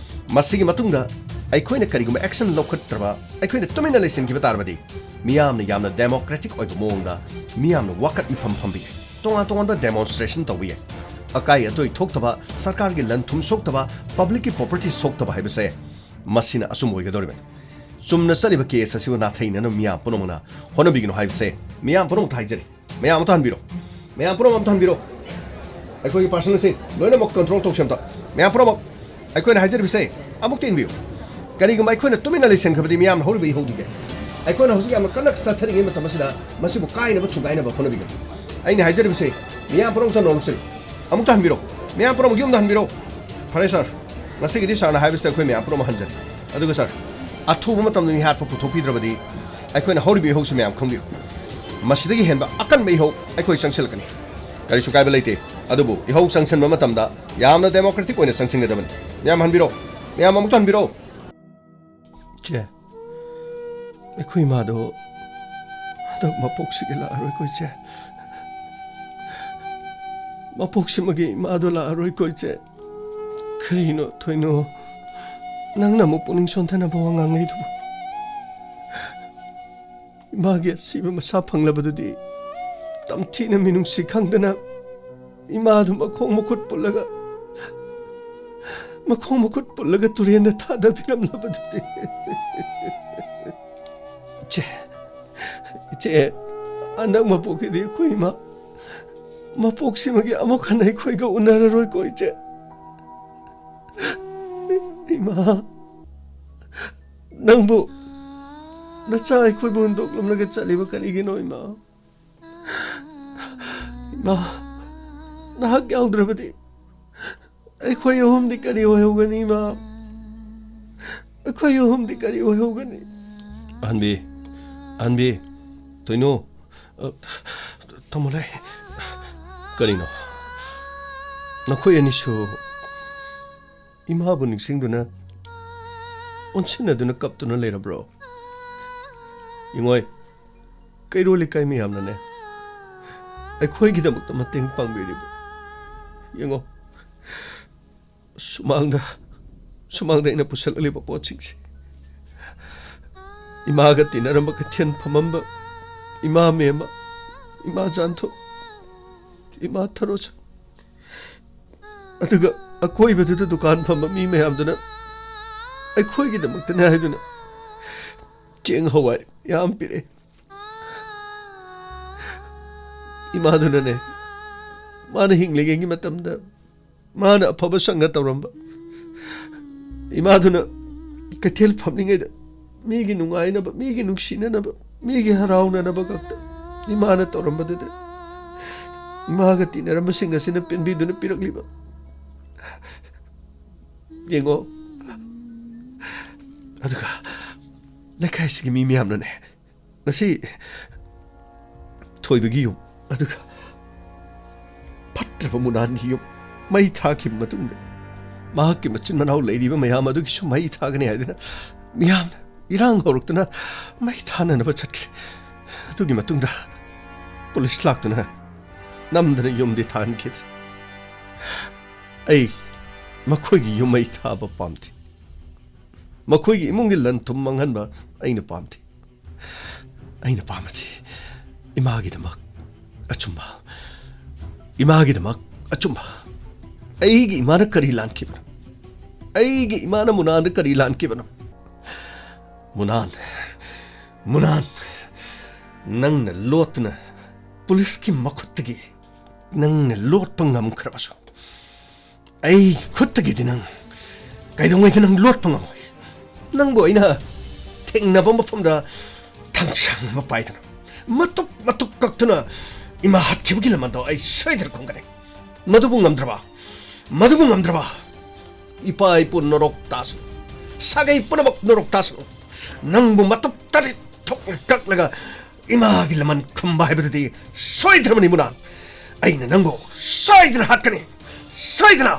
ꯃꯁꯤꯒꯤ ꯃꯇꯨꯡꯗ ꯑꯩꯈꯣꯏꯅ ꯀꯔꯤꯒꯨꯝꯕ ꯑꯦꯛꯁꯟ ꯂꯧꯈꯠꯇ꯭ꯔꯕ, ꯑꯩꯈꯣꯏꯅ ꯇꯨꯃꯤꯟꯅ ꯂꯩꯁꯤꯟꯈꯤꯕ ꯇꯥꯔꯕꯗꯤ, ꯃꯤꯌꯥꯝꯅ ꯌꯥꯝꯅ ꯗꯦꯃꯣꯀ꯭ꯔꯦꯇꯤꯛ ꯑꯣꯏꯕ ꯃꯑꯣꯡꯗ ꯃꯤꯌꯥꯝꯅ ꯋꯥꯀꯠ ꯃꯤꯐꯝ ꯐꯝꯕ ꯌꯥꯏ, ꯇꯣꯉꯥꯟ ꯇꯣꯉꯥꯟꯕ ꯗꯦꯃꯣꯟꯁꯇ꯭ꯔꯦꯁꯟ ꯇꯧꯕ ꯌꯥꯏ꯫ ꯑꯀꯥꯏ ꯑꯇꯣꯏ ꯊꯣꯛꯇꯕ, ꯁꯔꯀꯥꯔꯒꯤ ꯂꯟ ꯊꯨꯝ ꯁꯣꯛꯇꯕ, ꯄꯕ꯭ꯂꯤꯛꯀꯤ ꯄ꯭ꯔꯣꯄꯔꯇꯤ ꯁꯣꯛꯇꯕ ꯍꯥꯏꯕꯁꯦ ꯃꯁꯤꯅ ꯑꯆꯨꯝꯕ ꯑꯣꯏꯒꯗꯧꯔꯤꯕꯅꯤ꯫ ꯆꯨꯝꯅ ꯆꯠꯂꯤꯕ ꯀꯦꯁ ꯑꯁꯤꯕꯨ ꯅꯥꯊꯩꯅꯅꯕ ꯃꯤꯌꯥꯝ ꯄꯨꯝꯅꯃꯛꯅ ꯍꯣꯠꯅꯕꯤꯒꯅꯨ ꯍꯥꯏꯕꯁꯦ ꯃꯤꯌꯥꯝ ꯄꯨꯝꯅꯃꯛꯇ ꯍꯥꯏꯖꯔꯤ꯫ ꯃꯌꯥꯝ ꯑꯝꯇ ꯍꯟꯕꯤꯔꯣ꯫ ꯃꯌꯥꯝ ꯄꯨꯝꯅꯃꯛ ꯑꯝꯇ ꯍꯟꯕꯤꯔꯣ꯫ ꯑꯩꯈꯣꯏꯒꯤ ꯄꯥꯔꯁꯟꯁꯤꯡ ꯂꯣꯏꯅꯃꯛ ꯀꯟꯇ꯭ꯔꯣꯜ ꯇꯧꯁꯦ ꯑꯝꯇ꯫ ꯃꯌꯥꯝ ꯄꯨꯝꯅꯃꯛ ꯑꯩꯈꯣꯏꯅ ꯍꯥꯏꯖꯔꯤꯕꯁꯦ ꯑꯃꯨꯛꯇ ꯏꯟꯕꯤꯌꯨ꯫ ꯀꯔꯤꯒꯨꯝꯕ ꯑꯩꯈꯣꯏꯅ ꯇꯨꯃꯤꯟꯅ ꯂꯩꯁꯟꯈ꯭ꯔꯕꯗꯤ ꯃꯤꯌꯥꯝꯅ ꯍꯧꯔꯤꯕ ꯏꯍꯧꯗꯨꯗꯤ꯫ ꯑꯩꯈꯣꯏꯅ ꯍꯧꯖꯤꯛ ꯌꯥꯝꯅ ꯀꯟꯅ ꯆꯠꯊꯔꯤꯉꯩ ꯃꯇꯝ ꯑꯁꯤꯗ ꯃꯁꯤꯕꯨ ꯀꯥꯏꯅꯕ ꯊꯨꯒꯥꯏꯅꯕ ꯍꯣꯠꯅꯕꯤꯒꯅꯨ꯫ ꯑꯩꯅ ꯍꯥꯏꯖꯔꯤꯕꯁꯦ ꯃꯤꯌꯥꯝ ꯄꯨꯝꯅꯃꯛꯇ ꯅꯣꯡꯁꯤꯜꯂꯨ꯫ ꯑꯃꯨꯛꯇ ꯍꯟꯕꯤꯔꯣ꯫ ꯃꯤꯌꯥꯝ ꯄꯨꯝꯅꯃꯛ ꯌꯨꯝꯗ ꯍꯟꯕꯤꯔꯣ꯫ ꯐꯔꯦ ꯁꯥꯔ, ꯉꯁꯤꯒꯤꯗꯤ ꯁꯥꯔꯅ ꯍꯥꯏꯕꯁꯤꯗ ꯑꯩꯈꯣꯏ ꯃꯌꯥꯝ ꯄꯨꯝꯅꯃꯛ ꯍꯟꯖꯔꯦ꯫ ꯑꯗꯨꯒ ꯁꯥꯔ, ꯑꯊꯨꯕ ꯃꯇꯝꯗ ꯃꯤꯍꯥꯠꯄ ꯄꯨꯊꯣꯛꯄꯤꯗ꯭ꯔꯕꯗꯤ ꯑꯩꯈꯣꯏꯅ ꯍꯧꯔꯤꯕ ꯏꯍꯧꯁꯤ ꯃꯌꯥꯝ ꯈꯪꯕꯤꯌꯨ꯫ ꯃꯁꯤꯗꯒꯤ ꯍꯦꯟꯕ ꯑꯀꯟꯕ ꯏꯍꯧ ꯑꯩꯈꯣꯏ ꯆꯪꯁꯤꯜꯂꯛꯀꯅꯤ꯫ ꯀꯔꯤꯁꯨ ꯀꯥꯏꯕ ꯂꯩꯇꯦ꯫ ꯑꯗꯨꯕꯨ ꯏꯍꯧ ꯆꯪꯁꯤꯟꯕ ꯃꯇꯝꯗ ꯌꯥꯝꯅ ꯗꯦꯃꯣꯀ꯭ꯔꯦꯇꯤꯛ ꯑꯣꯏꯅ ꯆꯪꯁꯤꯟꯒꯗꯕꯅꯤ꯫ ꯃꯌꯥꯝ ꯍꯟꯕꯤꯔꯣ꯫ ꯃꯌꯥꯝ ꯑꯃꯨꯛꯇ ꯍꯟꯕꯤꯔꯣ꯫ ꯆꯦ, ꯑꯩꯈꯣꯏ ꯏꯃꯥꯗꯣ ꯍꯟꯗꯛ ꯃꯄꯣꯛꯁꯤꯒꯤ ꯂꯥꯛꯑꯔꯣꯏꯀꯣ, ꯏꯆꯦ꯫ ꯃꯄꯣꯛꯁꯤꯃꯒꯤ ꯏꯃꯥꯗꯣ ꯂꯥꯛꯑꯔꯣꯏꯀꯣ, ꯏꯆꯦ꯫ ꯀꯔꯤꯅꯣ ꯊꯣꯏꯅꯣ, ꯅꯪꯅ ꯑꯃꯨꯛ ꯄꯨꯛꯅꯤꯡ ꯁꯣꯟꯊꯅꯕ ꯋꯥ ꯉꯥꯡꯂꯛꯏꯗꯨꯕꯨ? ꯏꯃꯥꯒꯤ ꯑꯁꯤꯕ ꯃꯁꯥ ꯐꯪꯂꯕꯗꯨꯗꯤ ꯇꯝꯊꯤꯅ ꯃꯤꯅꯨꯡꯁꯤ ꯈꯪꯗꯅ ꯏꯃꯥꯗꯨ ꯃꯈꯣꯡ ꯃꯈꯨꯠ ꯄꯨꯜꯂꯒ ꯃꯈꯣꯡ ꯃꯈꯨꯠ ꯄꯨꯜꯂꯒ ꯇꯨꯔꯦꯟꯗ ꯊꯥꯗꯕꯤꯔꯝꯂꯕꯗꯨꯗꯤ꯫ ꯏꯆꯦ, ꯏꯆꯦ, ꯍꯟꯗꯛ ꯃꯄꯣꯛꯀꯤꯗꯤ ꯑꯩꯈꯣꯏ ꯏꯃꯥ ꯃꯄꯣꯛꯁꯤꯃꯒꯤ ꯑꯃꯨꯛ ꯍꯟꯅ ꯑꯩꯈꯣꯏꯒ ꯎꯅꯔꯔꯣꯏꯀꯣ, ꯏꯆꯦ꯫ ꯏꯃꯥ, ꯅꯪꯕꯨ ꯅꯆꯥ ꯑꯩꯈꯣꯏꯕꯨ ꯍꯨꯟꯗꯣꯛꯂꯝꯂꯒ ꯆꯠꯂꯤꯕ ꯀꯔꯤꯒꯤꯅꯣ, ꯏꯃꯥ? ꯏꯃꯥ, ꯅꯍꯥꯛ ꯌꯥꯎꯗ꯭ꯔꯕꯗꯤ ꯑꯩꯈꯣꯏ ꯑꯍꯨꯝꯗꯤ ꯀꯔꯤ ꯑꯣꯏꯍꯧꯒꯅꯤ, ꯏꯃꯥ? ꯑꯩꯈꯣꯏ ꯑꯍꯨꯝꯗꯤ ꯀꯔꯤ ꯑꯣꯏꯍꯧꯒꯅꯤ? ꯑꯍꯟꯕꯤ, ꯑꯍꯟꯕꯤ, ꯇꯣꯏꯅꯨ, ꯑ, ꯇꯥꯃꯣ ꯂꯩ꯫ ꯀꯔꯤꯅꯣ? ꯅꯈꯣꯏ ꯑꯅꯤꯁꯨ ꯏꯃꯥꯕꯨ ꯅꯤꯡꯁꯤꯡꯗꯨꯅ ꯑꯣꯟꯁꯤꯟꯅꯗꯨꯅ ꯀꯞꯇꯨꯅ ꯂꯩꯔꯕ꯭ꯔꯣ? ꯌꯦꯡꯉꯣꯏ, ꯀꯩꯔꯣꯜ ꯂꯩꯀꯥꯏ ꯃꯌꯥꯝꯅꯅꯦ ꯑꯩꯈꯣꯏꯒꯤꯗꯃꯛꯇ ꯃꯇꯦꯡ ꯄꯥꯡꯕꯤꯔꯤꯕ꯫ ꯌꯦꯡꯉꯣ, ꯁꯨꯃꯥꯡꯗ, ꯁꯨꯃꯥꯡꯗ ꯑꯩꯅ ꯄꯨꯁꯜꯂꯛꯂꯤꯕ ꯄꯣꯠꯁꯤꯡꯁꯦ, ꯏꯃꯥꯒ ꯇꯤꯟꯅꯔꯝꯕ ꯀꯩꯊꯦꯜ ꯐꯝꯃꯝꯕ ꯏꯃꯥ ꯃꯦꯝꯃ, ꯏꯃꯥ ꯖꯥꯟꯊꯣ, ꯏꯃꯥ ꯊꯔꯣꯁꯟ, ꯑꯗꯨꯒ ꯑꯀꯣꯏꯕꯗꯨꯗ ꯗꯨꯀꯥꯟ ꯐꯝꯕ ꯃꯤ ꯃꯌꯥꯝꯗꯨꯅ ꯑꯩꯈꯣꯏꯒꯤꯗꯃꯛꯇꯅꯦ ꯍꯥꯏꯗꯨꯅ ꯆꯦꯡ ꯍꯋꯥꯏ ꯌꯥꯝ ꯄꯤꯔꯛꯑꯦ꯫ ꯏꯃꯥꯗꯨꯅꯅꯦ, ꯃꯥꯅ ꯍꯤꯡꯂꯤꯉꯩꯒꯤ ꯃꯇꯝꯗ ꯃꯥꯅ ꯑꯐꯕ ꯁꯪꯒ ꯇꯧꯔꯝꯕ, ꯏꯃꯥꯗꯨꯅ ꯀꯩꯊꯦꯜ ꯐꯝꯂꯤꯉꯩꯗ ꯃꯤꯒꯤ ꯅꯨꯡꯉꯥꯏꯅꯕ, ꯃꯤꯒꯤ ꯅꯨꯡꯁꯤꯅꯅꯕ, ꯃꯤꯒꯤ ꯍꯔꯥꯎꯅꯅꯕ ꯈꯛꯇ ꯏꯃꯥꯅ ꯇꯧꯔꯝꯕꯗꯨꯗ ꯏꯃꯥꯒ ꯇꯤꯟꯅꯔꯝꯕꯁꯤꯡ ꯑꯁꯤꯅ ꯄꯦꯟꯕꯤꯗꯨꯅ ꯄꯤꯔꯛꯂꯤꯕ꯫ ꯌꯦꯡꯉꯣ, ꯑꯗꯨꯒ ꯂꯩꯀꯥꯏꯁꯤꯒꯤ ꯃꯤ ꯃꯌꯥꯝꯅꯅꯦ, ꯉꯁꯤ ꯊꯣꯏꯕꯒꯤ ꯌꯨꯝ, ꯑꯗꯨꯒ ꯐꯠꯇ꯭ꯔꯕ ꯃꯨꯅꯥꯟꯒꯤ ꯌꯨꯝ ꯃꯩ ꯊꯥꯈꯤꯕ ꯃꯇꯨꯡꯗ, ꯃꯍꯥꯛꯀꯤ ꯃꯆꯤꯟ ꯃꯅꯥꯎ ꯂꯩꯔꯤꯕ ꯃꯌꯥꯝ ꯑꯗꯨꯒꯤꯁꯨ ꯃꯩ ꯊꯥꯒꯅꯤ ꯍꯥꯏꯗꯨꯅ ꯃꯤꯌꯥꯝꯅ ꯏꯔꯥꯡ ꯍꯧꯔꯛꯇꯨꯅ ꯃꯩ ꯊꯥꯅꯅꯕ ꯆꯠꯈ꯭ꯔꯦ꯫ ꯑꯗꯨꯒꯤ ꯃꯇꯨꯡꯗ ꯄꯨꯂꯤꯁ ꯂꯥꯛꯇꯨꯅ ꯅꯝꯗꯅ ꯌꯨꯝꯗꯤ ꯊꯥꯍꯟꯈꯤꯗ꯭ꯔꯦ꯫ ꯑꯩ ꯃꯈꯣꯏꯒꯤ ꯌꯨꯝ ꯃꯩ ꯊꯥꯕ ꯄꯥꯝꯗꯦ꯫ ꯃꯈꯣꯏꯒꯤ ꯏꯃꯨꯡꯒꯤ ꯂꯟ ꯊꯨꯝ ꯃꯥꯡꯍꯟꯕ ꯑꯩꯅ ꯄꯥꯝꯗꯦ꯫ ꯑꯩꯅ ꯄꯥꯝꯕꯗꯤ ꯏꯃꯥꯒꯤꯗꯃꯛ ꯑꯆꯨꯝꯕ, ꯏꯃꯥꯒꯤꯗꯃꯛ ꯑꯆꯨꯝꯕ꯫ ꯑꯩꯒꯤ ꯏꯃꯥꯅ ꯀꯔꯤ ꯂꯥꯟꯈꯤꯕꯅꯣ? ꯑꯩꯒꯤ ꯏꯃꯥꯅ ꯃꯨꯅꯥꯟꯗ ꯀꯔꯤ ꯂꯥꯟꯈꯤꯕꯅꯣ? ꯃꯨꯅꯥꯟ, ꯃꯨꯅꯥꯟ, ꯅꯪꯅ ꯂꯣꯠꯇꯨꯅ ꯄꯨꯂꯤꯁꯀꯤ ꯃꯈꯨꯠꯇꯒꯤ ꯅꯪꯅ ꯂꯣꯠꯄ ꯉꯝꯈ꯭ꯔꯕꯁꯨ, ꯑꯩ ꯈꯨꯠꯇꯒꯤꯗꯤ ꯅꯪ ꯀꯩꯗꯧꯉꯩꯗ ꯅꯪ ꯂꯣꯠꯄ ꯉꯝꯃꯣꯏ꯫ ꯅꯪꯕꯨ ꯑꯩꯅ ꯊꯦꯡꯅꯕ ꯃꯐꯝꯗ ꯊꯥꯡꯁꯥꯡ ꯑꯃ ꯄꯥꯏꯗꯨꯅ ꯃꯇꯨꯛ ꯃꯇꯨꯛ ꯀꯛꯇꯨꯅ ꯏꯃꯥ ꯍꯥꯠꯈꯤꯕꯒꯤ ꯂꯃꯟꯗꯣ ꯑꯩ ꯁꯣꯏꯗꯅ ꯈꯨꯝꯒꯅꯤ꯫ ꯃꯗꯨꯕꯨ ꯉꯝꯗ꯭ꯔꯕ, ꯃꯗꯨꯕꯨ ꯉꯝꯗ꯭ꯔꯕ, ꯏꯄꯥ ꯏꯄꯨ ꯅꯣꯔꯣꯛ ꯇꯥꯁꯅꯨ, ꯁꯥꯒꯩ ꯄꯨꯝꯅꯃꯛ ꯅꯣꯔꯣꯛ ꯇꯥꯁꯅꯨ, ꯅꯪꯕꯨ ꯃꯇꯨꯞ ꯇꯔꯦꯠ ꯊꯣꯛꯅ ꯀꯛꯂꯒ ꯏꯃꯥꯒꯤ ꯂꯃꯟ ꯈꯨꯝꯕ ꯍꯥꯏꯕꯗꯨꯗꯤ ꯁꯣꯏꯗ꯭ꯔꯕꯅꯤ ꯃꯨꯅꯥꯟ꯫ ꯑꯩꯅ ꯅꯪꯕꯨ ꯁꯣꯏꯗꯅ ꯍꯥꯠꯀꯅꯤ, ꯁꯣꯏꯗꯅ꯫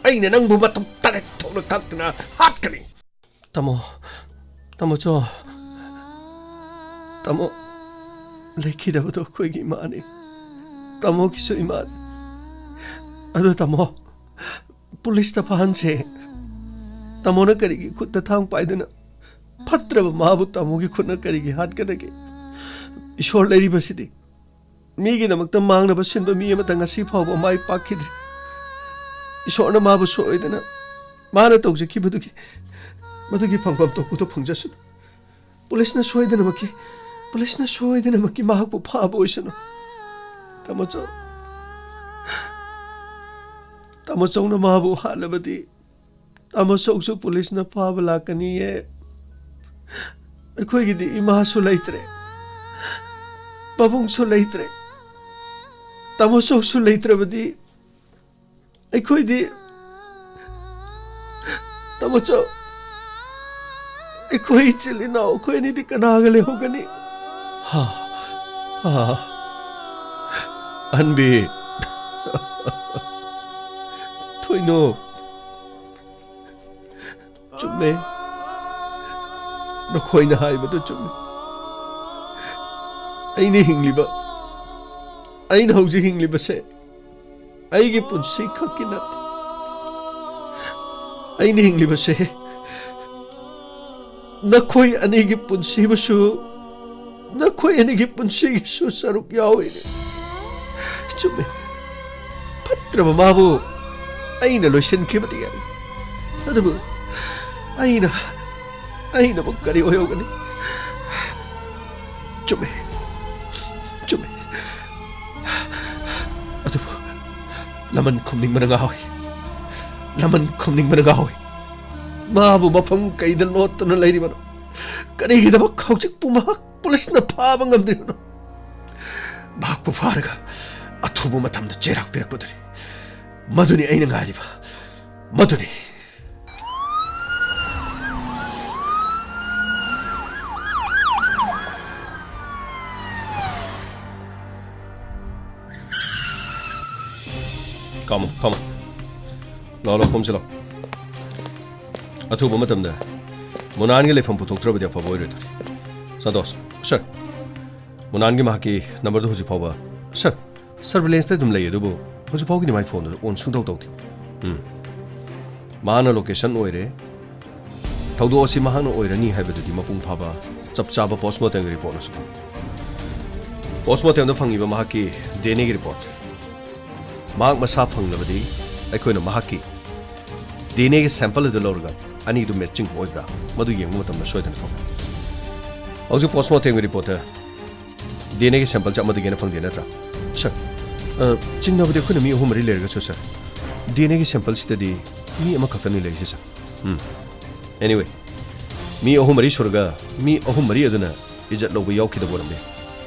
ꯑꯩꯅ ꯅꯪꯕꯨ ꯃꯇꯨꯞ ꯇꯔꯦꯠ ꯊꯣꯛꯅ ꯀꯛꯇꯨꯅ ꯍꯥꯠꯀꯅꯤ꯫ ꯇꯥꯃꯣ, ꯇꯥꯃꯣꯆꯧ, ꯇꯥꯃꯣ ꯂꯩꯈꯤꯗꯕꯗꯣ ꯑꯩꯈꯣꯏꯒꯤ ꯏꯃꯥꯅꯤ, ꯇꯥꯃꯣꯒꯤꯁꯨ ꯏꯃꯥꯅꯤ꯫ ꯑꯗꯣ ꯇꯥꯃꯣ, ꯄꯨꯂꯤꯁꯇ ꯐꯥꯍꯟꯁꯦ꯫ ꯇꯥꯃꯣꯅ ꯀꯔꯤꯒꯤ ꯈꯨꯠꯇ ꯊꯥꯡ ꯄꯥꯏꯗꯨꯅ ꯐꯠꯇ꯭ꯔꯕ ꯃꯥꯕꯨ ꯇꯥꯃꯣꯒꯤ ꯈꯨꯠꯅ ꯀꯔꯤꯒꯤ ꯍꯥꯠꯀꯗꯒꯦ? ꯏꯁꯣꯔ ꯂꯩꯔꯤꯕꯁꯤꯗꯤ ꯃꯤꯒꯤꯗꯃꯛꯇ ꯃꯥꯡꯅꯕ ꯁꯤꯟꯕ ꯃꯤ ꯑꯃꯇ ꯉꯁꯤ ꯐꯥꯎꯕ ꯃꯥꯏ ꯄꯥꯛꯈꯤꯗ꯭ꯔꯤ꯫ ꯏꯁꯣꯔꯅ ꯃꯥꯕꯨ ꯁꯣꯏꯗꯅ ꯃꯥꯅ ꯇꯧꯖꯈꯤꯕꯗꯨꯒꯤ ꯃꯗꯨꯒꯤ ꯐꯪꯐꯝ ꯊꯣꯛꯄꯗꯨ ꯐꯪꯖꯁꯅꯨ꯫ ꯄꯨꯂꯤꯁꯅ ꯁꯣꯏꯗꯅꯃꯛꯀꯤ, ꯄꯨꯂꯤꯁꯅ ꯁꯣꯏꯗꯅꯃꯛꯀꯤ ꯃꯍꯥꯛꯄꯨ ꯐꯥꯕ ꯑꯣꯏꯁꯅꯨ꯫ ꯇꯥꯃꯣꯆꯧ, ꯇꯥꯃꯣꯆꯧꯅ ꯃꯥꯕꯨ ꯍꯥꯠꯂꯕꯗꯤ ꯇꯥꯃꯣꯆꯧꯁꯨ ꯄꯨꯂꯤꯁꯅ ꯐꯥꯕ ꯂꯥꯛꯀꯅꯤꯌꯦ꯫ ꯑꯩꯈꯣꯏꯒꯤꯗꯤ ꯏꯃꯥꯁꯨ ꯂꯩꯇ꯭ꯔꯦ, ꯄꯥꯕꯨꯡꯁꯨ ꯂꯩꯇ꯭ꯔꯦ꯫ ꯇꯥꯃꯣꯆꯧꯁꯨ ꯂꯩꯇ꯭ꯔꯕꯗꯤ ꯑꯩꯈꯣꯏꯗꯤ, ꯇꯥꯃꯣꯆꯧ, ꯑꯩꯈꯣꯏ ꯏꯆꯤꯜ ꯏꯅꯥꯎ ꯑꯩꯈꯣꯏ ꯑꯅꯤꯗꯤ ꯀꯅꯥꯒ ꯂꯩꯍꯧꯒꯅꯤ? ꯍꯥ, ꯍꯥ, ꯑꯟꯕꯤ, ꯊꯣꯏꯅꯣ, ꯆꯨꯝꯃꯦ, ꯅꯈꯣꯏꯅ ꯍꯥꯏꯕꯗꯨ ꯆꯨꯝꯃꯦ꯫ ꯑꯩꯅ ꯍꯤꯡꯂꯤꯕ, ꯑꯩꯅ ꯍꯧꯖꯤꯛ ꯍꯤꯡꯂꯤꯕꯁꯦ ꯑꯩꯒꯤ ꯄꯨꯟꯁꯤ ꯈꯛꯀꯤ ꯅꯠꯇꯦ꯫ ꯑꯩꯅ ꯍꯤꯡꯂꯤꯕꯁꯦ ꯅꯈꯣꯏ ꯑꯅꯤꯒꯤ ꯄꯨꯟꯁꯤꯕꯨꯁꯨ, ꯅꯈꯣꯏ ꯑꯅꯤꯒꯤ ꯄꯨꯟꯁꯤꯒꯤꯁꯨ ꯁꯔꯨꯛ ꯌꯥꯎꯏ꯫ ꯆꯨꯝꯃꯦ, ꯐꯠꯇ꯭ꯔꯕ ꯃꯥꯕꯨ ꯑꯩꯅ ꯂꯣꯏꯁꯤꯟꯈꯤꯕꯗꯤ ꯌꯥꯏ, ꯑꯗꯨꯕꯨ ꯑꯩꯅ, ꯑꯩꯅꯕꯨ ꯀꯔꯤ ꯑꯣꯏꯍꯧꯒꯅꯤ? ꯆꯨꯝꯃꯦ, ꯆꯨꯝꯃꯦ꯫ ꯑꯗꯨꯕꯨ ꯂꯃꯟ ꯈꯨꯝꯅꯤꯡꯕꯅ ꯉꯥꯎꯏ, ꯂꯃꯟ ꯈꯨꯝꯅꯤꯡꯕꯅ ꯉꯥꯎꯏ꯫ ꯃꯥꯕꯨ ꯃꯐꯝ ꯀꯩꯗ ꯂꯣꯠꯇꯨꯅ ꯂꯩꯔꯤꯕꯅꯣ? ꯀꯔꯤꯒꯤꯗꯃꯛ ꯍꯧꯖꯤꯛꯄꯨ ꯃꯍꯥꯛ ꯄꯨꯂꯤꯁꯅ ꯐꯥꯕ ꯉꯝꯗ꯭ꯔꯤꯕꯅꯣ? ꯃꯍꯥꯛꯄꯨ ꯐꯥꯔꯒ ꯑꯊꯨꯕ ꯃꯇꯝꯗ ꯆꯩꯔꯥꯛ ꯄꯤꯔꯛꯄꯗꯨꯅꯤ꯫ ꯃꯗꯨꯅꯤ ꯑꯩꯅ ꯉꯥꯏꯔꯤꯕ꯫ ꯃꯗꯨꯅꯤ꯫ Come on, come on. ꯂꯥꯛꯑꯣ, ꯂꯥꯛꯑꯣ, ꯐꯝꯁꯤ ꯂꯥꯛꯑꯣ꯫ ꯑꯊꯨꯕ ꯃꯇꯝꯗ ꯃꯣꯅꯥꯟꯒꯤ ꯂꯩꯐꯝ ꯄꯨꯊꯣꯛꯇ꯭ꯔꯕꯗꯤ ꯑꯐꯕ ꯑꯣꯏꯔꯣꯏꯗꯧꯔꯤ꯫ ꯁꯟꯇꯣꯁ, ꯁꯔ, ꯃꯣꯅꯥꯟꯒꯤ ꯃꯍꯥꯛꯀꯤ ꯅꯝꯕꯔꯗꯨ ꯍꯧꯖꯤꯛ ꯐꯥꯎꯕ, ꯁꯔ, ꯁꯔꯚꯤꯂꯦꯟꯁꯇ ꯑꯗꯨꯝ ꯂꯩ, ꯑꯗꯨꯕꯨ ꯍꯧꯖꯤꯛ ꯐꯥꯎꯒꯤꯗꯤ ꯃꯥꯏ ꯐꯣꯟꯗꯨ ꯑꯣꯟ ꯁꯨꯡꯇꯧ ꯇꯧꯗꯦ꯫ ꯎꯝ꯫ ꯃꯍꯥꯛꯅ ꯂꯣꯀꯦꯁꯟ ꯑꯣꯏꯔꯦ꯫ ꯊꯧꯗꯣꯛ ꯑꯁꯤ ꯃꯍꯥꯛꯅ ꯑꯣꯏꯔꯅꯤ ꯍꯥꯏꯕꯗꯨꯗꯤ ꯃꯄꯨꯡ ꯐꯥꯕ ꯆꯞ ꯆꯥꯕ ꯄꯣꯁꯃꯣꯔꯇꯦꯝꯒꯤ ꯔꯤꯄꯣꯔꯠꯅꯁꯨ ꯈꯪꯏ꯫ ꯄꯣꯁꯃꯣꯔꯇꯦꯝꯗ ꯐꯪꯉꯤꯕ ꯃꯍꯥꯛꯀꯤ ꯗꯤ ꯑꯦꯟ ꯑꯦꯒꯤ ꯔꯤꯄꯣꯔꯠ, ꯃꯍꯥꯛ ꯃꯁꯥ ꯐꯪꯂꯕꯗꯤ ꯑꯩꯈꯣꯏꯅ ꯃꯍꯥꯛꯀꯤ ꯗꯤ ꯑꯦꯟ ꯑꯦꯒꯤ ꯁꯦꯝꯄꯜ ꯑꯗꯨ ꯂꯧꯔꯒ ꯑꯅꯤꯗꯨ ꯃꯦꯠꯆꯤꯡ ꯑꯣꯏꯕ꯭ꯔꯥ, ꯃꯗꯨ ꯌꯦꯡꯕ ꯃꯇꯝꯗ ꯁꯣꯏꯗꯅ ꯊꯣꯛꯀꯅꯤ꯫ ꯍꯧꯖꯤꯛ ꯄꯣꯁꯃꯣꯔꯇꯦꯝꯒꯤ ꯔꯤꯄꯣꯔꯠꯇ ꯗꯤ ꯑꯦꯟ ꯑꯦꯒꯤ ꯁꯦꯝꯄꯜꯁꯦ ꯑꯃꯗꯒꯤ ꯍꯦꯟꯅ ꯐꯪꯗꯦ ꯅꯠꯇ꯭ꯔꯥ? ꯁꯔ, ꯑ, ꯆꯤꯡꯅꯕꯗꯤ ꯑꯩꯈꯣꯏꯅ ꯃꯤ ꯑꯍꯨꯝ ꯃꯔꯤ ꯂꯩꯔꯒꯁꯨ, ꯁꯔ, ꯗꯤ ꯑꯦꯟ ꯑꯦꯒꯤ ꯁꯦꯝꯄꯜꯁꯤꯗꯗꯤ ꯃꯤ ꯑꯃꯈꯛꯇꯅꯤ ꯂꯩꯔꯤꯁꯦ, ꯁꯔ꯫ ꯎꯝ꯫ Anyway, ꯃꯤ ꯑꯍꯨꯝ ꯃꯔꯤ ꯁꯨꯔꯒ ꯃꯤ ꯑꯍꯨꯝ ꯃꯔꯤ ꯑꯗꯨꯅ ꯏꯖꯠ ꯂꯧꯕ ꯌꯥꯎꯈꯤꯗꯕ ꯑꯣꯏꯔꯝꯕ ꯌꯥꯏ꯫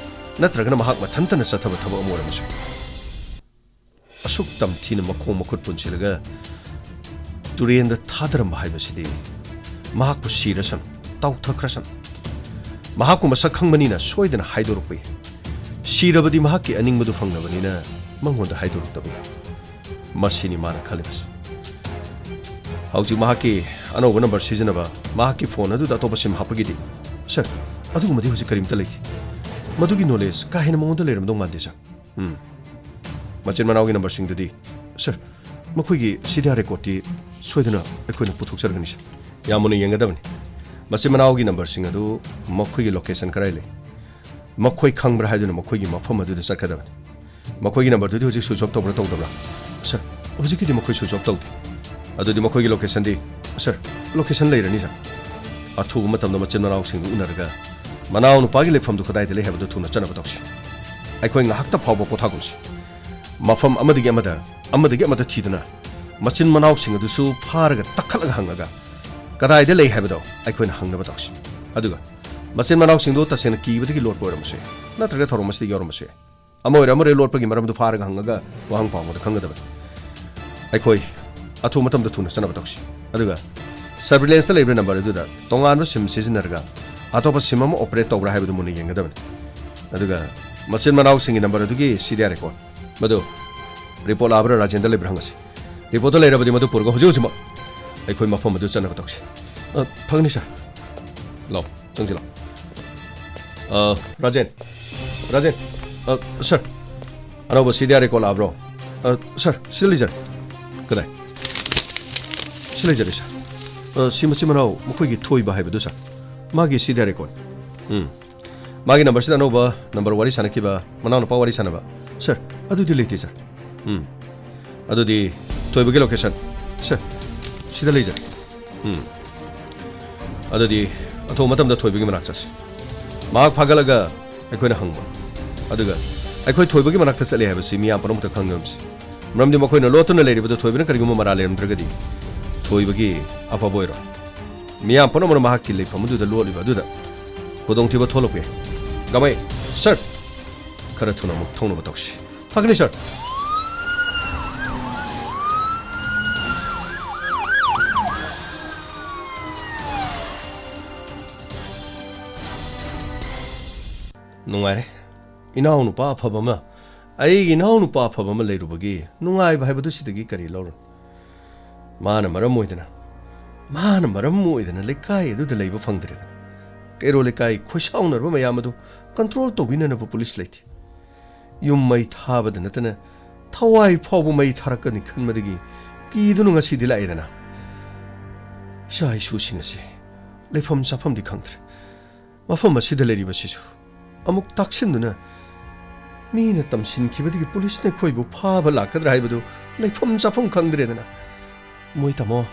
ꯅꯠꯇ꯭ꯔꯒꯅ ꯃꯍꯥꯛ ꯃꯊꯟꯇꯅ ꯆꯠꯊꯕ ꯊꯕꯛ ꯑꯃ ꯑꯣꯏꯔꯝꯕꯁꯨ ꯌꯥꯏ꯫ ꯑꯁꯨꯛ ꯇꯝꯊꯤꯅ ꯃꯈꯣꯡ ꯃꯈꯨꯠ ꯄꯨꯟꯁꯤꯜꯂꯒ ꯇꯨꯔꯦꯟꯗ ꯊꯥꯗꯔꯝꯕ ꯍꯥꯏꯕꯁꯤꯗꯤ ꯃꯍꯥꯛꯄꯨ ꯁꯤꯔꯁꯅꯨ, ꯇꯥꯎꯊꯈ꯭ꯔꯁꯅꯨ, ꯃꯍꯥꯛꯄꯨ ꯃꯁꯛ ꯈꯪꯕꯅꯤꯅ ꯁꯣꯏꯗꯅ ꯍꯥꯏꯗꯣꯔꯛꯄ ꯌꯥꯏ꯫ ꯁꯤꯔꯕꯗꯤ ꯃꯍꯥꯛꯀꯤ ꯑꯅꯤꯡꯕꯗꯨ ꯐꯪꯅꯕꯅꯤꯅ ꯃꯉꯣꯟꯗ ꯍꯥꯏꯗꯣꯔꯛꯇꯕ ꯌꯥꯏ꯫ ꯃꯁꯤꯅꯤ ꯃꯥꯅ ꯈꯜꯂꯤꯕꯁꯤ꯫ ꯍꯧꯖꯤꯛ ꯃꯍꯥꯛꯀꯤ ꯑꯅꯧꯕ ꯅꯝꯕꯔ ꯁꯤꯖꯤꯟꯅꯕ, ꯃꯍꯥꯛꯀꯤ ꯐꯣꯟ ꯑꯗꯨꯗ ꯑꯇꯣꯞꯄ ꯁꯤꯝ ꯍꯥꯞꯄꯒꯤꯗꯤ, ꯁꯔ, ꯑꯗꯨꯒꯨꯝꯕꯗꯤ ꯍꯧꯖꯤꯛ ꯀꯔꯤꯝꯇ ꯂꯩꯇꯦ꯫ ꯃꯗꯨꯒꯤ ꯅꯣꯂꯦꯖ ꯀꯥ ꯍꯦꯟꯅ ꯃꯉꯣꯟꯗ ꯂꯩꯔꯝꯗꯧ ꯃꯥꯟꯗꯦ, ꯁꯔ꯫ ꯎꯝ꯫ ꯃꯆꯤꯟ ꯃꯅꯥꯎꯒꯤ ꯅꯝꯕꯔꯁꯤꯡꯗꯨꯗꯤ, ꯁꯔ, ꯃꯈꯣꯏꯒꯤ ꯁꯤ ꯗꯤ ꯑꯥꯔ ꯔꯦꯀꯣꯔꯠꯇꯤ ꯁꯣꯏꯗꯅ ꯑꯩꯈꯣꯏꯅ ꯄꯨꯊꯣꯛꯆꯔꯒꯅꯤ, ꯁꯔ꯫ ꯌꯥꯝ ꯃꯨꯟꯅ ꯌꯦꯡꯒꯗꯕꯅꯤ꯫ ꯃꯆꯤꯟ ꯃꯅꯥꯎꯒꯤ ꯅꯝꯕꯔꯁꯤꯡ ꯑꯗꯨ ꯃꯈꯣꯏꯒꯤ ꯂꯣꯀꯦꯁꯟ ꯀꯗꯥꯏ ꯂꯩ, ꯃꯈꯣꯏ ꯈꯪꯕ꯭ꯔꯥ ꯍꯥꯏꯗꯨꯅ ꯃꯈꯣꯏꯒꯤ ꯃꯐꯝ ꯑꯗꯨꯗ ꯆꯠꯀꯗꯕꯅꯤ꯫ ꯃꯈꯣꯏꯒꯤ ꯅꯝꯕꯔꯗꯨꯗꯤ ꯍꯧꯖꯤꯛ ꯁ꯭ꯋꯤꯆ ꯑꯣꯐ ꯇꯧꯕ꯭ꯔꯥ ꯇꯧꯗꯕ꯭ꯔꯥ? ꯁꯔ, ꯍꯧꯖꯤꯛꯀꯤꯗꯤ ꯃꯈꯣꯏ ꯁ꯭ꯋꯤꯆ ꯑꯣꯐ ꯇꯧꯗꯦ꯫ ꯑꯗꯨꯗꯤ ꯃꯈꯣꯏꯒꯤ ꯂꯣꯀꯦꯁꯟꯗꯤ? ꯁꯔ, ꯂꯣꯀꯦꯁꯟ ꯂꯩꯔꯅꯤ, ꯁꯔ꯫ ꯑꯊꯨꯕ ꯃꯇꯝꯗ ꯃꯆꯤꯟ ꯃꯅꯥꯎꯁꯤꯡꯗꯨ ꯎꯅꯔꯒ ꯃꯅꯥꯎ ꯅꯨꯄꯥꯒꯤ ꯂꯩꯐꯝꯗꯨ ꯀꯗꯥꯏꯗ ꯂꯩ ꯍꯥꯏꯕꯗꯨ ꯊꯨꯅ ꯆꯠꯅꯕ ꯇꯧꯁꯤ꯫ ꯑꯩꯈꯣꯏ ꯉꯥꯏꯍꯥꯛꯇ ꯐꯥꯎꯕ ꯄꯣꯊꯥꯒꯨꯝꯁꯤ꯫ ꯃꯐꯝ ꯑꯃꯗꯒꯤ ꯑꯃꯗ, ꯑꯃꯗꯒꯤ ꯑꯃꯗ ꯊꯤꯗꯨꯅ ꯃꯆꯤꯟ ꯃꯅꯥꯎꯁꯤꯡ ꯑꯗꯨꯁꯨ ꯐꯥꯔꯒ ꯇꯛꯈꯠꯂꯒ ꯍꯪꯉꯒ ꯀꯗꯥꯏꯗ ꯂꯩ ꯍꯥꯏꯕꯗꯣ ꯑꯩꯈꯣꯏꯅ ꯍꯪꯅꯕ ꯇꯧꯁꯤ꯫ ꯑꯗꯨꯒ ꯃꯆꯤꯟ ꯃꯅꯥꯎꯁꯤꯡꯗꯨ ꯇꯁꯦꯡꯅ ꯀꯤꯕꯗꯒꯤ ꯂꯣꯠꯄ ꯑꯣꯏꯔꯝꯕꯁꯨ ꯌꯥꯏ, ꯅꯠꯇ꯭ꯔꯒ ꯊꯧꯔꯝ ꯑꯁꯤꯗ ꯌꯥꯎꯔꯝꯕꯁꯨ ꯌꯥꯏ꯫ ꯑꯃ ꯑꯣꯏꯔꯦ ꯑꯃ ꯑꯣꯏꯔꯦ, ꯂꯣꯠꯄꯒꯤ ꯃꯔꯝꯗꯨ ꯐꯥꯔꯒ ꯍꯪꯉꯒ ꯋꯥꯍꯪ ꯄꯥꯎꯕꯗ ꯈꯪꯒꯗꯕꯅꯤ꯫ ꯑꯩꯈꯣꯏ ꯑꯊꯨꯕ ꯃꯇꯝꯗ ꯊꯨꯅ ꯆꯠꯅꯕ ꯇꯧꯁꯤ꯫ ꯑꯗꯨꯒ ꯁꯔꯚꯤꯂꯦꯟꯁꯇ ꯂꯩꯕ ꯅꯝꯕꯔ ꯑꯗꯨꯗ ꯇꯣꯉꯥꯟꯕ ꯁꯤꯝ ꯁꯤꯖꯤꯟꯅꯔꯒ ꯑꯇꯣꯞꯄ ꯁꯤꯝ ꯑꯃ ꯑꯣꯄꯔꯦꯠ ꯇꯧꯕ꯭ꯔꯥ ꯍꯥꯏꯕꯗꯨ ꯃꯨꯟꯅ ꯌꯦꯡꯒꯗꯕꯅꯤ꯫ ꯑꯗꯨꯒ ꯃꯆꯤꯟ ꯃꯅꯥꯎꯁꯤꯡꯒꯤ ꯅꯝꯕꯔ ꯑꯗꯨꯒꯤ ꯁꯤ ꯗꯤ ꯑꯥꯔ ꯔꯦꯀꯣꯔꯗ ꯃꯗꯨ ꯔꯤꯄꯣꯔꯠ ꯂꯥꯛꯑꯕ꯭ꯔꯥ ꯔꯥꯖꯦꯟꯗ ꯂꯩꯕ꯭ꯔꯥ ꯍꯪꯉꯁꯤ꯫ ꯔꯤꯄꯣꯔꯠꯇ ꯂꯩꯔꯕꯗꯤ ꯃꯗꯨ ꯄꯨꯔꯒ ꯍꯧꯖꯤꯛ ꯍꯧꯖꯤꯛꯃꯛ ꯑꯩꯈꯣꯏ ꯃꯐꯝ ꯑꯗꯨ ꯆꯠꯅꯕ ꯇꯧꯁꯤ꯫ ꯑ, ꯐꯒꯅꯤ, ꯁꯥꯔ꯫ ꯂꯥꯎ, ꯆꯪꯁꯤꯜꯂꯣ꯫ ꯑ, ꯔꯥꯖꯦꯟ, ꯔꯥꯖꯦꯟ, ꯑ, ꯁꯥꯔ, ꯑꯅꯧꯕ ꯁꯤ ꯗꯤ ꯑꯥꯔ ꯔꯦꯀꯣꯔꯗ ꯂꯥꯛꯑꯕ꯭ꯔꯣ? ꯑ, ꯁꯥꯔ, ꯁꯤꯗ ꯂꯩꯖꯔꯦ꯫ ꯀꯗꯥꯏ? ꯁꯤ ꯂꯩꯖꯔꯦ, ꯁꯥꯔ꯫ ꯑ, ꯁꯤ ꯃꯆꯤꯟ ꯃꯅꯥꯎ ꯃꯈꯣꯏꯒꯤ ꯊꯣꯏꯕ ꯍꯥꯏꯕꯗꯨ, ꯁꯥꯔ꯫ ꯃꯥꯒꯤ ꯁꯤ ꯗꯤ ꯑꯥꯔ ꯔꯦꯀꯣꯔꯗ꯫ ꯎꯝ꯫ ꯃꯥꯒꯤ ꯅꯝꯕꯔꯁꯤꯗ ꯑꯅꯧꯕ ꯅꯝꯕꯔ ꯋꯥꯔꯤ ꯁꯥꯟꯅꯈꯤꯕ, ꯃꯅꯥꯎꯅꯨꯄꯥ ꯋꯥꯔꯤ ꯁꯥꯟꯅꯕ꯫ ꯁꯥꯔ, ꯑꯗꯨꯗꯤ ꯂꯩꯇꯦ, ꯁꯥꯔ꯫ ꯎꯝ꯫ ꯑꯗꯨꯗꯤ ꯊꯣꯏꯕꯒꯤ ꯂꯣꯀꯦꯁꯟ? ꯁꯥꯔ, ꯁꯤꯗ ꯂꯩꯖꯔꯦ꯫ ꯎꯝ꯫ ꯑꯗꯨꯗꯤ ꯑꯊꯨꯕ ꯃꯇꯝꯗ ꯊꯣꯏꯕꯒꯤ ꯃꯅꯥꯛ ꯆꯠꯁꯤ꯫ ꯃꯍꯥꯛ ꯐꯥꯒꯠꯂꯒ ꯑꯩꯈꯣꯏꯅ ꯍꯪꯕ꯫ ꯑꯗꯨꯒ ꯑꯩꯈꯣꯏ ꯊꯣꯏꯕꯒꯤ ꯃꯅꯥꯛꯇ ꯆꯠꯂꯦ ꯍꯥꯏꯕꯁꯤ ꯃꯤꯌꯥꯝ ꯄꯨꯝꯅꯃꯛꯇ ꯈꯪꯍꯟꯁꯤ꯫ ꯃꯔꯝꯗꯤ ꯃꯈꯣꯏꯅ ꯂꯣꯠꯇꯨꯅ ꯂꯩꯔꯤꯕꯗꯨ ꯊꯣꯏꯕꯅ ꯀꯔꯤꯒꯨꯝꯕ ꯃꯔꯥꯜ ꯂꯩꯔꯝꯗ꯭ꯔꯒꯗꯤ ꯊꯣꯏꯕꯒꯤ ꯑꯐꯕ ꯑꯣꯏꯔꯣꯏ꯫ ꯃꯤꯌꯥꯝ ꯄꯨꯝꯅꯃꯛꯅ ꯃꯍꯥꯛꯀꯤ ꯂꯩꯐꯝ ꯑꯗꯨꯗ ꯂꯣꯠꯂꯤꯕ ꯑꯗꯨꯗ ꯈꯨꯗꯣꯡꯊꯤꯕ ꯊꯣꯛꯂꯛꯄ ꯌꯥꯏ꯫ ꯒꯃꯩ, ꯁꯥꯔ, ꯈꯔ ꯊꯨꯅ ꯑꯃꯨꯛ ꯊꯧꯅꯕ ꯇꯧꯁꯤ꯫ ꯐꯒꯅꯤ, ꯁꯥꯔ꯫ ꯅꯨꯡꯉꯥꯏꯔꯦ꯫ ꯏꯅꯥꯎꯅꯨꯄꯥ ꯑꯐꯕ ꯑꯃ, ꯑꯩꯒꯤ ꯏꯅꯥꯎꯅꯨꯄꯥ ꯑꯐꯕ ꯑꯃ ꯂꯩꯔꯨꯕꯒꯤ ꯅꯨꯡꯉꯥꯏꯕ ꯍꯥꯏꯕꯗꯨ ꯁꯤꯗꯒꯤ ꯀꯔꯤ ꯂꯧꯔꯨꯅꯤ? ꯃꯥꯅ ꯃꯔꯝ ꯑꯣꯏꯗꯅ, ꯃꯥꯅ ꯃꯔꯝ ꯑꯣꯏꯗꯅ ꯂꯩꯀꯥꯏ ꯑꯗꯨꯗ ꯂꯩꯕ ꯐꯪꯗ꯭ꯔꯦꯗꯅ꯫ ꯀꯩꯔꯣꯜ ꯂꯩꯀꯥꯏ ꯈꯣꯏꯁꯥꯎꯅꯔꯕ ꯃꯌꯥꯝ ꯑꯗꯨ ꯀꯟꯇ꯭ꯔꯣꯜ ꯇꯧꯕꯤꯅꯅꯕ ꯄꯨꯂꯤꯁ ꯂꯩꯇꯦ꯫ ꯌꯨꯝ ꯃꯩ ꯊꯥꯕꯗ ꯅꯠꯇꯅ ꯊꯋꯥꯏ ꯐꯥꯎꯕ ꯃꯩ ꯊꯥꯔꯛꯀꯅꯤ ꯈꯟꯕꯗꯒꯤ ꯀꯤꯗꯨꯅ ꯉꯁꯤꯗꯤ ꯂꯥꯛꯑꯦꯗꯅ꯫ ꯏꯆꯥ ꯏꯁꯨꯁꯤꯡ ꯑꯁꯤ ꯂꯩꯐꯝ ꯆꯥꯐꯝꯗꯤ ꯈꯪꯗ꯭ꯔꯦ꯫ ꯃꯐꯝ ꯑꯁꯤꯗ ꯂꯩꯔꯤꯕꯁꯤꯁꯨ ꯑꯃꯨꯛ ꯇꯥꯛꯁꯤꯟꯗꯨꯅ ꯃꯤꯅ ꯇꯝꯁꯤꯟꯈꯤꯕꯗꯒꯤ ꯄꯨꯂꯤꯁꯅ ꯑꯩꯈꯣꯏꯕꯨ ꯐꯥꯕ ꯂꯥꯛꯀꯗ꯭ꯔꯥ ꯍꯥꯏꯕꯗꯨ ꯂꯩꯐꯝ ꯆꯥꯐꯝ ꯈꯪꯗ꯭ꯔꯦꯗꯅ꯫ ꯃꯣꯏ ꯇꯥꯃꯣ,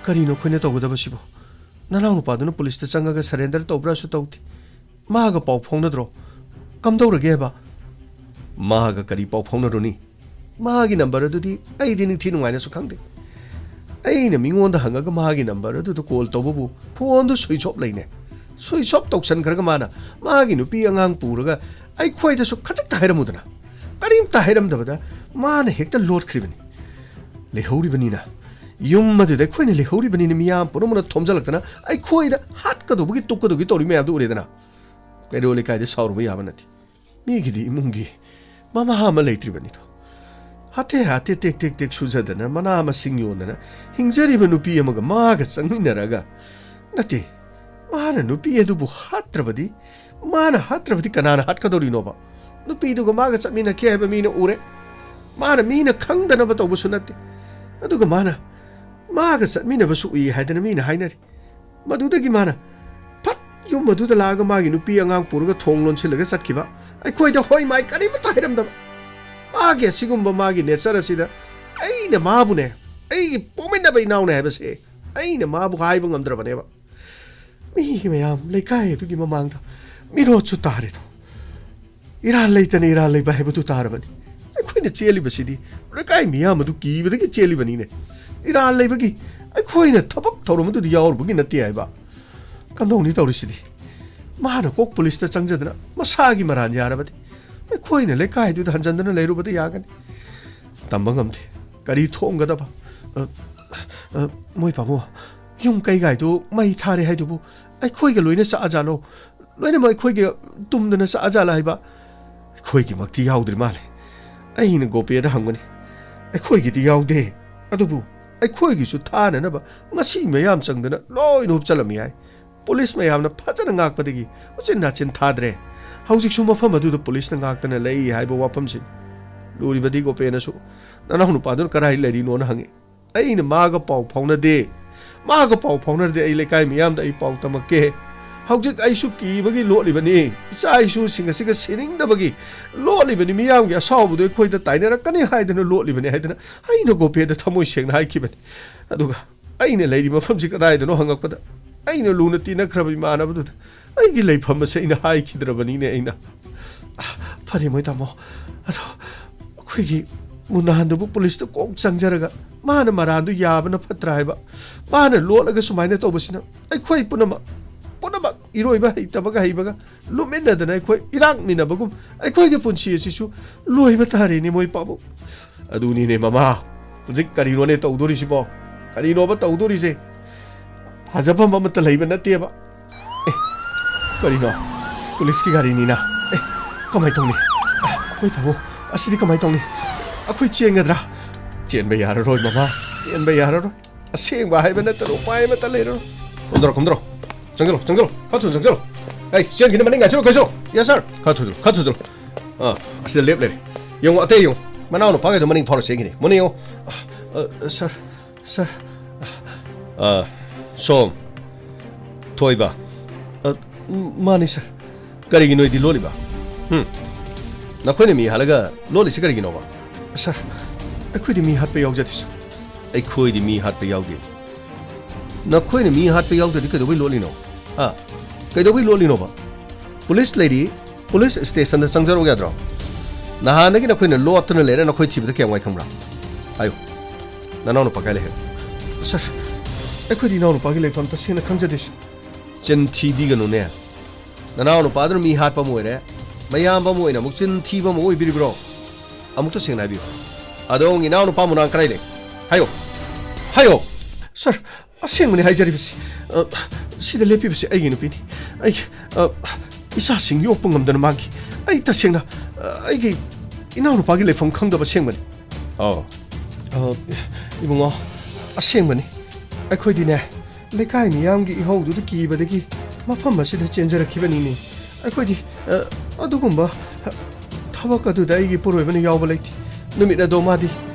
ꯀꯔꯤꯅꯣ ꯑꯩꯈꯣꯏꯅ ꯇꯧꯒꯗꯕꯁꯤꯕꯣ? ꯅꯅꯥꯎ ꯅꯨꯄꯥꯗꯨꯅ ꯄꯨꯂꯤꯁꯇ ꯆꯪꯉꯒ ꯁꯔꯦꯟꯗꯔ ꯇꯧꯕ꯭ꯔꯥꯁꯨ ꯇꯧꯗꯦ꯫ ꯃꯥꯒ ꯄꯥꯎ ꯐꯥꯎꯅꯗ꯭ꯔꯣ? ꯀꯝꯗꯧꯔꯒꯦ ꯍꯥꯏꯕ? ꯃꯥꯒ ꯀꯔꯤ ꯄꯥꯎ ꯐꯥꯎꯅꯔꯨꯅꯤ? ꯃꯥꯒꯤ ꯅꯝꯕꯔ ꯑꯗꯨꯗꯤ ꯑꯩꯗꯤ ꯅꯤꯡꯊꯤ ꯅꯨꯡꯉꯥꯏꯅꯁꯨ ꯈꯪꯗꯦ꯫ ꯑꯩꯅ ꯃꯤꯉꯣꯟꯗ ꯍꯪꯉꯒ ꯃꯥꯒꯤ ꯅꯝꯕꯔ ꯑꯗꯨꯗ ꯀꯣꯜ ꯇꯧꯕꯕꯨ ꯐꯣꯟꯗꯨ ꯁ꯭ꯋꯤꯆ ꯑꯣꯐ ꯂꯩꯅꯦ꯫ ꯁ꯭ꯋꯤꯆ ꯑꯣꯐ ꯇꯧꯁꯟꯈ꯭ꯔꯒ ꯃꯥꯅ ꯃꯥꯒꯤ ꯅꯨꯄꯤ ꯑꯉꯥꯡ ꯄꯨꯔꯒ ꯑꯩꯈꯣꯏꯗꯁꯨ ꯈꯖꯤꯛꯇ ꯍꯥꯏꯔꯝꯃꯨꯗꯅ꯫ ꯀꯔꯤꯝꯇ ꯍꯥꯏꯔꯝꯗꯕꯗ ꯃꯥꯅ ꯍꯦꯛꯇ ꯂꯣꯠꯈ꯭ꯔꯤꯕꯅꯤ꯫ ꯂꯩꯍꯧꯔꯤꯕꯅꯤꯅ ꯌꯨꯝ ꯑꯗꯨꯗ ꯑꯩꯈꯣꯏꯅ ꯂꯩꯍꯧꯔꯤꯕꯅꯤꯅ ꯃꯤꯌꯥꯝ ꯄꯨꯝꯅꯃꯛꯅ ꯊꯣꯝꯖꯤꯜꯂꯛꯇꯅ ꯑꯩꯈꯣꯏꯗ ꯍꯥꯠꯀꯗꯧꯕꯒꯤ ꯇꯨꯞꯀꯗꯧꯒꯤ ꯇꯧꯔꯤ ꯃꯌꯥꯝꯗꯨ ꯎꯔꯦꯗꯅ꯫ ꯀꯩꯔꯣꯜ ꯂꯩꯀꯥꯏꯗ ꯁꯥꯎꯔꯨꯕ ꯌꯥꯕ ꯅꯠꯇꯦ꯫ ꯃꯤꯒꯤꯗꯤ ꯏꯃꯨꯡꯒꯤ ꯃꯃꯥ ꯑꯃ ꯂꯩꯇ꯭ꯔꯤꯕꯅꯤꯗꯣ꯫ ꯍꯥꯇꯦ ꯍꯥꯇꯦ ꯇꯦꯛ ꯇꯦꯛ ꯇꯦꯛ ꯁꯨꯖꯗꯅ ꯃꯅꯥ ꯃꯁꯤꯡ ꯌꯣꯟꯗꯅ ꯍꯤꯡꯖꯔꯤꯕ ꯅꯨꯄꯤ ꯑꯃꯒ ꯃꯥꯒ ꯆꯪꯃꯤꯟꯅꯔꯒ, ꯅꯠꯇꯦ, ꯃꯥꯅ ꯅꯨꯄꯤ ꯑꯗꯨꯕꯨ ꯍꯥꯠꯇ꯭ꯔꯕꯗꯤ, ꯃꯥꯅ ꯍꯥꯠꯇ꯭ꯔꯕꯗꯤ ꯀꯅꯥꯅ ꯍꯥꯠꯀꯗꯧꯔꯤꯅꯣꯕ? ꯅꯨꯄꯤꯗꯨꯒ ꯃꯥꯒ ꯆꯠꯃꯤꯟꯅꯈꯤ ꯍꯥꯏꯕ ꯃꯤꯅ ꯎꯔꯦ꯫ ꯃꯥꯅ ꯃꯤꯅ ꯈꯪꯗꯅꯕ ꯇꯧꯕꯁꯨ ꯅꯠꯇꯦ꯫ ꯑꯗꯨꯒ ꯃꯥꯅ ꯃꯥꯒ ꯆꯠꯃꯤꯟꯅꯕꯁꯨ ꯎꯏ ꯍꯥꯏꯗꯅ ꯃꯤꯅ ꯍꯥꯏꯅꯔꯤ꯫ ꯃꯗꯨꯗꯒꯤ ꯃꯥꯅ ꯐꯠ ꯌꯨꯝ ꯑꯗꯨꯗ ꯂꯥꯛꯑꯒ ꯃꯥꯒꯤ ꯅꯨꯄꯤ ꯑꯉꯥꯡ ꯄꯨꯔꯒ ꯊꯣꯡ ꯂꯣꯟꯁꯤꯜꯂꯒ ꯆꯠꯈꯤꯕ꯫ ꯑꯩꯈꯣꯏꯗ ꯍꯣꯏ ꯃꯥꯏ ꯀꯔꯤꯃꯠꯇ ꯍꯥꯏꯔꯝꯗꯕ꯫ ꯃꯥꯒꯤ ꯑꯁꯤꯒꯨꯝꯕ ꯃꯥꯒꯤ ꯅꯦꯆꯔ ꯑꯁꯤꯗ ꯑꯩꯅ ꯃꯥꯕꯨꯅꯦ, ꯑꯩꯒꯤ ꯄꯣꯛꯃꯤꯟꯅꯕ ꯏꯅꯥꯎꯅꯦ ꯍꯥꯏꯕꯁꯦ ꯑꯩꯅ ꯃꯥꯕꯨ ꯍꯥꯏꯕ ꯉꯝꯗ꯭ꯔꯕꯅꯦꯕ꯫ ꯃꯤꯒꯤ ꯃꯌꯥꯝ ꯂꯩꯀꯥꯏ ꯑꯗꯨꯒꯤ ꯃꯃꯥꯡꯗ ꯃꯤꯔꯣꯠꯁꯨ ꯇꯥꯔꯦꯗꯣ꯫ ꯏꯔꯥꯜ ꯂꯩꯇꯅ ꯏꯔꯥꯜ ꯂꯩꯕ ꯍꯥꯏꯕꯗꯨ ꯇꯥꯔꯕꯅꯤ꯫ ꯑꯩꯈꯣꯏꯅ ꯆꯦꯜꯂꯤꯕꯁꯤꯗꯤ ꯂꯩꯀꯥꯏ ꯃꯤꯌꯥꯝ ꯑꯗꯨ ꯀꯤꯕꯗꯒꯤ ꯆꯦꯜꯂꯤꯕꯅꯤꯅꯦ꯫ ꯏꯔꯥꯜ ꯂꯩꯕꯒꯤ ꯑꯩꯈꯣꯏꯅ ꯊꯕꯛ ꯊꯧꯔꯝ ꯑꯗꯨꯗ ꯌꯥꯎꯔꯨꯕꯒꯤ ꯅꯠꯇꯦ ꯍꯥꯏꯕ꯫ ꯀꯝꯗꯧꯅꯤ ꯇꯧꯔꯤꯁꯤꯗꯤ? ꯃꯥꯅ ꯀꯣꯛ ꯄꯨꯂꯤꯁꯇ ꯆꯪꯖꯗꯅ ꯃꯁꯥꯒꯤ ꯃꯔꯥꯟ ꯌꯥꯔꯕꯗꯤ ꯑꯩꯈꯣꯏꯅ ꯂꯩꯀꯥꯏꯗꯨꯗ ꯍꯟꯖꯟꯗꯅ ꯂꯩꯔꯨꯕꯗ ꯌꯥꯒꯅꯤ꯫ ꯇꯝꯕ ꯉꯝꯗꯦ꯫ ꯀꯔꯤ ꯊꯣꯛꯑꯝꯒꯗꯕ? ꯑ, ꯑ, ꯃꯣꯏ ꯄꯥꯕꯨꯡ, ꯌꯨꯝ ꯀꯩꯒꯥꯏꯗꯨ ꯃꯩ ꯊꯥꯔꯦ ꯍꯥꯏꯗꯨꯕꯨ ꯑꯩꯈꯣꯏꯒ ꯂꯣꯏꯅ ꯆꯥꯛꯑꯖꯥꯠꯂꯣ? ꯂꯣꯏꯅꯃꯛ ꯑꯩꯈꯣꯏꯒ ꯇꯨꯝꯗꯅ ꯆꯥꯛꯑꯖꯥꯠꯂ ꯍꯥꯏꯕ? ꯑꯩꯈꯣꯏꯒꯤꯃꯛꯇꯤ ꯌꯥꯎꯗ꯭ꯔꯤ ꯃꯥꯜꯂꯦ꯫ ꯑꯩꯅ ꯒꯣꯄꯦꯗ ꯍꯪꯕꯅꯤ꯫ ꯑꯩꯈꯣꯏꯒꯤꯗꯤ ꯌꯥꯎꯗꯦ꯫ ꯑꯗꯨꯕꯨ ꯑꯩꯈꯣꯏꯒꯤꯁꯨ ꯊꯥꯅꯅꯕ ꯉꯁꯤ ꯃꯌꯥꯝ ꯆꯪꯗꯅ ꯂꯣꯏꯅ ꯍꯨꯞꯆꯜꯂꯝꯃꯤ ꯍꯥꯏ꯫ ꯄꯨꯂꯤꯁ ꯃꯌꯥꯝꯅ ꯐꯖꯅ ꯉꯥꯛꯄꯗꯒꯤ ꯎꯆꯤꯟ ꯅꯥꯆꯤꯟ ꯊꯥꯗ꯭ꯔꯦ꯫ ꯍꯧꯖꯤꯛꯁꯨ ꯃꯐꯝ ꯑꯗꯨꯗ ꯄꯨꯂꯤꯁꯅ ꯉꯥꯛꯇꯅ ꯂꯩ ꯍꯥꯏꯕ ꯋꯥꯐꯝꯁꯤꯅꯤ꯫ ꯂꯨꯔꯤꯕꯗꯤ ꯒꯣꯄꯦꯅꯁꯨ ꯅꯅꯥꯎ ꯅꯨꯄꯥꯗꯨꯅ ꯀꯗꯥꯏ ꯂꯩꯔꯤꯅꯣꯅ ꯍꯪꯉꯤ꯫ ꯑꯩꯅ ꯃꯥꯒ ꯄꯥꯎ ꯐꯥꯎꯅꯗꯦ꯫ ꯃꯥꯒ ꯄꯥꯎ ꯐꯥꯎꯅꯔꯗꯤ ꯑꯩ ꯂꯩꯀꯥꯏ ꯃꯤꯌꯥꯝꯗ ꯑꯩ ꯄꯥꯎ ꯇꯝꯃꯛꯀꯦ꯫ ꯍꯧꯖꯤꯛ ꯑꯩꯁꯨ ꯀꯤꯕꯒꯤ ꯂꯣꯠꯂꯤꯕꯅꯤ꯫ ꯏꯆꯥ ꯏꯁꯨꯁꯤꯡ ꯑꯁꯤꯒ ꯁꯤꯅꯤꯡꯗꯕꯒꯤ ꯂꯣꯠꯂꯤꯕꯅꯤ꯫ ꯃꯤꯌꯥꯝꯒꯤ ꯑꯁꯥꯎꯕꯗꯨ ꯑꯩꯈꯣꯏꯗ ꯇꯥꯏꯅꯔꯛꯀꯅꯤ ꯍꯥꯏꯗꯅ ꯂꯣꯠꯂꯤꯕꯅꯤ" ꯍꯥꯏꯗꯅ ꯑꯩꯅ ꯒꯣꯄꯦꯗ ꯊꯃꯣꯏ ꯁꯦꯡꯅ ꯍꯥꯏꯈꯤꯕꯅꯤ꯫ ꯑꯗꯨꯒ ꯑꯩꯅ ꯂꯩꯔꯤꯕ ꯃꯐꯝꯁꯤ ꯀꯗꯥꯏꯗꯅꯣ ꯍꯪꯉꯛꯄꯗ, ꯑꯩꯅ ꯂꯨꯅ ꯇꯤꯟꯅꯈ꯭ꯔꯕ ꯏꯃꯥꯟꯅꯕꯗꯨꯗ ꯑꯩꯒꯤ ꯂꯩꯐꯝ ꯑꯁꯦ ꯑꯩꯅ ꯍꯥꯏꯈꯤꯗ꯭ꯔꯕꯅꯤꯅꯦ꯫ ꯑꯩꯅ, "ꯐꯔꯦ ꯃꯣꯏ ꯇꯥꯃꯣ, ꯑꯗꯣ ꯑꯩꯈꯣꯏꯒꯤ ꯃꯨꯅꯥꯟꯗꯨꯕꯨ ꯄꯨꯂꯤꯁꯇ ꯀꯣꯛ ꯆꯪꯖꯔꯒ ꯃꯥꯅ ꯃꯔꯥꯟꯗꯨ ꯌꯥꯕꯅ ꯐꯠꯇ꯭ꯔꯥ ꯍꯥꯏꯕ꯫ ꯃꯥꯅ ꯂꯣꯠꯂꯒ ꯁꯨꯃꯥꯏꯅ ꯇꯧꯕꯁꯤꯅ ꯑꯩꯈꯣꯏ ꯄꯨꯝꯅꯃꯛ, ꯄꯨꯝꯅꯃꯛ ꯏꯔꯣꯏꯕ ꯍꯩꯇꯕꯒ ꯍꯩꯕꯒ ꯂꯨꯞꯃꯤꯟꯅꯗꯅ ꯑꯩꯈꯣꯏ ꯏꯔꯥꯛꯃꯤꯟꯅꯕꯒꯨꯝ ꯑꯩꯈꯣꯏꯒꯤ ꯄꯨꯟꯁꯤ ꯑꯁꯤꯁꯨ ꯂꯣꯏꯕ ꯇꯥꯔꯦꯅꯦ ꯃꯣꯏ ꯄꯥꯕꯨꯡ"꯫ "ꯑꯗꯨꯅꯤꯅꯦ ꯃꯃꯥ, ꯍꯧꯖꯤꯛ ꯀꯔꯤꯅꯣꯅꯦ ꯇꯧꯗꯣꯔꯤꯁꯤꯕꯣ? ꯀꯔꯤꯅꯣꯕ ꯇꯧꯗꯣꯔꯤꯁꯦ? ꯐꯖꯐꯝ ꯑꯃꯠꯇ ꯂꯩꯕ ꯅꯠꯇꯦꯕ"꯫ ꯑꯦ, ꯀꯔꯤꯅꯣ? ꯄꯨꯂꯤꯁꯀꯤ ꯒꯥꯔꯤꯅꯤꯅ꯫ ꯑꯦ, ꯀꯃꯥꯏ ꯇꯧꯅꯤ? ꯑ, ꯃꯣꯏ ꯄꯥꯕꯨꯡ, ꯑꯁꯤꯗꯤ ꯀꯃꯥꯏ ꯇꯧꯅꯤ? ꯑꯩꯈꯣꯏ ꯆꯦꯟꯒꯗ꯭ꯔꯥ? ꯆꯦꯟꯕ ꯌꯥꯔꯔꯣꯏ ꯃꯃꯥ, ꯆꯦꯟꯕ ꯌꯥꯔꯔꯣꯏ꯫ ꯑꯁꯦꯡꯕ ꯍꯥꯏꯕ ꯅꯠꯇꯅ ꯎꯄꯥꯏ ꯑꯃꯠꯇ ꯂꯩꯔꯔꯣꯏ꯫ ꯀꯨꯝꯗꯔꯣ, ꯀꯨꯝꯗꯔꯣ꯫ ꯆꯪꯁꯤꯜꯂꯣ, ꯆꯪꯁꯤꯜꯂꯣ꯫ ꯈꯔ ꯊꯨꯅ ꯆꯪꯁꯤꯜꯂꯣ꯫ ꯑꯩ ꯆꯦꯟꯈꯤꯅ ꯃꯅꯤꯡ ꯉꯥꯏꯁꯤꯜꯂꯣ, ꯀꯩꯁꯨ꯫ Yes, sir꯫ ꯈꯔ ꯊꯨꯖꯤꯜꯂꯣ, ꯈꯔ ꯊꯨꯖꯤꯜꯂꯣ꯫ ꯑꯥ, ꯑꯁꯤꯗ ꯂꯦꯞ ꯂꯩꯔꯦ꯫ ꯌꯦꯡꯉꯣ, ꯑꯇꯩ ꯌꯦꯡꯉꯣ꯫ ꯃꯅꯥꯎ ꯅꯨꯄꯥꯈꯩꯗꯣ ꯃꯅꯤꯡ ꯐꯥꯎꯔ ꯆꯦꯟꯈꯤꯅꯤ꯫ ꯃꯨꯟꯅ ꯌꯦꯡꯉꯣ꯫ ꯑ, ꯑ, sir, sir꯫ ꯑ, ꯁꯣꯝ꯫ ꯊꯣꯏꯕ꯫ ꯑ, ꯃꯥꯅꯤ, sir꯫ ꯀꯔꯤꯒꯤ ꯅꯣꯏꯗꯤ ꯂꯣꯠꯂꯤꯕ? ꯍꯨꯝ? ꯅꯈꯣꯏꯅ ꯃꯤ ꯍꯥꯠꯂꯒ ꯂꯣꯠꯂꯤꯁꯤ ꯀꯔꯤꯒꯤꯅꯣꯕ? Sir, ꯑꯩꯈꯣꯏꯗꯤ ꯃꯤ ꯍꯥꯠꯄ ꯌꯥꯎꯖꯗꯦ, sir꯫ ꯑꯩꯈꯣꯏꯗꯤ ꯃꯤ ꯍꯥꯠꯄ ꯌꯥꯎꯗꯦ꯫ ꯅꯈꯣꯏꯅ ꯃꯤ ꯍꯥꯠꯄ ꯌꯥꯎꯗ꯭ꯔꯗꯤ ꯀꯩꯗꯧꯕꯩ ꯂꯣꯠꯂꯤꯅꯣ? ꯍꯥ? ꯀꯩꯗꯧꯕꯩ ꯂꯣꯠꯂꯤꯅꯣꯕ? ꯄꯨꯂꯤꯁ ꯂꯩꯔꯤ, ꯄꯨꯂꯤꯁ ꯁ꯭ꯇꯦꯁꯟꯗ ꯆꯪꯖꯔꯛꯎ ꯌꯥꯗ꯭ꯔꯣ? ꯅꯍꯥꯟꯗꯒꯤ ꯅꯈꯣꯏꯅ ꯂꯣꯠꯇꯨꯅ ꯂꯩꯔꯦ, ꯅꯈꯣꯏ ꯊꯤꯕꯗ ꯀꯌꯥꯝ ꯋꯥꯏ ꯈꯪꯕ꯭ꯔꯥ? ꯍꯥꯏꯌꯨ꯫ ꯅꯅꯥꯎ ꯅꯨꯄꯥ ꯀꯥꯏ ꯂꯩꯍꯦ? Sir, ꯑꯩꯈꯣꯏꯗꯤ ꯏꯅꯥꯎ ꯅꯨꯄꯥꯒꯤ ꯂꯩꯐꯝ ꯇꯁꯦꯡꯅ ꯈꯪꯖꯗꯦ, sir꯫ ꯆꯤꯟ ꯊꯤꯕꯤꯒꯅꯨꯅꯦ꯫ ꯅꯅꯥꯎ ꯅꯨꯄꯥꯗꯨꯅ ꯃꯤ ꯍꯥꯠꯄ ꯑꯃ ꯑꯣꯏꯔꯦ, ꯃꯌꯥꯝꯕ ꯑꯃ ꯑꯣꯏꯅ ꯑꯃꯨꯛ ꯆꯤꯟ ꯊꯤꯕ ꯑꯃ ꯑꯣꯏꯕꯤꯔꯤꯕ꯭ꯔꯣ? ꯑꯃꯨꯛꯇ ꯁꯦꯡꯅ ꯍꯥꯏꯕꯤꯌꯨ꯫ ꯑꯗꯣꯝꯒꯤ ꯏꯅꯥꯎ ꯅꯨꯄꯥ ꯃꯨꯅꯥꯟ ꯀꯗꯥꯏ ꯂꯩ? ꯍꯥꯏꯌꯣ! ꯍꯥꯏꯌꯣ! Sir, ꯑꯁꯦꯡꯕꯅꯤ ꯍꯥꯏꯖꯔꯤꯕꯁꯤ꯫ ꯑ, ꯁꯤꯗ ꯂꯦꯞꯄꯤꯕꯁꯤ ꯑꯩꯒꯤ ꯅꯨꯄꯤꯅꯤ꯫ ꯑꯩ, ꯑ, ꯏꯆꯥꯁꯤꯡ ꯌꯣꯛꯄ ꯉꯝꯗꯅ ꯃꯥꯡꯈꯤ꯫ ꯑꯩ ꯇꯁꯦꯡꯅ, ꯑ, ꯑꯩꯒꯤ ꯏꯅꯥꯎꯅꯨꯄꯥꯒꯤ ꯂꯩꯐꯝ ꯈꯪꯗꯕ ꯑꯁꯦꯡꯕꯅꯤ꯫ ꯑꯣ꯫ ꯑ, ꯏꯕꯨꯡꯉꯣ, ꯑꯁꯦꯡꯕꯅꯤ꯫ ꯑꯩꯈꯣꯏꯗꯤꯅꯦ, ꯂꯩꯀꯥꯏ ꯃꯤꯌꯥꯝꯒꯤ ꯏꯍꯧꯗꯨꯗ ꯀꯤꯕꯗꯒꯤ ꯃꯐꯝ ꯑꯁꯤꯗ ꯆꯦꯟꯖꯔꯛꯈꯤꯕꯅꯤꯅꯦ꯫ ꯑꯩꯈꯣꯏꯗꯤ, ꯑ, ꯑꯗꯨꯒꯨꯝꯕ, ꯑ, ꯊꯕꯛ ꯑꯗꯨꯗ ꯑꯩꯒꯤ ꯄꯨꯔꯣꯏꯕꯅ ꯌꯥꯎꯕ ꯂꯩꯇꯦ꯫ ꯅꯨꯃꯤꯠ ꯑꯗꯣ ꯃꯥꯗꯤ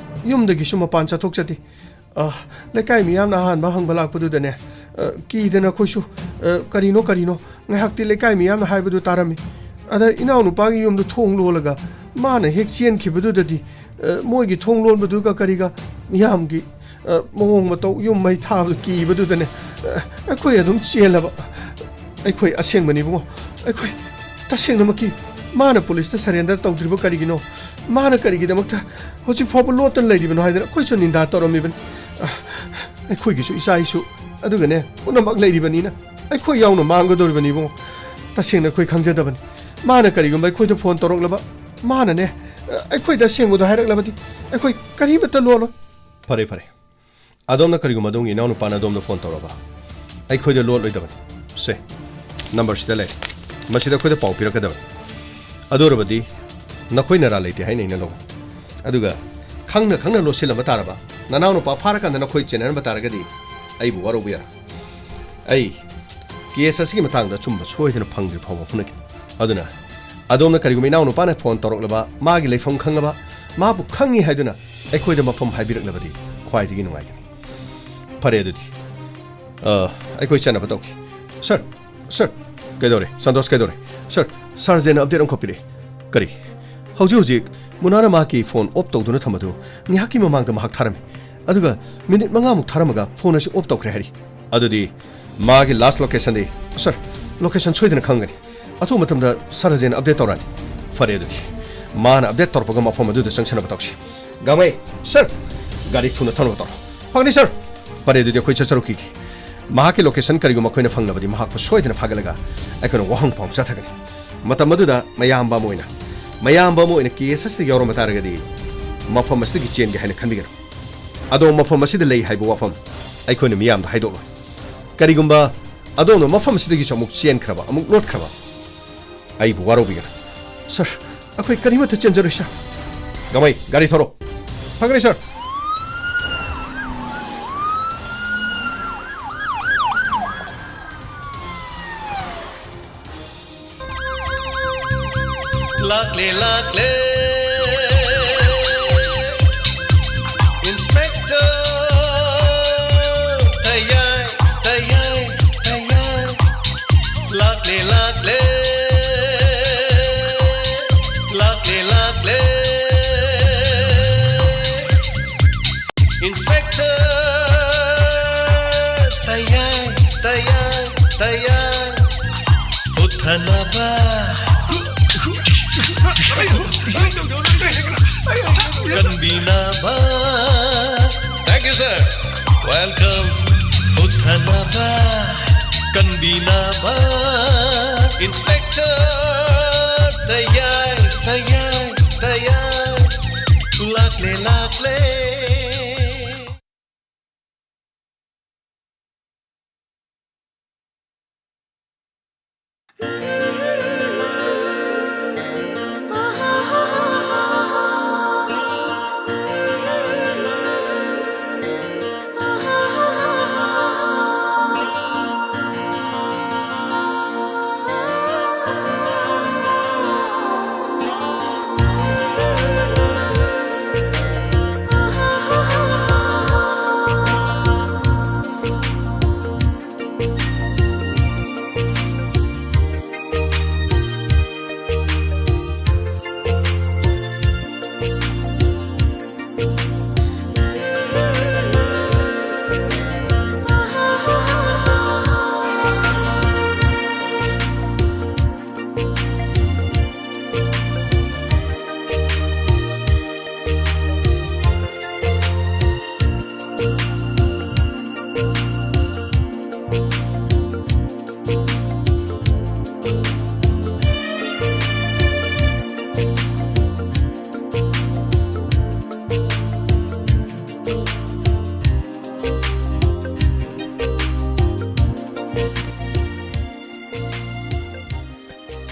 ꯌꯨꯝꯗꯒꯤꯁꯨ ꯃꯄꯥꯟ ꯆꯠꯊꯣꯛꯆꯗꯦ꯫ ꯑ, ꯂꯩꯀꯥꯏ ꯃꯤꯌꯥꯝꯅ ꯑꯍꯥꯟꯕ ꯍꯪꯕ ꯂꯥꯛꯄꯗꯨꯗꯅꯦ, ꯑ, ꯀꯤꯗꯅ ꯑꯩꯈꯣꯏꯁꯨ "ꯑ, ꯀꯔꯤꯅꯣ, ꯀꯔꯤꯅꯣ?" ꯉꯥꯏꯍꯥꯛꯇꯤ ꯂꯩꯀꯥꯏ ꯃꯤꯌꯥꯝꯅ ꯍꯥꯏꯕꯗꯨ ꯇꯥꯔꯝꯃꯤ꯫ ꯑꯗ ꯏꯅꯥꯎꯅꯨꯄꯥꯒꯤ ꯌꯨꯝꯗꯨ ꯊꯣꯡ ꯂꯣꯜꯂꯒ ꯃꯥꯅ ꯍꯦꯛ ꯆꯦꯟꯈꯤꯕꯗꯨꯗꯗꯤ, ꯑ, ꯃꯣꯏꯒꯤ ꯊꯣꯡ ꯂꯣꯟꯕꯗꯨꯒ ꯀꯔꯤꯒ ꯃꯤꯌꯥꯝꯒꯤ, ꯑ, ꯃꯑꯣꯡ ꯃꯇꯧ, ꯌꯨꯝ ꯃꯩ ꯊꯥꯕꯗꯨ ꯀꯤꯕꯗꯨꯗꯅꯦ, ꯑ, ꯑꯩꯈꯣꯏ ꯑꯗꯨꯝ ꯆꯦꯜꯂꯕ꯫ ꯑꯩꯈꯣꯏ ꯑꯁꯦꯡꯕꯅꯤ ꯏꯕꯨꯡꯉꯣ, ꯑꯩꯈꯣꯏ ꯇꯁꯦꯡꯅꯃꯛꯀꯤ ꯃꯥꯅ ꯄꯨꯂꯤꯁꯇ ꯁꯔꯦꯟꯗꯔ ꯇꯧꯗ꯭ꯔꯤꯕ ꯀꯔꯤꯒꯤꯅꯣ? ꯃꯥꯅ ꯀꯔꯤꯒꯤꯗꯃꯛꯇ ꯍꯧꯖꯤꯛ ꯐꯥꯎꯕ ꯂꯣꯠꯇꯅ ꯂꯩꯔꯤꯕꯅꯣ ꯍꯥꯏꯗꯅ ꯑꯩꯈꯣꯏꯁꯨ ꯅꯤꯟꯗꯥ ꯇꯧꯔꯝꯃꯤꯕꯅꯤ꯫ ꯑ, ꯑꯩꯈꯣꯏꯒꯤꯁꯨ ꯏꯆꯥ ꯏꯁꯨ ꯑꯗꯨꯒꯅꯦ ꯄꯨꯝꯅꯃꯛ ꯂꯩꯔꯤꯕꯅꯤꯅ ꯑꯩꯈꯣꯏ ꯌꯥꯎꯅ ꯃꯥꯡꯒꯗꯧꯔꯤꯕꯅꯤ ꯏꯕꯨꯡꯉꯣ꯫ ꯇꯁꯦꯡꯅ ꯑꯩꯈꯣꯏ ꯈꯪꯖꯗꯕꯅꯤ꯫ ꯃꯥꯅ ꯀꯔꯤꯒꯨꯝꯕ ꯑꯩꯈꯣꯏꯗ ꯐꯣꯟ ꯇꯧꯔꯛꯂꯕ, ꯃꯥꯅꯅꯦ, ꯑ, ꯑꯩꯈꯣꯏꯗ ꯑꯁꯦꯡꯕꯗꯣ ꯍꯥꯏꯔꯛꯂꯕꯗꯤ ꯑꯩꯈꯣꯏ ꯀꯔꯤꯃꯠꯇ ꯂꯣꯜꯂꯣꯏ꯫ ꯐꯔꯦ, ꯐꯔꯦ꯫ ꯑꯗꯣꯝꯅ ꯀꯔꯤꯒꯨꯝꯕ ꯑꯗꯣꯝꯒꯤ ꯏꯅꯥꯎꯅꯨꯄꯥꯅ ꯑꯗꯣꯝꯗ ꯐꯣꯟ ꯇꯧꯔꯕ, ꯑꯩꯈꯣꯏꯗ ꯂꯣꯠꯂꯣꯏꯗꯕꯅꯤ꯫ ꯁꯦ, ꯅꯝꯕꯔꯁꯤꯗ ꯂꯩꯔꯦ꯫ ꯃꯁꯤꯗ ꯑꯩꯈꯣꯏꯗ ꯄꯥꯎ ꯄꯤꯔꯛꯀꯗꯕꯅꯤ꯫ ꯑꯗꯨ ꯑꯣꯏꯔꯕꯗꯤ ꯅꯈꯣꯏ ꯅꯔꯥ ꯂꯩꯇꯦ ꯍꯥꯏꯅ ꯑꯩꯅ ꯂꯧꯒꯅꯤ꯫ ꯑꯗꯨꯒ ꯈꯪꯅ ꯈꯪꯅ ꯂꯣꯠꯁꯤꯜꯂꯝꯕ ꯇꯥꯔꯕ, ꯅꯅꯥꯎꯅꯨꯄꯥ ꯐꯥꯔꯀꯥꯟꯗ ꯅꯈꯣꯏ ꯆꯦꯟꯅꯔꯝꯕ ꯇꯥꯔꯒꯗꯤ ꯑꯩꯕꯨ ꯋꯥꯔꯧꯕ ꯌꯥꯔꯣꯏ꯫ ꯑꯩ ꯀꯦꯁ ꯑꯁꯤꯒꯤ ꯃꯇꯥꯡꯗ ꯑꯆꯨꯝꯕ ꯁꯣꯏꯗꯅ ꯐꯪꯗ꯭ꯔꯤ ꯐꯥꯎꯕ ꯍꯣꯠꯅꯒꯅꯤ꯫ ꯑꯗꯨꯅ ꯑꯗꯣꯝꯅ ꯀꯔꯤꯒꯨꯝꯕ ꯏꯅꯥꯎꯅꯨꯄꯥꯅ ꯐꯣꯟ ꯇꯧꯔꯛꯂꯕ, ꯃꯥꯒꯤ ꯂꯩꯐꯝ ꯈꯪꯂꯕ, ꯃꯥꯕꯨ ꯈꯪꯉꯤ ꯍꯥꯏꯗꯨꯅ ꯑꯩꯈꯣꯏꯗ ꯃꯐꯝ ꯍꯥꯏꯕꯤꯔꯛꯂꯕꯗꯤ ꯈ꯭ꯋꯥꯏꯗꯒꯤ ꯅꯨꯡꯉꯥꯏꯒꯅꯤ꯫ ꯐꯔꯦ ꯑꯗꯨꯗꯤ, ꯑ, ꯑꯩꯈꯣꯏ ꯆꯠꯅꯕ ꯇꯧꯈꯤ꯫ ꯁꯔ, ꯁꯔ, ꯀꯩꯗꯧꯔꯦ? ꯁꯟꯇꯣꯁ ꯀꯩꯗꯧꯔꯦ? ꯁꯔ, ꯁꯔ ꯖꯦꯟꯅ ꯑꯞꯗꯦꯠ ꯑꯃꯈꯛ ꯄꯤꯔꯛꯑꯦ꯫ ꯀꯔꯤ? ꯍꯧꯖꯤꯛ ꯍꯧꯖꯤꯛ ꯃꯨꯅꯥꯅ ꯃꯍꯥꯛꯀꯤ ꯐꯣꯟ ꯑꯣꯐ ꯇꯧꯗꯨꯅ ꯊꯝꯕꯗꯨ ꯉꯥꯏꯍꯥꯛꯀꯤ ꯃꯃꯥꯡꯗ ꯃꯍꯥꯛ ꯊꯥꯔꯝꯃꯤ꯫ ꯑꯗꯨꯒ ꯃꯤꯅꯤꯠ ꯃꯉꯥꯃꯨꯛ ꯊꯥꯔꯝꯃꯒ ꯐꯣꯟ ꯑꯁꯤ ꯑꯣꯐ ꯇꯧꯈ꯭ꯔꯦ ꯍꯥꯏꯔꯤ꯫ ꯑꯗꯨꯗꯤ ꯃꯥꯒꯤ ꯂꯥꯁ ꯂꯣꯀꯦꯁꯟꯗꯤ, ꯁꯔ, ꯂꯣꯀꯦꯁꯟ ꯁꯣꯏꯗꯅ ꯈꯪꯒꯅꯤ꯫ ꯑꯊꯨꯕ ꯃꯇꯝꯗ ꯁꯔ ꯖꯦꯟ ꯑꯞꯗꯦꯠ ꯇꯧꯔꯛꯑꯅꯤ꯫ ꯐꯔꯦ ꯑꯗꯨꯗꯤ, ꯃꯥꯅ ꯑꯞꯗꯦꯠ ꯇꯧꯔꯛꯄꯒ ꯃꯐꯝ ꯑꯗꯨꯗ ꯆꯪꯁꯟꯅꯕ ꯇꯧꯁꯤ꯫ ꯒꯥꯡꯃꯩ, ꯁꯔ, ꯒꯥꯔꯤ ꯊꯨꯅ ꯊꯧꯅꯕ ꯇꯧꯔꯣ꯫ ꯐꯒꯅꯤ ꯁꯔ꯫ ꯐꯔꯦ ꯑꯗꯨꯗꯤ ꯑꯩꯈꯣꯏ ꯆꯠꯆꯔꯨꯈꯤꯒꯦ꯫ ꯃꯍꯥꯛꯀꯤ ꯂꯣꯀꯦꯁꯟ ꯀꯔꯤꯒꯨꯝꯕ ꯑꯩꯈꯣꯏꯅ ꯐꯪꯂꯕꯗꯤ ꯃꯍꯥꯛꯄꯨ ꯁꯣꯏꯗꯅ ꯐꯥꯒꯠꯂꯒ ꯑꯩꯈꯣꯏꯅ ꯋꯥꯍꯪ ꯄꯥꯎ ꯆꯠꯊꯒꯅꯤ꯫ ꯃꯇꯝ ꯑꯗꯨꯗ ꯃꯌꯥꯝꯕ ꯑꯃ ꯑꯣꯏꯅ, ꯃꯌꯥꯝꯕ ꯑꯃ ꯑꯣꯏꯅ ꯀꯦꯁ ꯑꯁꯤꯗ ꯌꯥꯎꯔꯝꯕ ꯇꯥꯔꯒꯗꯤ ꯃꯐꯝ ꯑꯁꯤꯗꯒꯤ ꯆꯦꯟꯒꯦ ꯍꯥꯏꯅ ꯈꯟꯕꯤꯒꯅꯨ꯫ ꯑꯗꯣꯝ ꯃꯐꯝ ꯑꯁꯤꯗ ꯂꯩ ꯍꯥꯏꯕ ꯋꯥꯐꯝ ꯑꯩꯈꯣꯏꯅ ꯃꯤꯌꯥꯝꯗ ꯍꯥꯏꯗꯣꯛꯂꯣꯏ꯫ ꯀꯔꯤꯒꯨꯝꯕ ꯑꯗꯣꯝꯅ ꯃꯐꯝ ꯑꯁꯤꯗꯒꯤꯁꯨ ꯑꯃꯨꯛ ꯆꯦꯟꯈ꯭ꯔꯕ, ꯑꯃꯨꯛ ꯂꯣꯠꯈ꯭ꯔꯕ, ꯑꯩꯕꯨ ꯋꯥꯔꯧꯕꯤꯒꯅꯨ꯫ ꯁꯔ, ꯑꯩꯈꯣꯏ ꯀꯔꯤꯃꯠꯇ ꯆꯦꯟꯖꯔꯣꯏ, ꯁꯔ꯫ ꯒꯥꯡꯃꯩ, ꯒꯥꯔꯤ ꯊꯧꯔꯣ꯫ ꯐꯒꯅꯤ, ꯁꯔ꯫ ꯂꯥꯛꯂꯦ, ꯂꯥꯛꯂꯦ, ꯏꯟꯁꯄꯦꯛꯇꯔ꯫ ꯇꯌꯥꯏ, ꯇꯌꯥꯏ, ꯇꯌꯥꯏ꯫ ꯀꯟꯕꯤꯅꯕ꯫ Thank you, sir. Welcome. ꯍꯨꯠꯊꯅꯕ, ꯀꯟꯕꯤꯅꯕ꯫ Inspector ꯇꯌꯥꯏ, ꯇꯌꯥꯏ, ꯇꯌꯥꯏ꯫ ꯂꯥꯛꯂꯦ, ꯂꯥꯛꯂꯦ꯫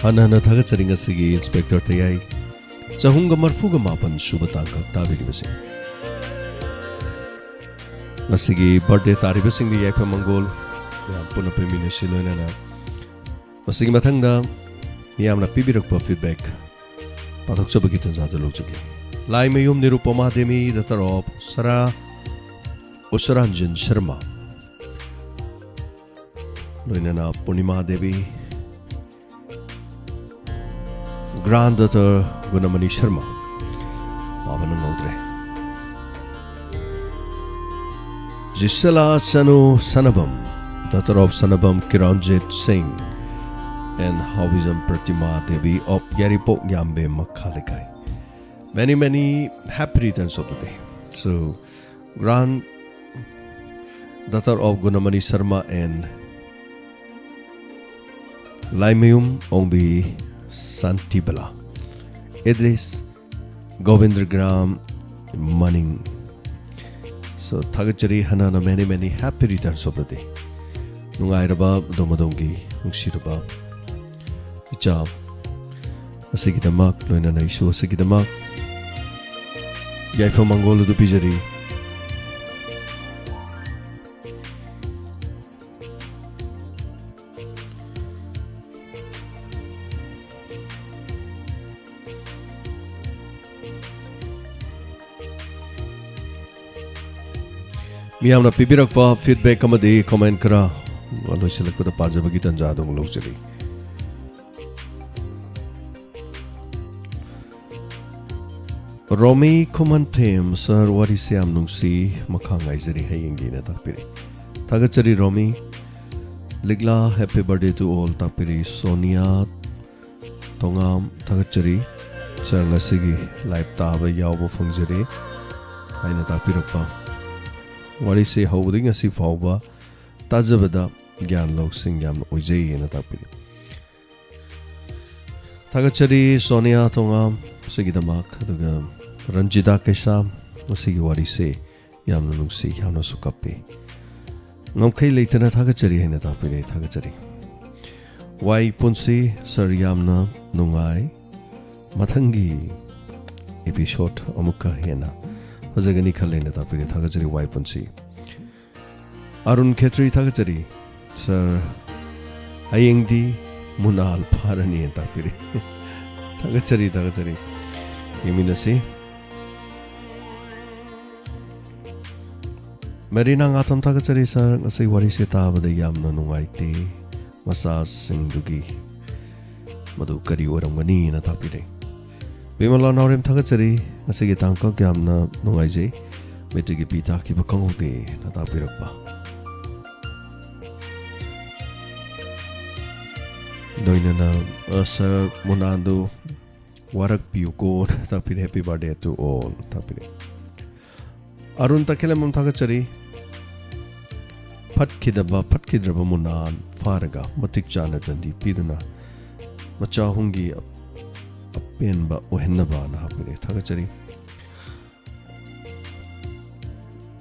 ꯍꯟꯅ ꯍꯟꯅ ꯊꯥꯒꯠꯆꯔꯤ ꯉꯁꯤꯒꯤ ꯏꯟꯁꯄꯦꯛꯇꯔ ꯇꯌꯥꯏ ꯆꯍꯨꯝꯒ ꯃꯔꯤꯐꯨꯒ ꯃꯥꯄꯟ ꯁꯨꯕ ꯇꯥꯡꯀꯛ ꯇꯥꯕꯤꯔꯤꯕꯁꯤꯡ꯫ ꯉꯁꯤꯒꯤ ꯕꯥꯔꯗꯦ ꯇꯥꯔꯤꯕꯁꯤꯡꯗ ꯌꯥꯏꯐ ꯃꯪꯒꯣꯜ ꯃꯌꯥꯝ ꯄꯨꯟꯅ ꯄꯦꯟꯃꯤꯟꯅꯁꯤ꯫ ꯂꯣꯏꯅꯅ ꯃꯁꯤꯒꯤ ꯃꯊꯪꯗ ꯃꯤꯌꯥꯝꯅ ꯄꯤꯕꯤꯔꯛꯄ ꯐꯤꯗꯕꯦꯛ ꯄꯥꯊꯣꯛꯆꯕꯒꯤ ꯇꯥꯟꯖꯥꯗꯨ ꯂꯧꯖꯒꯦ꯫ Laimayum Nirupama Devi, the daughter of ꯁꯔꯥ ꯎꯁꯔꯥꯟꯖꯟ ꯁꯔꯃ, ꯂꯣꯏꯅꯅ ꯄꯨꯔꯅꯤꯃꯥ ꯗꯦꯕꯤ, ꯒ꯭ꯔꯥꯟ ꯗꯣꯇꯔ ꯒꯨꯅꯃꯅꯤ ꯁꯔꯃ, ꯄꯥꯕ ꯅꯪꯍꯧꯗ꯭ꯔꯦ꯫ ꯖꯤꯁꯦꯂꯥ ꯁꯅꯨ ꯁꯅꯕꯝ, daughter of ꯁꯅꯕꯝ ꯀꯤꯔꯟꯖꯤꯠ ꯁꯤꯡ, and Haobijam Pratima Devi of Yaripok Yambe Makha Lekai. Many, many happy returns of the day. So, granddaughter of Gunamani Sharma and Laimayum Ongbi Santibala. Address Govindra Gram Maning. So, ꯊꯥꯒꯠꯆꯔꯤ ꯍꯟꯅ ꯍꯟꯅ many, many happy returns of the day. ꯅꯨꯡꯉꯥꯏꯔꯕ ꯑꯗꯣꯝ ꯑꯗꯣꯝꯒꯤ ꯅꯨꯡꯁꯤꯔꯕ ꯏꯆꯥ ꯑꯁꯤꯒꯤꯗꯃꯛ, ꯂꯣꯏꯅꯅ ꯏꯁꯨ ꯑꯁꯤꯒꯤꯗꯃꯛ ꯌꯥꯏꯐ ꯃꯪꯒꯣꯜ ꯑꯗꯨ ꯄꯤꯖꯔꯤ꯫ ꯃꯤꯌꯥꯝꯅ ꯄꯤꯕꯤꯔꯛꯄ feedback ꯑꯃꯗꯤ comment ꯈꯔ ꯂꯣꯏꯁꯤꯜꯂꯛꯄꯗ ꯄꯥꯖꯕꯒꯤ ꯇꯥꯟꯖꯥ ꯑꯗꯨ ꯑꯃꯨꯛ ꯂꯧꯖꯔꯤ꯫ ꯔꯣꯃꯤ ꯈꯨꯃꯟꯊꯦꯝ, "Sir, ꯋꯥꯔꯤꯁꯦ ꯌꯥꯝ ꯅꯨꯡꯁꯤ, ꯃꯈꯥ ꯉꯥꯏꯖꯔꯤ ꯍꯌꯦꯡꯒꯤꯅ" ꯇꯥꯛꯄꯤꯔꯤ꯫ ꯊꯥꯒꯠꯆꯔꯤ ꯔꯣꯃꯤ꯫ ꯂꯤꯛꯂꯥ, "Happy birthday to all" ꯇꯥꯛꯄꯤꯔꯤ꯫ Sonia ꯊꯣꯉꯥꯝ, ꯊꯥꯒꯠꯆꯔꯤ꯫ "Sir, ꯉꯁꯤꯒꯤ live ꯇꯥꯕ ꯌꯥꯎꯕ ꯐꯪꯖꯔꯦ" ꯍꯥꯏꯅ ꯇꯥꯛꯄꯤꯔꯛꯄ꯫ "ꯋꯥꯔꯤꯁꯦ ꯍꯧꯕꯗꯒꯤ ꯉꯁꯤ ꯐꯥꯎꯕ ꯇꯥꯖꯕꯗ ꯒ꯭ꯌꯥꯟ ꯂꯧꯁꯤꯡ ꯌꯥꯝꯅ ꯑꯣꯏꯖꯩ" ꯍꯥꯏꯅ ꯇꯥꯛꯄꯤꯔꯤ꯫ ꯊꯥꯒꯠꯆꯔꯤ ꯁꯣꯅꯤꯌꯥ ꯊꯣꯉꯥꯝ ꯁꯤꯒꯤꯗꯃꯛ, ꯑꯗꯨꯒ ꯔꯟꯖꯤꯇꯥ ꯀꯩꯁꯥꯝ, ꯃꯁꯤꯒꯤ ꯋꯥꯔꯤꯁꯦ ꯌꯥꯝꯅ ꯅꯨꯡꯁꯤ, ꯌꯥꯝꯅꯁꯨ ꯀꯞꯄꯤ꯫ "ꯉꯝꯈꯩ ꯂꯩꯇꯅ ꯊꯥꯒꯠꯆꯔꯤ" ꯍꯥꯏꯅ ꯇꯥꯛꯄꯤꯔꯦ, ꯊꯥꯒꯠꯆꯔꯤ꯫ ꯋꯥꯏ ꯄꯨꯟꯁꯤ, "Sir, ꯌꯥꯝꯅ ꯅꯨꯡꯉꯥꯏ, ꯃꯊꯪꯒꯤ episode ꯑꯃꯨꯛꯀ ꯍꯦꯟꯅ ꯐꯖꯒꯅꯤ ꯈꯜꯂꯦꯅ" ꯇꯥꯛꯄꯤꯔꯦ, ꯊꯥꯒꯠꯆꯔꯤ ꯋꯥꯏ ꯄꯨꯟꯁꯤ꯫ ꯑꯔꯨꯟ ꯈꯦꯇ꯭ꯔꯤ, ꯊꯥꯒꯠꯆꯔꯤ꯫ "Sir, ꯍꯌꯦꯡꯗꯤ ꯃꯨꯅꯥꯜ ꯐꯥꯔꯅꯤ" ꯍꯥꯏꯅ ꯇꯥꯛꯄꯤꯔꯤ꯫ ꯊꯥꯒꯠꯆꯔꯤ, ꯊꯥꯒꯠꯆꯔꯤ꯫ ꯌꯦꯡꯃꯤꯟꯅꯁꯤ꯫ ꯃꯦꯔꯤꯅꯥ ꯉꯥꯊꯝ, ꯊꯥꯒꯠꯆꯔꯤ꯫ "Sir, ꯉꯁꯤ ꯋꯥꯔꯤꯁꯦ ꯇꯥꯕꯗ ꯌꯥꯝꯅ ꯅꯨꯡꯉꯥꯏꯇꯦ꯫ ꯃꯆꯥꯁꯤꯡꯗꯨꯒꯤ ꯃꯗꯨ ꯀꯔꯤ ꯑꯣꯏꯔꯝꯒꯅꯤꯅ" ꯇꯥꯛꯄꯤꯔꯦ꯫ ꯕꯤꯃꯂꯥ ꯅꯥꯎꯔꯦꯝ, ꯊꯥꯒꯠꯆꯔꯤ꯫ "ꯉꯁꯤꯒꯤ ꯇꯥꯡꯀꯛ ꯌꯥꯝꯅ ꯅꯨꯡꯉꯥꯏꯖꯩ꯫ ꯃꯦꯇ꯭ꯔꯤꯛꯀꯤ ꯄꯤ ꯇꯥꯈꯤꯕ ꯈꯪꯍꯧꯗꯦꯅ" ꯇꯥꯛꯄꯤꯔꯛꯄ꯫ ꯂꯣꯏꯅꯅ, ꯑ, ꯁꯥꯔ ꯃꯨꯅꯥꯟꯗꯨ ꯋꯥꯔꯛꯄꯤꯌꯨꯀꯣ ꯇꯥꯛꯄꯤꯔꯦ꯫ Happy birthday to all ꯇꯥꯛꯄꯤꯔꯦ꯫ Arun ꯇꯈꯦꯂꯝꯕꯝ ꯊꯥꯒꯠꯆꯔꯤ꯫ ꯐꯠꯈꯤꯗꯕ, ꯐꯠꯈꯤꯗ꯭ꯔꯕ ꯃꯨꯅꯥꯟ ꯐꯥꯔꯒ ꯃꯇꯤꯛ ꯆꯥꯅ ꯗꯟꯗꯤ ꯄꯤꯗꯨꯅ ꯃꯆꯥ ꯑꯍꯨꯝꯒꯤ ꯑꯄꯦꯟꯕ ꯑꯣꯏꯍꯟꯅꯕꯅ ꯍꯥꯞꯄꯤꯔꯦ꯫ ꯊꯥꯒꯠꯆꯔꯤ꯫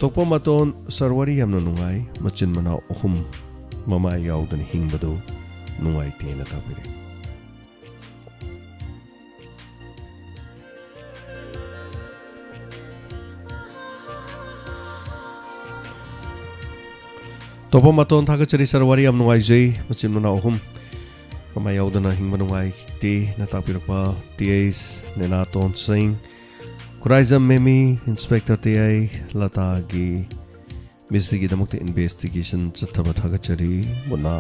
ꯇꯣꯛꯄ ꯃꯇꯣꯟ, ꯁꯥꯔ ꯋꯥꯔꯤ ꯌꯥꯝꯅ ꯅꯨꯡꯉꯥꯏ꯫ ꯃꯆꯤꯟ ꯃꯅꯥꯎ ꯑꯍꯨꯝ ꯃꯃꯥ ꯌꯥꯎꯗꯅ ꯍꯤꯡꯕꯗꯨ ꯅꯨꯡꯉꯥꯏꯇꯦꯅ ꯇꯥꯛꯄꯤꯔꯦ꯫ ꯇꯣꯞꯄ ꯃꯇꯣꯟ ꯊꯥꯒꯠꯆꯔꯤ ꯁꯥꯔ, ꯋꯥꯔꯤ ꯌꯥꯝ ꯅꯨꯡꯉꯥꯏꯖꯩ꯫ ꯃꯆꯤꯟ ꯃꯅꯥꯎ ꯑꯍꯨꯝ ꯃꯃꯥ ꯌꯥꯎꯗꯅ ꯍꯤꯡꯕ ꯅꯨꯡꯉꯥꯏꯇꯦꯅ ꯇꯥꯛꯄꯤꯔꯛꯄ ꯇꯤ ꯑꯩꯁ ꯅꯦꯅꯥꯇꯣꯟ ꯁꯤꯡ, ꯈꯨꯔꯥꯏꯖꯝ ꯃꯦꯃꯤ, ꯏꯟꯁꯄꯦꯛꯇꯔ ꯇꯤ ꯑꯥꯏ ꯂꯇꯥꯒꯤ ꯃꯤꯁꯤꯒꯤꯗꯃꯛꯇ ꯏꯟꯚꯦꯁꯇꯤꯒꯦꯁꯟ ꯆꯠꯊꯕ ꯊꯥꯒꯠꯆꯔꯤ꯫ ꯃꯨꯅꯥ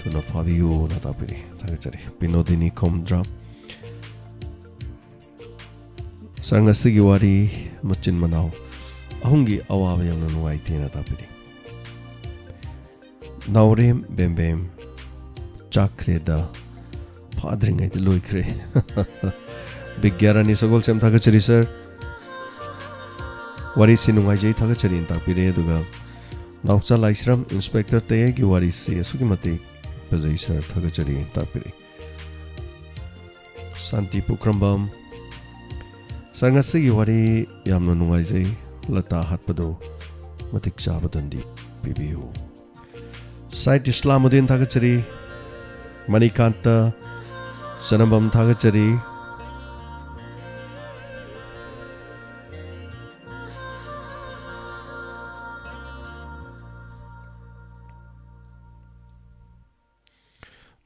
ꯊꯨꯅ ꯐꯥꯕꯤꯌꯨꯅ ꯇꯥꯛꯄꯤꯔꯤ꯫ ꯊꯥꯒꯠꯆꯔꯤ꯫ ꯕꯤꯅꯣꯗꯤꯅꯤ ꯈꯣꯝꯗ꯭ꯔꯥꯝ꯫ ꯁꯥꯔ, ꯉꯁꯤꯒꯤ ꯋꯥꯔꯤ ꯃꯆꯤꯟ ꯃꯅꯥꯎ ꯑꯍꯨꯝꯒꯤ ꯑꯋꯥꯕ ꯌꯥꯝꯅ ꯅꯨꯡꯉꯥꯏꯇꯦꯅ ꯇꯥꯛꯄꯤꯔꯤ꯫ ꯅꯥꯎꯔꯦꯝ ꯕꯦꯝꯕꯦꯝ ꯆꯥꯛꯈ꯭ꯔꯦꯗ, ꯐꯥꯗ꯭ꯔꯤꯉꯩꯗ ꯂꯣꯏꯈ꯭ꯔꯦ꯫ ꯕꯤꯒ꯭ꯌꯥꯔꯥꯅꯤ ꯁꯒꯣꯜꯁꯦꯝ ꯊꯥꯒꯠꯆꯔꯤ ꯁꯥꯔ꯫ ꯋꯥꯔꯤꯁꯤ ꯅꯨꯡꯉꯥꯏꯖꯩ, ꯊꯥꯒꯠꯆꯔꯤꯅ ꯇꯥꯛꯄꯤꯔꯦ꯫ ꯑꯗꯨꯒ ꯅꯥꯎꯆꯥ ꯂꯥꯏꯁ꯭ꯔꯝ, ꯏꯟꯁꯄꯦꯛꯇꯔ ꯇꯌꯥꯏꯒꯤ ꯋꯥꯔꯤꯁꯤ ꯑꯁꯨꯛꯀꯤ ꯃꯇꯤꯛ ꯐꯖꯩ ꯁꯥꯔ, ꯊꯥꯒꯠꯆꯔꯤꯅ ꯇꯥꯛꯄꯤꯔꯦ꯫ ꯁꯥꯟꯇꯤ ꯄꯨꯈ꯭ꯔꯝꯕꯝ, ꯁꯥꯔ, ꯉꯁꯤꯒꯤ ꯋꯥꯔꯤ ꯌꯥꯝꯅ ꯅꯨꯡꯉꯥꯏꯖꯩ꯫ ꯂꯇꯥ ꯍꯥꯠꯄꯗꯨ ꯃꯇꯤꯛ ꯆꯥꯕ ꯗꯟꯗꯤ ꯄꯤꯕꯤꯌꯨ꯫ ꯁꯥꯏꯠ ꯏꯁꯂꯥꯃꯨꯗꯤꯟ ꯊꯥꯒꯠꯆꯔꯤ꯫ ꯃꯅꯤꯀꯥꯟꯇ ꯆꯅꯝꯕꯝ ꯊꯥꯒꯠꯆꯔꯤ꯫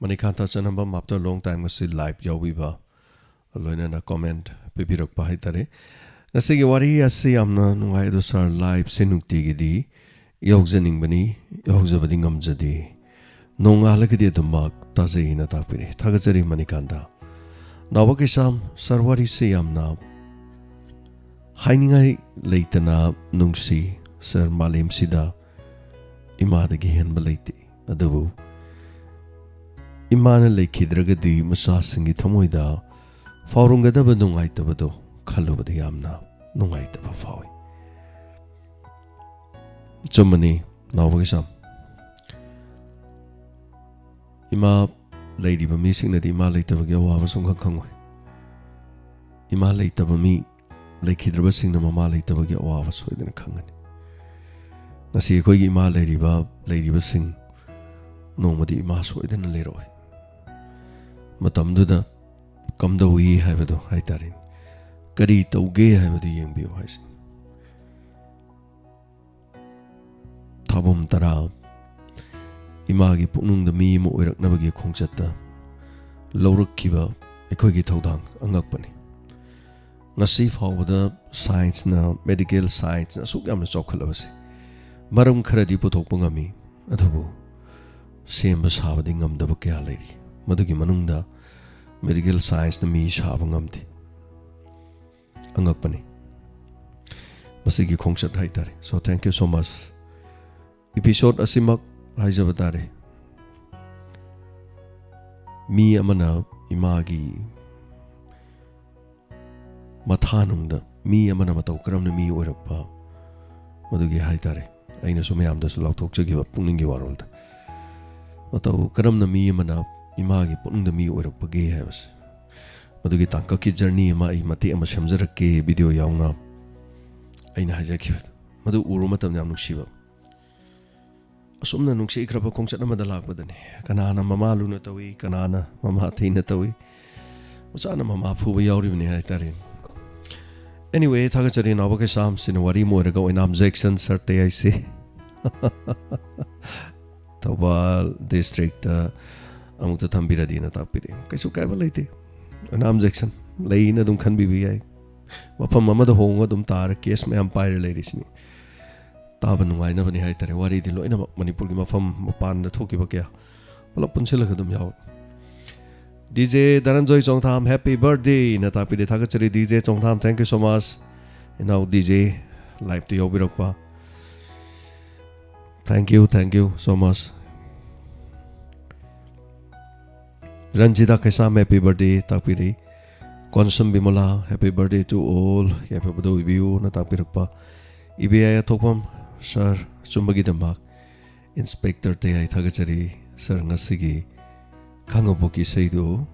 ꯃꯅꯤꯀꯥꯟꯇ ꯆꯅꯝꯕꯝ, after long time ꯉꯁꯤ ꯂꯥꯏꯚ ꯌꯥꯎꯕꯤꯕ, ꯂꯣꯏꯅꯅ ꯀꯣꯃꯦꯟꯠ ꯄꯤꯕꯤꯔꯛꯄ ꯍꯥꯏꯇꯥꯔꯦ꯫ ꯉꯁꯤꯒꯤ ꯋꯥꯔꯤ ꯑꯁꯤ ꯌꯥꯝꯅ ꯅꯨꯡꯉꯥꯏ, ꯑꯗꯨ ꯁꯥꯔ, ꯂꯥꯏꯚꯁꯦ ꯅꯨꯡꯇꯤꯒꯤꯗꯤ ꯌꯥꯎꯖꯅꯤꯡꯕꯅꯤ, ꯌꯥꯎꯖꯕꯗꯤ ꯉꯝꯖꯗꯦ꯫ ꯅꯣꯡꯉꯥꯜꯂꯒꯗꯤ ꯑꯗꯨꯃꯛ ꯇꯥꯖꯩꯅ ꯇꯥꯛꯄꯤꯔꯦ꯫ ꯊꯥꯒꯠꯆꯔꯤ ꯃꯅꯤꯀꯥꯟꯇ꯫ ꯅꯥꯎꯕ ꯀꯩꯁꯥꯝ, ꯁꯥꯔ, ꯋꯥꯔꯤꯁꯦ ꯌꯥꯝꯅ ꯍꯥꯏꯅꯤꯡꯉꯥꯏ ꯂꯩꯇꯅ ꯅꯨꯡꯁꯤ꯫ ꯁꯥꯔ, ꯃꯥꯂꯦꯝꯁꯤꯗ ꯏꯃꯥꯗꯒꯤ ꯍꯦꯟꯕ ꯂꯩꯇꯦ꯫ ꯑꯗꯨꯕꯨ ꯏꯃꯥꯅ ꯂꯩꯈꯤꯗ꯭ꯔꯒꯗꯤ ꯃꯆꯥꯁꯤꯡꯒꯤ ꯊꯃꯣꯏꯗ ꯐꯥꯎꯔꯝꯒꯗꯕ ꯅꯨꯡꯉꯥꯏꯇꯕꯗꯣ ꯈꯜꯂꯨꯕꯗ ꯌꯥꯝꯅ ꯅꯨꯡꯉꯥꯏꯇꯕ ꯐꯥꯎꯏ꯫ ꯑꯆꯨꯝꯕꯅꯤ, ꯅꯥꯎꯕ ꯀꯩꯁꯥꯝ꯫ ꯏꯃꯥ ꯂꯩꯔꯤꯕ ꯃꯤꯁꯤꯡꯅꯗꯤ ꯏꯃꯥ ꯂꯩꯇꯕꯒꯤ ꯑꯋꯥꯕ ꯁꯨꯡꯈꯪ ꯈꯪꯉꯣꯏ꯫ ꯏꯃꯥ ꯂꯩꯇꯕ ꯃꯤ, ꯂꯩꯈꯤꯗ꯭ꯔꯕꯁꯤꯡꯅ ꯃꯃꯥ ꯂꯩꯇꯕꯒꯤ ꯑꯋꯥꯕ ꯁꯣꯏꯗꯅ ꯈꯪꯒꯅꯤ꯫ ꯉꯁꯤ ꯑꯩꯈꯣꯏꯒꯤ ꯏꯃꯥ ꯂꯩꯔꯤꯕ, ꯂꯩꯔꯤꯕꯁꯤꯡ ꯅꯣꯡꯃꯗꯤ ꯏꯃꯥ ꯁꯣꯏꯗꯅ ꯂꯩꯔꯛꯑꯣꯏ꯫ ꯃꯇꯝꯗꯨꯗ ꯀꯝꯗꯧꯏ ꯍꯥꯏꯕꯗꯣ ꯍꯥꯏꯇꯥꯔꯦꯅꯦ, ꯀꯔꯤ ꯇꯧꯒꯦ ꯍꯥꯏꯕꯗꯨ ꯌꯦꯡꯕꯤꯌꯨ ꯍꯥꯏꯁꯦ꯫ ꯊꯥꯕꯝ ꯇꯔꯥ, ꯏꯃꯥꯒꯤ ꯄꯨꯛꯅꯨꯡꯗ ꯃꯤ ꯑꯃ ꯑꯣꯏꯔꯛꯅꯕꯒꯤ ꯈꯣꯡꯆꯠꯇ ꯂꯧꯔꯛꯈꯤꯕ ꯑꯩꯈꯣꯏꯒꯤ ꯊꯧꯗꯥꯡ ꯑꯉꯛꯄꯅꯤ꯫ ꯉꯁꯤ ꯐꯥꯎꯕꯗ ꯁꯥꯏꯟꯁꯅ, ꯃꯦꯗꯤꯀꯦꯜ ꯁꯥꯏꯟꯁꯅ ꯑꯁꯨꯛ ꯌꯥꯝꯅ ꯆꯥꯎꯈꯠꯂꯕꯁꯤ ꯃꯔꯝ ꯈꯔꯗꯤ ꯄꯨꯊꯣꯛꯄ ꯉꯝꯃꯤ, ꯑꯗꯨꯕꯨ ꯁꯦꯝꯕ ꯁꯥꯕꯗꯤ ꯉꯝꯗꯕ ꯀꯌꯥ ꯂꯩꯔꯤ꯫ ꯃꯗꯨꯒꯤ ꯃꯅꯨꯡꯗ ꯃꯦꯗꯤꯀꯦꯜ ꯁꯥꯏꯟꯁꯅ ꯃꯤ ꯁꯥꯕ ꯉꯝꯗꯦ꯫ ꯑꯉꯛꯄꯅꯤ ꯃꯁꯤꯒꯤ ꯈꯣꯡꯆꯠ ꯍꯥꯏꯇꯥꯔꯦ꯫ So, thank you so much꯫ Episode ꯑꯁꯤꯃꯛ ꯍꯥꯏꯖꯕ ꯇꯥꯔꯦ, ꯃꯤ ꯑꯃꯅ ꯏꯃꯥꯒꯤ ꯃꯊꯥꯅꯨꯡꯗ ꯃꯤ ꯑꯃꯅ ꯃꯇꯧ ꯀꯔꯝꯅ ꯃꯤ ꯑꯣꯏꯔꯛꯄ, ꯃꯗꯨꯒꯤ ꯍꯥꯏꯇꯥꯔꯦ, ꯑꯩꯅꯁꯨ ꯃꯌꯥꯝꯗꯁꯨ ꯂꯥꯎꯊꯣꯛꯆꯈꯤꯕ ꯄꯨꯛꯅꯤꯡꯒꯤ ꯋꯥꯔꯣꯜꯗ꯫ ꯃꯇꯧ ꯀꯔꯝꯅ ꯃꯤ ꯑꯃꯅ ꯏꯃꯥꯒꯤ ꯄꯨꯛꯅꯤꯡꯗ ꯃꯤ ꯑꯣꯏꯔꯛꯄꯒꯦ ꯍꯥꯏꯕꯁꯦ, ꯃꯗꯨꯒꯤ ꯇꯥꯡꯀꯛꯀꯤ ꯖꯔꯅꯤ ꯑꯃ ꯑꯩ ꯃꯇꯦꯛ ꯑꯃ ꯁꯦꯝꯖꯔꯛꯀꯦ, ꯚꯤꯗꯤꯑꯣ ꯌꯥꯎꯅ꯫ ꯑꯩꯅ ꯍꯥꯏꯖꯈꯤꯕꯗꯣ, ꯃꯗꯨ ꯎꯔꯨꯕ ꯃꯇꯝꯗ ꯌꯥꯝ ꯅꯨꯡꯁꯤꯕ, ꯑꯁꯨꯝꯅ ꯅꯨꯡꯁꯤꯈ꯭ꯔꯕ ꯈꯣꯡꯆꯠ ꯑꯃꯗ ꯂꯥꯛꯄꯗꯅꯤ꯫ ꯀꯅꯥꯅ ꯃꯃꯥ ꯂꯨꯅ ꯇꯧꯏ, ꯀꯅꯥꯅ ꯃꯃꯥ ꯊꯤꯅ ꯇꯧꯏ, ꯃꯆꯥꯅ ꯃꯃꯥ ꯐꯨꯕ ꯌꯥꯎꯔꯤꯕꯅꯤ ꯍꯥꯏꯇꯥꯔꯦ꯫ Anyway, ꯊꯥꯒꯠꯆꯔꯤ ꯅꯥꯎꯕ ꯀꯩꯁꯥꯝ꯫ ꯁꯤꯅ ꯋꯥꯔꯤ ꯑꯃ ꯑꯣꯏꯔꯒ ꯑꯣꯏꯅꯥꯝ ꯖꯦꯛꯁꯟ ꯁꯔꯇꯦ ꯍꯥꯏꯁꯤ ꯊꯧꯕꯥꯜ ꯗꯤꯁꯇ꯭ꯔꯤꯛꯇ ꯑꯃꯨꯛꯇ ꯊꯝꯕꯤꯔꯗꯤꯅ ꯇꯥꯛꯄꯤꯔꯛꯑꯦ꯫ ꯀꯩꯁꯨ ꯀꯥꯏꯕ ꯂꯩꯇꯦ, ꯑꯣꯏꯅꯥꯝ ꯖꯦꯛꯁꯟ ꯂꯩꯅ ꯑꯗꯨꯝ ꯈꯟꯕꯤꯕ ꯌꯥꯏ꯫ ꯃꯐꯝ ꯑꯃꯗ ꯍꯣꯡꯉꯒ ꯑꯗꯨꯝ ꯇꯥꯔ ꯀꯦꯁ ꯃꯌꯥꯝ ꯄꯥꯏꯔ ꯂꯩꯔꯤꯁꯤꯅꯤ꯫ ꯇꯥꯕ ꯅꯨꯡꯉꯥꯏꯅꯕꯅꯤ ꯍꯥꯏꯇꯥꯔꯦ꯫ ꯋꯥꯔꯤꯗꯤ ꯂꯣꯏꯅꯃꯛ ꯃꯅꯤꯄꯨꯔꯒꯤ ꯃꯐꯝ ꯃꯄꯥꯟꯗ ꯊꯣꯛꯈꯤꯕ ꯀꯌꯥ ꯄꯨꯂꯞ ꯄꯨꯟꯁꯤꯜꯂꯒ ꯑꯗꯨꯝ ꯌꯥꯎꯏ꯫ ꯗꯤ ꯖꯦ ꯙꯅꯟꯖꯣꯏ ꯆꯣꯡꯊꯥꯝ, happy birthday ꯅ ꯇꯥꯛꯄꯤꯔꯦ꯫ ꯊꯥꯒꯠꯆꯔꯤ ꯗꯤ J Chongtham, thank you so much꯫ ꯏꯅꯥꯎ ꯗꯤ ꯖꯦ live ꯇ ꯌꯥꯎꯕꯤꯔꯛꯄ, thank you, thank you so much꯫ Ranjita Keisham, happy birthday ꯇꯥꯛꯄꯤꯔꯤ꯫ Konsam Bimola, happy birthday to all, ꯌꯥꯏꯐꯕꯗ ꯑꯣꯏꯕꯤꯌꯨꯅ ꯇꯥꯛꯄꯤꯔꯛꯄ꯫ ꯏꯕꯦꯌꯥꯏ ꯑꯊꯣꯛꯄꯝ, ꯁꯥꯔ, ꯑꯆꯨꯝꯕꯒꯤꯗꯃꯛ ꯏꯟꯁꯄꯦꯛꯇꯔ ꯇꯌꯥꯏ ꯊꯥꯒꯠꯆꯔꯤ꯫ ꯁꯥꯔ, ꯉꯁꯤꯒꯤ ꯈꯥꯡꯉꯕꯣꯛꯀꯤ ꯏꯁꯩꯗꯨ,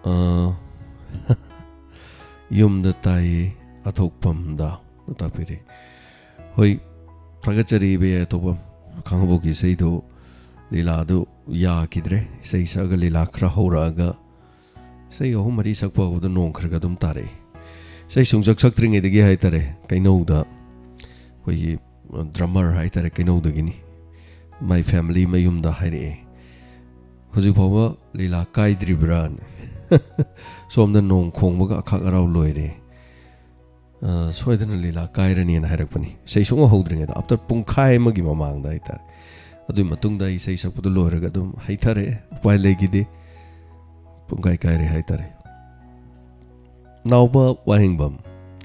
ꯑ, ꯌꯨꯝꯗ ꯇꯥꯏꯌꯦ, ꯑꯊꯣꯛꯄꯝꯗ ꯇꯥꯛꯄꯤꯔꯤ꯫ ꯍꯣꯏ, ꯊꯥꯒꯠꯆꯔꯤ ꯏꯕꯦꯌꯥꯏ ꯑꯊꯣꯛꯄꯝ꯫ ꯈꯥꯡꯉꯕꯣꯛꯀꯤ ꯏꯁꯩꯗꯨ, ꯂꯤꯂꯥꯗꯨ ꯌꯥꯈꯤꯗ꯭ꯔꯦ꯫ ꯏꯁꯩ ꯁꯛꯑꯒ ꯂꯤꯂꯥ ꯈꯔ ꯍꯧꯔꯛꯑꯒ ꯏꯁꯩ ꯑꯍꯨꯝ ꯃꯔꯤ ꯁꯛꯄ ꯍꯧꯕꯗ ꯅꯣꯡ ꯈꯔ ꯈꯔ ꯑꯗꯨꯝ ꯇꯥꯔꯛꯏ꯫ ꯏꯁꯩ ꯁꯨꯡꯁꯛ ꯁꯛꯇ꯭ꯔꯤꯉꯩꯗꯒꯤ ꯍꯥꯏꯇꯥꯔꯦ, ꯀꯩꯅꯧꯗ ꯑꯩꯈꯣꯏꯒꯤ ꯗ꯭ꯔꯃꯔ ꯍꯥꯏꯇꯥꯔꯦ, ꯀꯩꯅꯧꯗꯒꯤꯅꯤ, ꯃꯥꯏ ꯐꯦꯃꯤꯂꯤ ꯃꯌꯨꯝꯗ ꯍꯥꯏꯔꯛꯑꯦ, "ꯍꯧꯖꯤꯛ ꯐꯥꯎꯕ ꯂꯤꯂꯥ ꯀꯥꯏꯗ꯭ꯔꯤꯕ꯭ꯔꯥꯅ?" "ꯁꯣꯝꯗ ꯅꯣꯡ ꯈꯣꯡꯕꯒ ꯑꯈꯥꯛ ꯑꯔꯥꯎ ꯂꯣꯏꯔꯦ꯫ ꯑ, ꯁꯣꯏꯗꯅ ꯂꯤꯂꯥ ꯀꯥꯏꯔꯅꯤꯅ" ꯍꯥꯏꯔꯛꯄꯅꯤ꯫ ꯏꯁꯩ ꯁꯨꯡꯍꯧ ꯍꯧꯗ꯭ꯔꯤꯉꯩꯗ, ꯑꯥꯐꯇꯔ ꯄꯨꯡꯈꯥꯏ ꯑꯃꯒꯤ ꯃꯃꯥꯡꯗ ꯍꯥꯏꯇꯥꯔꯦ꯫ ꯑꯗꯨꯒꯤ ꯃꯇꯨꯡꯗ ꯑꯩ ꯏꯁꯩ ꯁꯛꯄꯗꯨ ꯂꯣꯏꯔꯒ ꯑꯗꯨꯝ ꯍꯩꯊꯔꯛꯑꯦ, ꯎꯄꯥꯏ ꯂꯩꯈꯤꯗꯦ, ꯄꯨꯡꯈꯥꯏ ꯀꯥꯏꯔꯦ ꯍꯥꯏꯇꯥꯔꯦ꯫ ꯅꯥꯎꯕ ꯋꯥꯍꯦꯡꯕꯝ,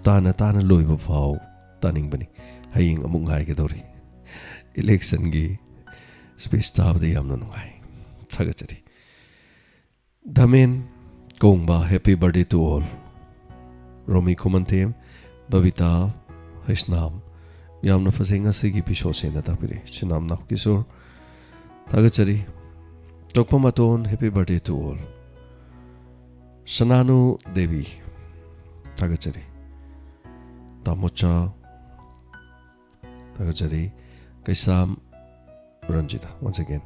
ꯇꯥꯅ ꯇꯥꯅ ꯂꯣꯏꯕ ꯐꯥꯎ ꯇꯥꯅꯤꯡꯕꯅꯤ꯫ ꯍꯌꯦꯡ ꯑꯃꯨꯛ ꯉꯥꯏꯒꯗꯧꯔꯤ꯫ ꯏꯂꯦꯛꯁꯟꯒꯤ ꯁ꯭ꯄꯤꯆ ꯇꯥꯕꯗ ꯌꯥꯝꯅ ꯅꯨꯡꯉꯥꯏ꯫ ꯊꯥꯒꯠꯆꯔꯤ꯫ ꯙꯃꯦꯟ ꯀꯣꯡꯕ, happy birthday to all꯫ ꯔꯣꯃꯤ ꯈꯨꯃꯟꯊꯦꯝ, ꯕꯕꯤꯇꯥ ꯍꯩꯁꯅꯥꯝ, ꯌꯥꯝꯅ ꯐꯖꯩ ꯉꯁꯤꯒꯤ ꯄꯤꯁꯣꯁꯦꯅ ꯇꯥꯛꯄꯤꯔꯛꯏ꯫ ꯁꯤꯅꯥꯝ ꯅꯥꯎꯀꯤꯁꯣꯔ, ꯊꯥꯒꯠꯆꯔꯤ꯫ ꯇꯣꯛꯄ ꯃꯇꯣꯟ, happy birthday to all꯫ ꯁꯅꯥꯅꯨ Devi, ꯊꯥꯒꯠꯆꯔꯤ꯫ ꯇꯥꯃꯣꯆꯥ, ꯊꯥꯒꯠꯆꯔꯤ꯫ ꯀꯩꯁꯥꯝ ꯔꯟꯖꯤꯇꯥ, once again꯫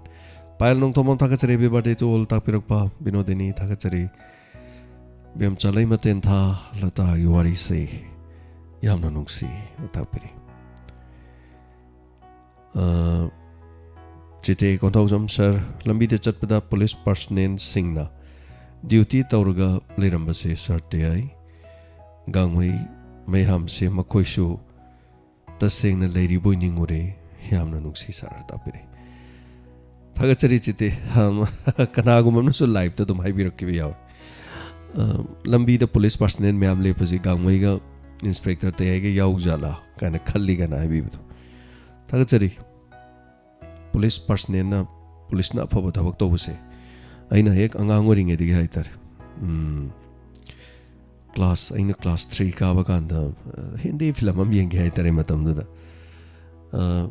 ꯄꯥꯌꯜ ꯅꯣꯡꯊꯣꯝꯕꯝ, ꯊꯥꯒꯠꯆꯔꯤ, happy birthday to all ꯇꯥꯛꯄꯤꯔꯛꯄ꯫ ꯕꯤꯅꯣꯗꯤꯅꯤ, ꯊꯥꯒꯠꯆꯔꯤ꯫ ꯕꯦꯝꯆꯥ ꯂꯩꯃꯇꯦꯟꯊꯥ, ꯂꯇꯥꯒꯤ ꯋꯥꯔꯤꯁꯦ ꯌꯥꯝꯅ ꯅꯨꯡꯁꯤ ꯇꯥꯛꯄꯤꯔꯤ꯫ ꯑ, ꯆꯤꯇꯦ ꯀꯣꯟꯊꯧꯖꯝ, ꯁꯥꯔ, ꯂꯝꯕꯤꯗ ꯆꯠꯄꯗ ꯄꯨꯂꯤꯁ ꯄꯥꯔꯁꯅꯦꯜꯁꯤꯡꯅ ꯗ꯭ꯌꯨꯇꯤ ꯇꯧꯔꯒ ꯂꯩꯔꯝꯕꯁꯦ ꯁꯥꯔ ꯇꯌꯥꯏ ꯒꯥꯡꯃꯩ ꯃꯌꯥꯝꯁꯦ ꯃꯈꯣꯏꯁꯨ ꯇꯁꯦꯡꯅ ꯂꯩꯔꯤꯕꯣꯏ ꯅꯤꯡꯉꯨꯔꯦ꯫ ꯌꯥꯝꯅ ꯅꯨꯡꯁꯤ ꯁꯥꯔ ꯇꯥꯛꯄꯤꯔꯦ꯫ ꯊꯥꯒꯠꯆꯔꯤ ꯆꯤꯇꯦ꯫ ꯑꯝ, ꯀꯅꯥꯒꯨꯝꯕ ꯑꯃꯅꯁꯨ ꯂꯥꯏꯞꯇ ꯑꯗꯨꯝ ꯍꯥꯏꯕꯤꯔꯛꯈꯤꯕ ꯌꯥꯎꯋꯤ꯫ ꯑ, ꯂꯝꯕꯤꯗ ꯄꯨꯂꯤꯁ ꯄꯥꯔꯁꯅꯦꯜ ꯃꯌꯥꯝ ꯂꯦꯞꯄꯁꯤ ꯒꯥꯡꯃꯩꯒ ꯏꯟꯁꯄꯦꯛꯇꯔ ꯇꯌꯥꯏꯒ ꯌꯥꯎꯖꯥꯠꯂꯥ ꯀꯥꯏꯅ ꯈꯜꯂꯤ ꯀꯥꯏꯅ ꯍꯥꯏꯕꯤꯕꯗꯣ꯫ ꯊꯥꯒꯠꯆꯔꯤ꯫ ꯄꯨꯂꯤꯁ ꯄꯥꯔꯁꯅꯦꯜꯅ, ꯄꯨꯂꯤꯁꯅ ꯑꯐꯕ ꯊꯕꯛ ꯇꯧꯕꯁꯦ ꯑꯩꯅ ꯍꯦꯛ ꯑꯉꯥꯡ ꯑꯣꯏꯔꯤꯉꯩꯗꯒꯤ ꯍꯥꯏꯇꯥꯔꯦ, ꯎꯝ, ꯀ꯭ꯂꯥꯁ, ꯑꯩꯅ ꯀ꯭ꯂꯥꯁ ꯊ꯭ꯔꯤ ꯀꯥꯕ ꯀꯥꯟꯗ, ꯑ, ꯍꯤꯟꯗꯤ ꯐꯤꯂꯝ ꯑꯃ ꯌꯦꯡꯒꯦ ꯍꯥꯏꯇꯥꯔꯦ ꯃꯇꯝꯗꯨꯗ꯫ ꯑ,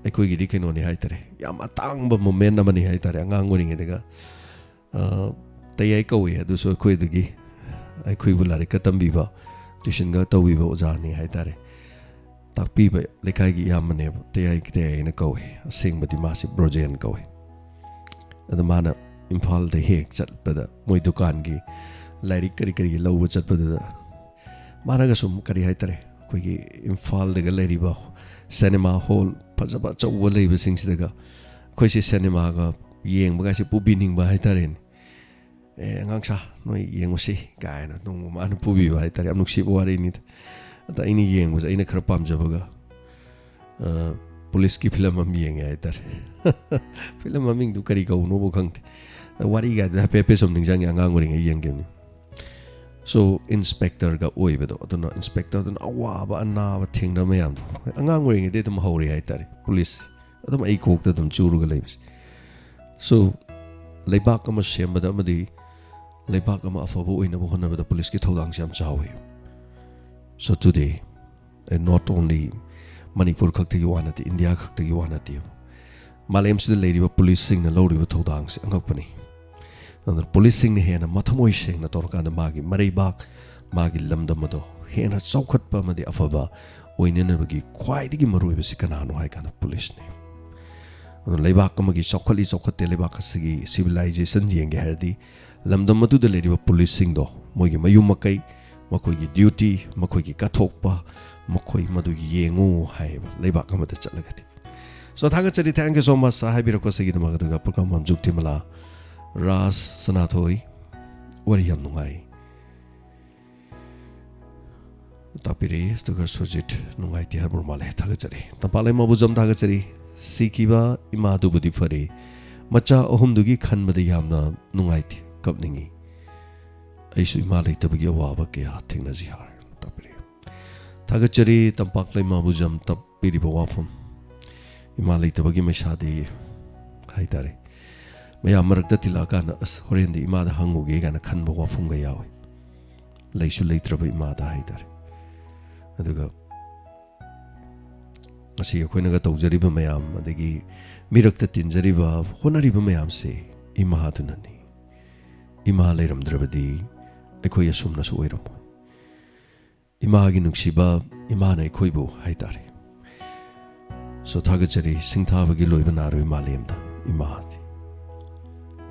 ꯑꯩꯈꯣꯏꯒꯤꯗꯤ ꯀꯩꯅꯣꯅꯤ ꯍꯥꯏꯇꯥꯔꯦ, ꯌꯥꯝ ꯑꯇꯥꯡꯕ ꯃꯣꯃꯦꯟ ꯑꯃꯅꯤ ꯍꯥꯏꯇꯥꯔꯦ, ꯑꯉꯥꯡ ꯑꯣꯏꯔꯤꯉꯩꯗꯒ꯫ ꯑ, ꯇꯌꯥꯏ ꯀꯧꯏ, ꯑꯗꯨꯁꯨ ꯑꯩꯈꯣꯏꯗꯒꯤ, ꯑꯩꯈꯣꯏꯕꯨ ꯂꯥꯏꯔꯤꯛꯀ ꯇꯝꯕꯤꯕ, ꯇ꯭ꯌꯨꯁꯟꯒ ꯇꯧꯕꯤꯕ ꯑꯣꯖꯥꯅꯤ ꯍꯥꯏꯇꯥꯔꯦ꯫ ꯇꯥꯛꯄꯤꯕ ꯂꯩꯀꯥꯏꯒꯤ ꯏꯌꯥꯝꯕꯅꯦꯕ, ꯇꯌꯥꯏ ꯇꯌꯥꯏ ꯍꯥꯏꯅ ꯀꯧꯏ, ꯑꯁꯦꯡꯕꯗꯤ ꯃꯥꯁꯤ ꯕ꯭ꯔꯣꯖꯦꯟ ꯀꯧꯏ꯫ ꯑꯗ ꯃꯥꯅ ꯏꯝꯐꯥꯜꯗ ꯍꯦꯛ ꯆꯠꯄꯗ, ꯃꯣꯏ ꯗꯨꯀꯥꯟꯒꯤ ꯂꯥꯏꯔꯤꯛ ꯀꯔꯤ ꯀꯔꯤ ꯂꯧꯕ ꯆꯠꯄꯗꯨꯗ, ꯃꯥꯅꯒ ꯁꯨꯝ, ꯀꯔꯤ ꯍꯥꯏꯇꯥꯔꯦ, ꯑꯩꯈꯣꯏꯒꯤ ꯏꯝꯐꯥꯜꯗꯒ ꯂꯩꯔꯤꯕ ꯁꯤꯅꯦꯃꯥ ꯍꯣꯜ ꯐꯖꯕ ꯑꯆꯧꯕ ꯂꯩꯕꯁꯤꯡꯁꯤꯗꯒ ꯑꯩꯈꯣꯏꯁꯦ ꯁꯤꯅꯦꯃꯥꯒ ꯌꯦꯡꯕꯒꯁꯦ ꯄꯨꯕꯤꯅꯤꯡꯕ ꯍꯥꯏꯇꯥꯔꯦꯅꯦ꯫ "ꯑꯦ, ꯑꯉꯥꯡꯁꯥ, ꯅꯣꯏ ꯌꯦꯡꯉꯨꯁꯤ" ꯀꯥꯏꯅ ꯅꯣꯡꯃ ꯃꯥꯅ ꯄꯨꯕꯤꯕ ꯍꯥꯏꯇꯥꯔꯦ꯫ ꯌꯥꯝ ꯅꯨꯡꯁꯤꯕ ꯋꯥꯔꯤꯅꯤꯗ꯫ ꯑꯗ ꯑꯩꯅ ꯌꯦꯡꯕꯁꯦ, ꯑꯩꯅ ꯈꯔ ꯄꯥꯝꯖꯕꯒ, ꯑ, ꯄꯨꯂꯤꯁꯀꯤ ꯐꯤꯂꯝ ꯑꯃ ꯌꯦꯡꯉꯦ ꯍꯥꯏꯇꯥꯔꯦ꯫ ꯐꯤꯂꯝ ꯃꯃꯤꯡꯗꯨ ꯀꯔꯤ ꯀꯧꯕꯅꯣꯕꯨ ꯈꯪꯗꯦ꯫ ꯋꯥꯔꯤꯒꯥꯏꯗꯨ ꯍꯥꯏꯐꯦꯠ ꯍꯥꯏꯐꯦꯠ ꯁꯨꯝ ꯅꯤꯡꯁꯤꯡꯉꯦ, ꯑꯉꯥꯡ ꯑꯣꯏꯔꯤꯉꯩ ꯌꯦꯡꯈꯤꯕꯅꯤ꯫ ꯁꯣ, ꯏꯟꯁꯄꯦꯛꯇꯔꯒ ꯑꯣꯏꯕꯗꯣ, ꯑꯗꯨꯅ ꯏꯟꯁꯄꯦꯛꯇꯔꯗꯨꯅ ꯑꯋꯥꯕ ꯑꯅꯥꯕ ꯊꯦꯡꯅꯕ ꯃꯌꯥꯝꯗꯣ ꯑꯉꯥꯡ ꯑꯣꯏꯔꯤꯉꯩꯗꯩ ꯑꯗꯨꯝ ꯍꯧꯔꯦ ꯍꯥꯏꯇꯥꯔꯦ꯫ ꯄꯨꯂꯤꯁ ꯑꯗꯨꯝ ꯑꯩ ꯀꯣꯛꯇ ꯑꯗꯨꯝ ꯆꯨꯔꯒ ꯂꯩꯕꯁꯦ꯫ ꯁꯣ, ꯂꯩꯕꯥꯛ ꯑꯃ ꯁꯦꯝꯕꯗ ꯑꯃꯗꯤ ꯂꯩꯕꯥꯛ ꯑꯃ ꯑꯐꯕ ꯑꯣꯏꯅꯕ ꯍꯣꯠꯅꯕꯗ ꯄꯨꯂꯤꯁꯀꯤ ꯊꯧꯗꯥꯡꯁꯦ ꯌꯥꯝ ꯆꯥꯎꯋꯤ꯫ So today, and not only Manipur ꯈꯛꯇꯒꯤ ꯋꯥ ꯅꯠꯇꯦ, ꯏꯟꯗꯤꯌꯥ ꯈꯛꯇꯒꯤ ꯋꯥ ꯅꯠꯇꯦꯕ, ꯃꯥꯂꯦꯝꯁꯤꯗ ꯂꯩꯔꯤꯕ ꯄꯨꯂꯤꯁꯁꯤꯡꯅ ꯂꯧꯔꯤꯕ ꯊꯧꯗꯥꯡꯁꯦ ꯑꯉꯛꯄꯅꯤ꯫ ꯑꯗꯨꯅ ꯄꯨꯂꯤꯁꯁꯤꯡꯅ ꯍꯦꯟꯅ ꯃꯊꯃꯣꯏ ꯁꯦꯡꯅ ꯇꯧꯔꯀꯥꯟꯗ ꯃꯥꯒꯤ ꯃꯔꯩꯕꯥꯛ, ꯃꯥꯒꯤ ꯂꯝꯗꯝ ꯑꯗꯣ ꯍꯦꯟꯅ ꯆꯥꯎꯈꯠꯄ ꯑꯃꯗꯤ ꯑꯐꯕ ꯑꯣꯏꯅꯅꯕꯒꯤ ꯈ꯭ꯋꯥꯏꯗꯒꯤ ꯃꯔꯨꯑꯣꯏꯕꯁꯤ ꯀꯅꯥꯅꯣ ꯍꯥꯏ ꯀꯥꯟꯗ ꯄꯨꯂꯤꯁꯅꯤ꯫ ꯑꯗꯨꯅ ꯂꯩꯕꯥꯛ ꯑꯃꯒꯤ ꯆꯥꯎꯈꯠꯂꯤ ꯆꯥꯎꯈꯠꯇꯦ, ꯂꯩꯕꯥꯛ ꯑꯁꯤꯒꯤ ꯁꯤꯚꯤꯂꯥꯏꯖꯦꯁꯟ ꯌꯦꯡꯒꯦ ꯍꯥꯏꯔꯗꯤ ꯂꯝꯗꯝ ꯑꯗꯨꯗ ꯂꯩꯔꯤꯕ ꯄꯨꯂꯤꯁꯁꯤꯡꯗꯣ, ꯃꯣꯏꯒꯤ ꯃꯌꯨꯝ ꯃꯀꯩ, ꯃꯈꯣꯏꯒꯤ ꯗ꯭ꯌꯨꯇꯤ, ꯃꯈꯣꯏꯒꯤ ꯀꯠꯊꯣꯛꯄ, ꯃꯈꯣꯏ ꯃꯗꯨ ꯌꯦꯡꯉꯨ ꯍꯥꯏꯌꯦꯕ, ꯂꯩꯕꯥꯛ ꯑꯃꯗ ꯆꯠꯂꯒꯗꯤ꯫ So, ꯊꯥꯒꯠꯆꯔꯤ, thank you so much ꯍꯥꯏꯕꯤꯔꯛꯄꯁꯤꯒꯤꯗꯃꯛ꯫ ꯑꯗꯨꯒ ꯄ꯭ꯔꯣꯒ꯭ꯔꯥꯝ ꯃꯝꯖꯨꯛ ꯇꯤꯃꯂꯥ, ꯔꯥꯖ ꯁꯅꯥꯊꯣꯏ, ꯋꯥꯔꯤ ꯌꯥꯝ ꯅꯨꯡꯉꯥꯏ ꯇꯥꯛꯄꯤꯔꯛꯏ꯫ ꯑꯗꯨꯒ ꯁꯨꯔꯖꯤꯠ, ꯅꯨꯡꯉꯥꯏꯇꯦ ꯍꯥꯏꯕ ꯃꯥꯜꯂꯦ, ꯊꯥꯒꯠꯆꯔꯤ꯫ ꯇꯝꯄꯥꯛꯂꯩꯃ ꯕꯨꯖꯝ, ꯊꯥꯒꯠꯆꯔꯤ꯫ ꯁꯤꯈꯤꯕ ꯏꯃꯥꯗꯨꯕꯨꯗꯤ ꯐꯔꯦ, ꯃꯆꯥ ꯑꯍꯨꯝꯗꯨꯒꯤ ꯈꯟꯕꯗ ꯌꯥꯝꯅ ꯅꯨꯡꯉꯥꯏꯇꯦ, ꯀꯞꯅꯤꯡꯉꯤ꯫ ꯑꯩꯁꯨ ꯏꯃꯥ ꯂꯩꯇꯕꯒꯤ ꯑꯋꯥꯕ ꯀꯌꯥ ꯊꯦꯡꯅꯖꯩ ꯍꯥꯏ ꯇꯥꯛꯄꯤꯔꯛꯏ꯫ ꯊꯥꯒꯠꯆꯔꯤ ꯇꯝꯄꯥꯛ ꯂꯩꯃꯥꯕꯨ ꯌꯥꯝ ꯇꯞꯄꯤꯔꯤꯕ ꯋꯥꯐꯝ, ꯏꯃꯥ ꯂꯩꯇꯕꯒꯤ ꯃꯩꯁꯥꯗꯤ ꯍꯥꯏꯇꯥꯔꯦ꯫ ꯃꯌꯥꯝ ꯃꯔꯛꯇ ꯇꯤꯜꯂꯛꯑꯀꯥꯟꯗ, "ꯑꯁ, ꯍꯣꯔꯦꯟꯗꯤ ꯏꯃꯥꯗ ꯍꯪꯉꯨꯒꯦ" ꯀꯥꯏꯅ ꯈꯟꯕ ꯋꯥꯐꯝꯒ ꯌꯥꯎꯏ, ꯂꯩꯁꯨ ꯂꯩꯇ꯭ꯔꯕ ꯏꯃꯥꯗ ꯍꯥꯏꯇꯥꯔꯦ꯫ ꯑꯗꯨꯒ ꯉꯁꯤ ꯑꯩꯈꯣꯏꯅꯒ ꯇꯧꯖꯔꯤꯕ ꯃꯌꯥꯝ, ꯑꯗꯒꯤ ꯃꯤꯔꯛꯇ ꯇꯤꯟꯖꯔꯤꯕ, ꯍꯣꯠꯅꯔꯤꯕ ꯃꯌꯥꯝꯁꯦ ꯏꯃꯥꯗꯨꯅꯅꯤ꯫ ꯏꯃꯥ ꯂꯩꯔꯝꯗ꯭ꯔꯕꯗꯤ ꯑꯩꯈꯣꯏ ꯑꯁꯨꯝꯅꯁꯨ ꯑꯣꯏꯔꯝꯃꯣꯏ꯫ ꯏꯃꯥꯒꯤ ꯅꯨꯡꯁꯤꯕ, ꯏꯃꯥꯅ ꯑꯩꯈꯣꯏꯕꯨ ꯍꯥꯏꯇꯥꯔꯦ꯫ So, ꯊꯥꯒꯠꯆꯔꯤ, ꯁꯤꯡꯊꯥꯕꯒꯤ ꯂꯣꯏꯕ ꯅꯥꯔꯣꯏ ꯃꯥꯂꯦꯝꯗ ꯏꯃꯥꯗꯤ꯫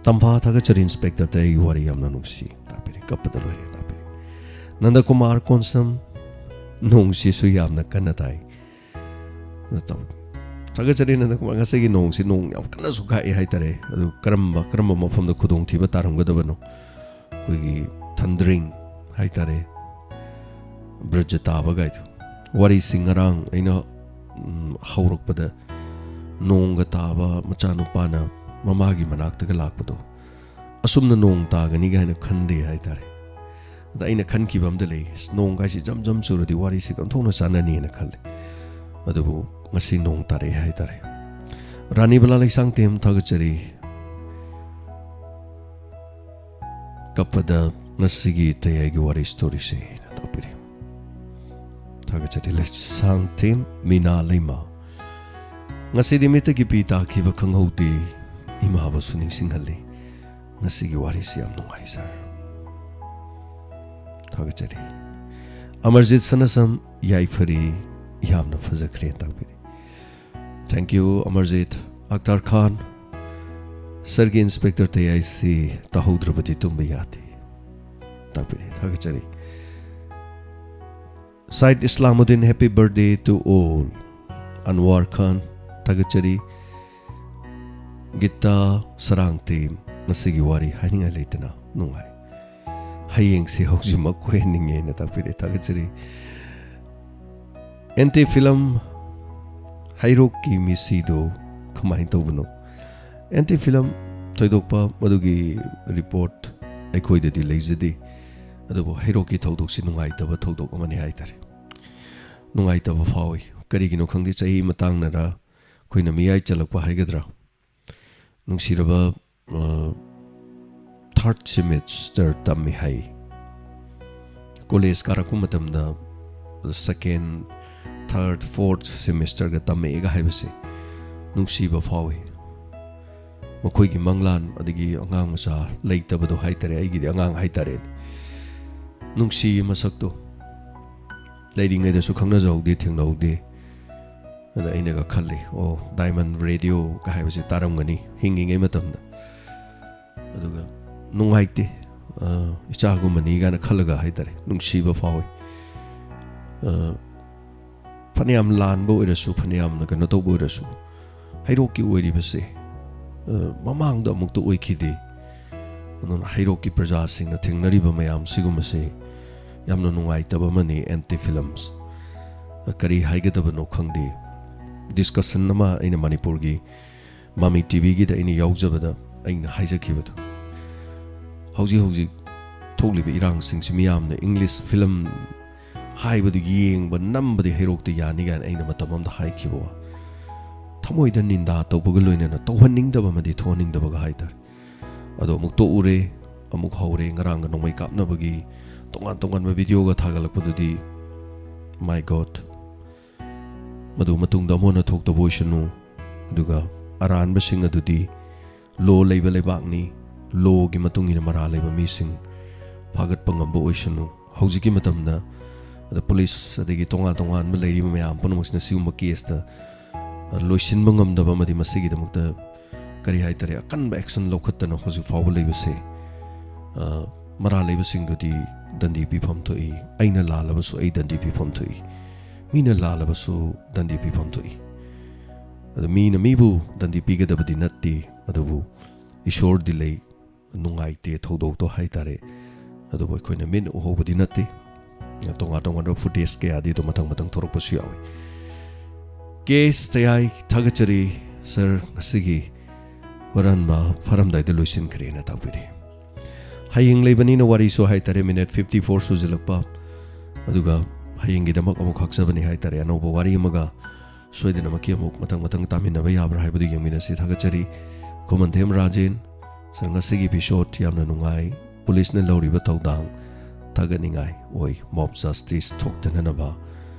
ꯇꯝꯐꯥ, ꯊꯥꯒꯠꯆꯔꯤ ꯏꯟꯁꯄꯦꯛꯇꯔꯗ, ꯑꯩꯒꯤ ꯋꯥꯔꯤ ꯌꯥꯝꯅ ꯅꯨꯡꯁꯤ ꯇꯥꯛꯄꯤꯔꯦ, ꯀꯞꯄꯗ ꯂꯣꯏꯔꯦ ꯇꯥꯛꯄꯤꯔꯦ꯫ ꯅꯟꯗ ꯀꯨꯃꯥꯔ ꯀꯣꯟꯁꯝ, ꯅꯣꯡꯁꯤꯁꯨ ꯌꯥꯝꯅ ꯀꯟꯅ ꯇꯥꯏ꯫ ꯅ ꯇꯧ-, ꯊꯥꯒꯠꯆꯔꯤ ꯅꯟꯗ ꯀꯨꯃꯥꯔ, ꯉꯁꯤꯒꯤ ꯅꯣꯡꯁꯤ ꯅꯣꯡ ꯌꯥꯝ ꯀꯟꯅꯁꯨ ꯈꯥꯛꯑꯦ ꯍꯥꯏꯇꯥꯔꯦ꯫ ꯑꯗꯨ ꯀꯔꯝꯕ, ꯀꯔꯝꯕ ꯃꯐꯝꯗ ꯈꯨꯗꯣꯡꯊꯤꯕ ꯇꯥꯔꯝꯒꯗꯕꯅꯣ? ꯑꯩꯈꯣꯏꯒꯤ ꯊꯟꯗ꯭ꯔꯤꯡ ꯍꯥꯏꯇꯥꯔꯦ, ꯕ꯭ꯔꯖ ꯇꯥꯕꯒꯥꯏꯗꯣ꯫ ꯋꯥꯔꯤꯁꯤ ꯉꯔꯥꯡ ꯑꯩꯅ, ꯎꯝ, ꯍꯧꯔꯛꯄꯗ ꯅꯣꯡꯒ ꯇꯥꯕ, ꯃꯆꯥꯅꯨꯄꯥꯅ ꯃꯃꯥꯒꯤ ꯃꯅꯥꯛꯇꯒ ꯂꯥꯛꯄꯗꯣ, ꯑꯁꯨꯝꯅ ꯅꯣꯡ ꯇꯥꯒꯅꯤ ꯀꯥꯏꯅ ꯈꯟꯗꯦ ꯍꯥꯏꯇꯥꯔꯦ꯫ ꯑꯗ ꯑꯩꯅ ꯈꯟꯈꯤꯕ ꯑꯃꯗ ꯂꯩ, "ꯑꯁ, ꯅꯣꯡ ꯀꯥꯏꯁꯤ ꯖꯝ ꯖꯝ ꯆꯨꯔꯗꯤ ꯋꯥꯔꯤꯁꯤ ꯑꯣꯟꯊꯣꯛꯅ ꯆꯥꯟꯅꯅꯤꯅ" ꯈꯜꯂꯦ꯫ ꯑꯗꯨꯕꯨ ꯉꯁꯤ ꯅꯣꯡ ꯇꯥꯔꯛꯑꯦ ꯍꯥꯏꯇꯥꯔꯦ꯫ ꯔꯥꯅꯤ ꯕꯂꯥ ꯂꯩꯁꯥꯡꯊꯦꯝ, ꯊꯥꯒꯠꯆꯔꯤ꯫ ꯀꯞꯄꯗ ꯉꯁꯤꯒꯤ ꯇꯌꯥꯏꯒꯤ ꯋꯥꯔꯤ ꯁ꯭ꯇꯣꯔꯤꯁꯦꯅ ꯇꯥꯛꯄꯤꯔꯤ꯫ ꯊꯥꯒꯠꯆꯔꯤ ꯂꯩꯁꯥꯡꯊꯦꯝ ꯃꯤꯅꯥ ꯂꯩꯃ꯫ ꯉꯁꯤꯗꯤ ꯃꯤꯠꯇꯒꯤ ꯄꯤ ꯇꯥꯈꯤꯕ ꯈꯪꯍꯧꯗꯦ, ꯏꯃꯥꯕꯨꯁꯨ ꯅꯤꯡꯁꯤꯡꯍꯜꯂꯤ꯫ ꯉꯁꯤꯒꯤ ꯋꯥꯔꯤꯁꯤ ꯌꯥꯝ ꯅꯨꯡꯉꯥꯏ ꯁꯥꯔ꯫ ꯊꯥꯒꯠꯆꯔꯤ꯫ ꯑꯃꯔꯖꯤꯠ ꯁꯅꯥꯁꯝ, ꯌꯥꯏꯐꯔꯦ, ꯌꯥꯝꯅ ꯐꯖꯈ꯭ꯔꯦ ꯇꯥꯛꯄꯤꯔꯤ꯫ Thank you, Amarjeet. Akhtar Khan, ꯁꯥꯔꯒꯤ inspector ꯇꯌꯥꯏꯁꯤ ꯇꯥꯍꯧꯗ꯭ꯔꯕꯗꯤ ꯇꯨꯝꯕ ꯌꯥꯗꯦ ꯇꯥꯛꯄꯤꯔꯤ꯫ ꯊꯥꯒꯠꯆꯔꯤ꯫ ꯁꯥꯏꯗ ꯏꯁꯂꯥꯃꯨꯗꯤꯟ, happy birthday to all꯫ ꯑꯟꯋꯥꯔ ꯈꯥꯟ, ꯊꯥꯒꯠꯆꯔꯤ꯫ ꯒꯤꯇꯥ ꯁꯔꯥꯡꯇꯦꯝ, ꯉꯁꯤꯒꯤ ꯋꯥꯔꯤ ꯍꯥꯏꯅꯤꯡꯉꯥꯏ ꯂꯩꯇꯅ ꯅꯨꯡꯉꯥꯏ꯫ ꯍꯌꯦꯡꯁꯤ ꯍꯧꯖꯤꯛꯃꯛ ꯀꯣꯏꯍꯟꯅꯤꯡꯉꯦꯅ ꯇꯥꯛꯄꯤꯔꯦ, ꯊꯥꯒꯠꯆꯔꯤ꯫ ꯑꯦꯟꯇꯤ ꯐꯤꯂꯝ ꯍꯩꯔꯣꯛꯀꯤ ꯃꯤꯁꯤꯗꯣ ꯀꯃꯥꯏꯅ ꯇꯧꯕꯅꯣ? ꯑꯦꯟꯇꯤ ꯐꯤꯂꯝ ꯊꯣꯏꯗꯣꯛꯄ ꯃꯗꯨꯒꯤ ꯔꯤꯄꯣꯔꯠ ꯑꯩꯈꯣꯏꯗꯗꯤ ꯂꯩꯖꯗꯦ, ꯑꯗꯨꯕꯨ ꯍꯩꯔꯣꯛꯀꯤ ꯊꯧꯗꯣꯛꯁꯤ ꯅꯨꯡꯉꯥꯏꯇꯕ ꯊꯧꯗꯣꯛ ꯑꯃꯅꯤ ꯍꯥꯏꯇꯥꯔꯦ꯫ ꯅꯨꯡꯉꯥꯏꯇꯕ ꯐꯥꯎꯏ꯫ ꯀꯔꯤꯒꯤꯅꯣ ꯈꯪꯗꯦ, ꯆꯍꯤ ꯃꯇꯥꯡꯅꯔ, ꯑꯩꯈꯣꯏꯅ ꯃꯤꯌꯥꯏ ꯆꯜꯂꯛꯄ ꯍꯥꯏꯒꯗ꯭ꯔꯥ? ꯅꯨꯡꯁꯤꯔꯕ ꯊꯥꯔꯠ ꯁꯦꯃꯤꯁꯇꯔ ꯇꯝꯃꯤ ꯍꯥꯏ꯫ ꯀꯣꯂꯦꯖ ꯀꯥꯔꯛꯄ ꯃꯇꯝꯗ ꯁꯦꯀꯦꯟ, ꯊꯥꯔꯠ, ꯐꯣꯔꯠ ꯁꯦꯃꯤꯁꯇꯔꯒ ꯇꯝꯃꯛꯑꯦꯒ ꯍꯥꯏꯕꯁꯦ ꯅꯨꯡꯁꯤꯕ ꯐꯥꯎꯏ꯫ ꯃꯈꯣꯏꯒꯤ ꯃꯪꯂꯥꯟ, ꯑꯗꯒꯤ ꯑꯉꯥꯡ ꯃꯆꯥ ꯂꯩꯇꯕꯗꯣ ꯍꯥꯏꯇꯥꯔꯦ, ꯑꯩꯒꯤꯗꯤ ꯑꯉꯥꯡ ꯍꯥꯏꯇꯥꯔꯦꯅꯦ, ꯅꯨꯡꯁꯤꯌꯦ ꯃꯁꯛꯇꯣ꯫ ꯂꯩꯔꯤꯉꯩꯗꯁꯨ ꯈꯪꯅꯖꯍꯧꯗꯦ, ꯊꯦꯡꯅꯍꯧꯗꯦ꯫ ꯑꯗ ꯑꯩꯅꯒ ꯈꯜꯂꯤ, "ꯑꯣ, ꯗꯥꯏꯃꯟ ꯔꯦꯗꯤꯑꯣꯒ ꯍꯥꯏꯕꯁꯦ ꯇꯥꯔꯝꯒꯅꯤ ꯍꯤꯡꯉꯤꯉꯩ ꯃꯇꯝꯗ"꯫ ꯑꯗꯨꯒ ꯅꯨꯡꯉꯥꯏꯇꯦ, ꯑ, ꯏꯆꯥꯒꯨꯝꯕꯅꯤ ꯀꯥꯏꯅ ꯈꯜꯂꯒ ꯍꯥꯏꯇꯥꯔꯦ, ꯅꯨꯡꯁꯤꯕ ꯐꯥꯎꯏ꯫ ꯑ, ꯐꯅꯌꯥꯝ ꯂꯥꯟꯕ ꯑꯣꯏꯔꯁꯨ, ꯐꯅꯌꯥꯝꯅ ꯀꯩꯅꯣ ꯇꯧꯕ ꯑꯣꯏꯔꯁꯨ, ꯍꯩꯔꯣꯛꯀꯤ ꯑꯣꯏꯔꯤꯕꯁꯦ, ꯑ, ꯃꯃꯥꯡꯗ ꯑꯃꯨꯛꯇ ꯑꯣꯏꯈꯤꯗꯦ꯫ ꯑꯗꯨꯅ ꯍꯩꯔꯣꯛꯀꯤ ꯄ꯭ꯔꯖꯥꯁꯤꯡꯅ ꯊꯦꯡꯅꯔꯤꯕ ꯃꯌꯥꯝ ꯁꯤꯒꯨꯝꯕꯁꯦ ꯌꯥꯝꯅ ꯅꯨꯡꯉꯥꯏꯇꯕ ꯑꯃꯅꯤ꯫ ꯑꯦꯟꯇꯤ ꯐꯤꯂꯝꯁ ꯀꯔꯤ ꯍꯥꯏꯒꯗꯕꯅꯣ ꯈꯪꯗꯦ꯫ ꯗꯤꯁꯀꯁꯟ ꯑꯃ ꯑꯩꯅ ꯃꯅꯤꯄꯨꯔꯒꯤ ꯃꯃꯤ ꯇꯤꯚꯤꯒꯤꯗ ꯑꯩꯅ ꯌꯥꯎꯖꯕꯗ ꯑꯩꯅ ꯍꯥꯏꯖꯈꯤꯕꯗꯣ, ꯍꯧꯖꯤꯛ ꯍꯧꯖꯤꯛ ꯊꯣꯛꯂꯤꯕ ꯏꯔꯥꯡꯁꯤꯡꯁꯤ ꯃꯤꯌꯥꯝꯅ ꯏꯪꯂꯤꯁ ꯐꯤꯂꯝ ꯍꯥꯏꯕꯗꯨ ꯌꯦꯡꯕ ꯅꯝꯕꯗꯤ ꯍꯩꯔꯣꯛꯇ ꯌꯥꯅꯤ ꯀꯥꯏꯅ ꯑꯩꯅ ꯃꯇꯝ ꯑꯃꯗ ꯍꯥꯏꯈꯤꯕ ꯋꯥ꯫ ꯊꯃꯣꯏꯗ ꯅꯤꯟꯗꯥ ꯇꯧꯕꯒ ꯂꯣꯏꯅꯅ ꯇꯧꯍꯟꯅꯤꯡꯗꯕ ꯑꯃꯗꯤ ꯊꯣꯛꯍꯟꯅꯤꯡꯗꯕꯒ ꯍꯥꯏꯇꯥꯔꯦ꯫ ꯑꯗꯣ ꯑꯃꯨꯛ ꯇꯣꯛꯎꯔꯦ, ꯑꯃꯨꯛ ꯍꯧꯔꯦ꯫ ꯉꯔꯥꯡꯒ ꯅꯣꯡꯃꯩ ꯀꯥꯞꯅꯕꯒꯤ ꯇꯣꯉꯥꯟ ꯇꯣꯉꯥꯟꯕ ꯚꯤꯗꯤꯑꯣꯒ ꯊꯥꯒꯠꯂꯛꯄꯗꯨꯗꯤ, my God, ꯃꯗꯨ ꯃꯇꯨꯡꯗ ꯑꯃꯨꯛ ꯍꯟꯅ ꯊꯣꯛꯇꯕ ꯑꯣꯏꯁꯅꯨ꯫ ꯑꯗꯨꯒ ꯑꯔꯥꯟꯕꯁꯤꯡ ꯑꯗꯨꯗꯤ ꯂꯣ ꯂꯩꯕ ꯂꯩꯕꯥꯛꯅꯤ, ꯂꯣꯒꯤ ꯃꯇꯨꯡ ꯏꯟꯅ ꯃꯔꯥꯜ ꯂꯩꯕ ꯃꯤꯁꯤꯡ ꯐꯥꯒꯠꯄ ꯉꯝꯕ ꯑꯣꯏꯁꯅꯨ꯫ ꯍꯧꯖꯤꯛꯀꯤ ꯃꯇꯝꯗ ꯑꯗ ꯄꯨꯂꯤꯁ ꯑꯗꯒꯤ ꯇꯣꯉꯥꯟ ꯇꯣꯉꯥꯟꯕ ꯂꯩꯔꯤꯕ ꯃꯌꯥꯝ ꯄꯨꯝꯅꯃꯛꯁꯤꯅ ꯁꯤꯒꯨꯝꯕ ꯀꯦꯁꯇ, ꯑ, ꯂꯣꯏꯁꯤꯟꯕ ꯉꯝꯗꯕ ꯑꯃꯗꯤ ꯃꯁꯤꯒꯤꯗꯃꯛꯇ ꯀꯔꯤ ꯍꯥꯏꯇꯥꯔꯦ, ꯑꯀꯟꯕ ꯑꯦꯛꯁꯟ ꯂꯧꯈꯠꯇꯅ ꯍꯧꯖꯤꯛ ꯐꯥꯎꯕ ꯂꯩꯕꯁꯦ, ꯑ, ꯃꯔꯥꯜ ꯂꯩꯕꯁꯤꯡꯗꯨꯗꯤ ꯗꯟꯗꯤ ꯄꯤꯐꯝ ꯊꯣꯛꯏ, ꯑꯩꯅ ꯂꯥꯜꯂꯕꯁꯨ ꯑꯩ ꯗꯟꯗꯤ ꯄꯤꯐꯝ ꯊꯣꯛꯏ, ꯃꯤꯅ ꯂꯥꯜꯂꯕꯁꯨ ꯗꯟꯗꯤ ꯄꯤꯐꯝ ꯊꯣꯛꯏ꯫ ꯑꯗ ꯃꯤꯅ ꯃꯤꯕꯨ ꯗꯟꯗꯤ ꯄꯤꯒꯗꯕꯗꯤ ꯅꯠꯇꯦ, ꯑꯗꯨꯕꯨ ꯏꯁꯣꯔꯗꯤ ꯂꯩ꯫ ꯅꯨꯡꯉꯥꯏꯇꯦ ꯊꯧꯗꯣꯛꯇꯣ ꯍꯥꯏꯇꯥꯔꯦ꯫ ꯑꯗꯨꯕꯨ ꯑꯩꯈꯣꯏꯅ ꯃꯤꯠꯅ ꯎꯍꯧꯕꯗꯤ ꯅꯠꯇꯦ꯫ ꯇꯣꯉꯥꯟ ꯇꯣꯉꯥꯟꯕ ꯐꯨꯇꯦꯖ ꯀꯌꯥꯗꯤ ꯑꯗꯨꯝ ꯃꯊꯪ ꯃꯊꯪ ꯊꯣꯔꯛꯄꯁꯨ ꯌꯥꯎꯏ꯫ ꯀꯦ ꯑꯦꯁ ꯆꯌꯥꯏ, ꯊꯥꯒꯠꯆꯔꯤ ꯁꯥꯔ, ꯉꯁꯤꯒꯤ ꯋꯥꯔꯥꯟꯕ ꯐꯥꯔꯝꯗꯥꯏꯗ ꯂꯣꯏꯁꯤꯟꯈ꯭ꯔꯦꯅ ꯇꯥꯛꯄꯤꯔꯤ꯫ ꯍꯌꯦꯡ ꯂꯩꯕꯅꯤꯅ ꯋꯥꯔꯤꯁꯨ ꯍꯥꯏꯇꯥꯔꯦ, ꯃꯤꯅꯠ ꯐꯤꯐꯇꯤ ꯐꯣꯔ ꯁꯨꯖꯤꯜꯂꯛꯄ, ꯑꯗꯨꯒ ꯍꯌꯦꯡꯒꯤꯗꯃꯛ ꯑꯃꯨꯛ ꯈꯥꯛꯆꯕꯅꯤ ꯍꯥꯏꯇꯥꯔꯦ꯫ ꯑꯅꯧꯕ ꯋꯥꯔꯤ ꯑꯃꯒ ꯁꯣꯏꯗꯅꯃꯛꯀꯤ ꯑꯃꯨꯛ ꯃꯊꯪ ꯃꯊꯪ ꯇꯥꯃꯤꯟꯅꯕ ꯌꯥꯕ꯭ꯔꯥ ꯍꯥꯏꯕꯗꯨ ꯌꯦꯡꯃꯤꯟꯅꯁꯤ꯫ ꯊꯥꯒꯠꯆꯔꯤ꯫ ꯈꯨꯃꯟꯊꯦꯝ ꯔꯥꯖꯦꯟ, ꯁꯥꯔ, ꯉꯁꯤꯒꯤ ꯏꯄꯤꯁꯣꯗ ꯌꯥꯝꯅ ꯅꯨꯡꯉꯥꯏ꯫ ꯄꯨꯂꯤꯁꯅ ꯂꯧꯔꯤꯕ ꯊꯧꯗꯥꯡ ꯊꯥꯒꯠꯅꯤꯡꯉꯥꯏ ꯑꯣꯏ꯫ ꯃꯣꯕ ꯖꯁꯇꯤꯁ ꯊꯣꯛꯇꯅꯅꯕ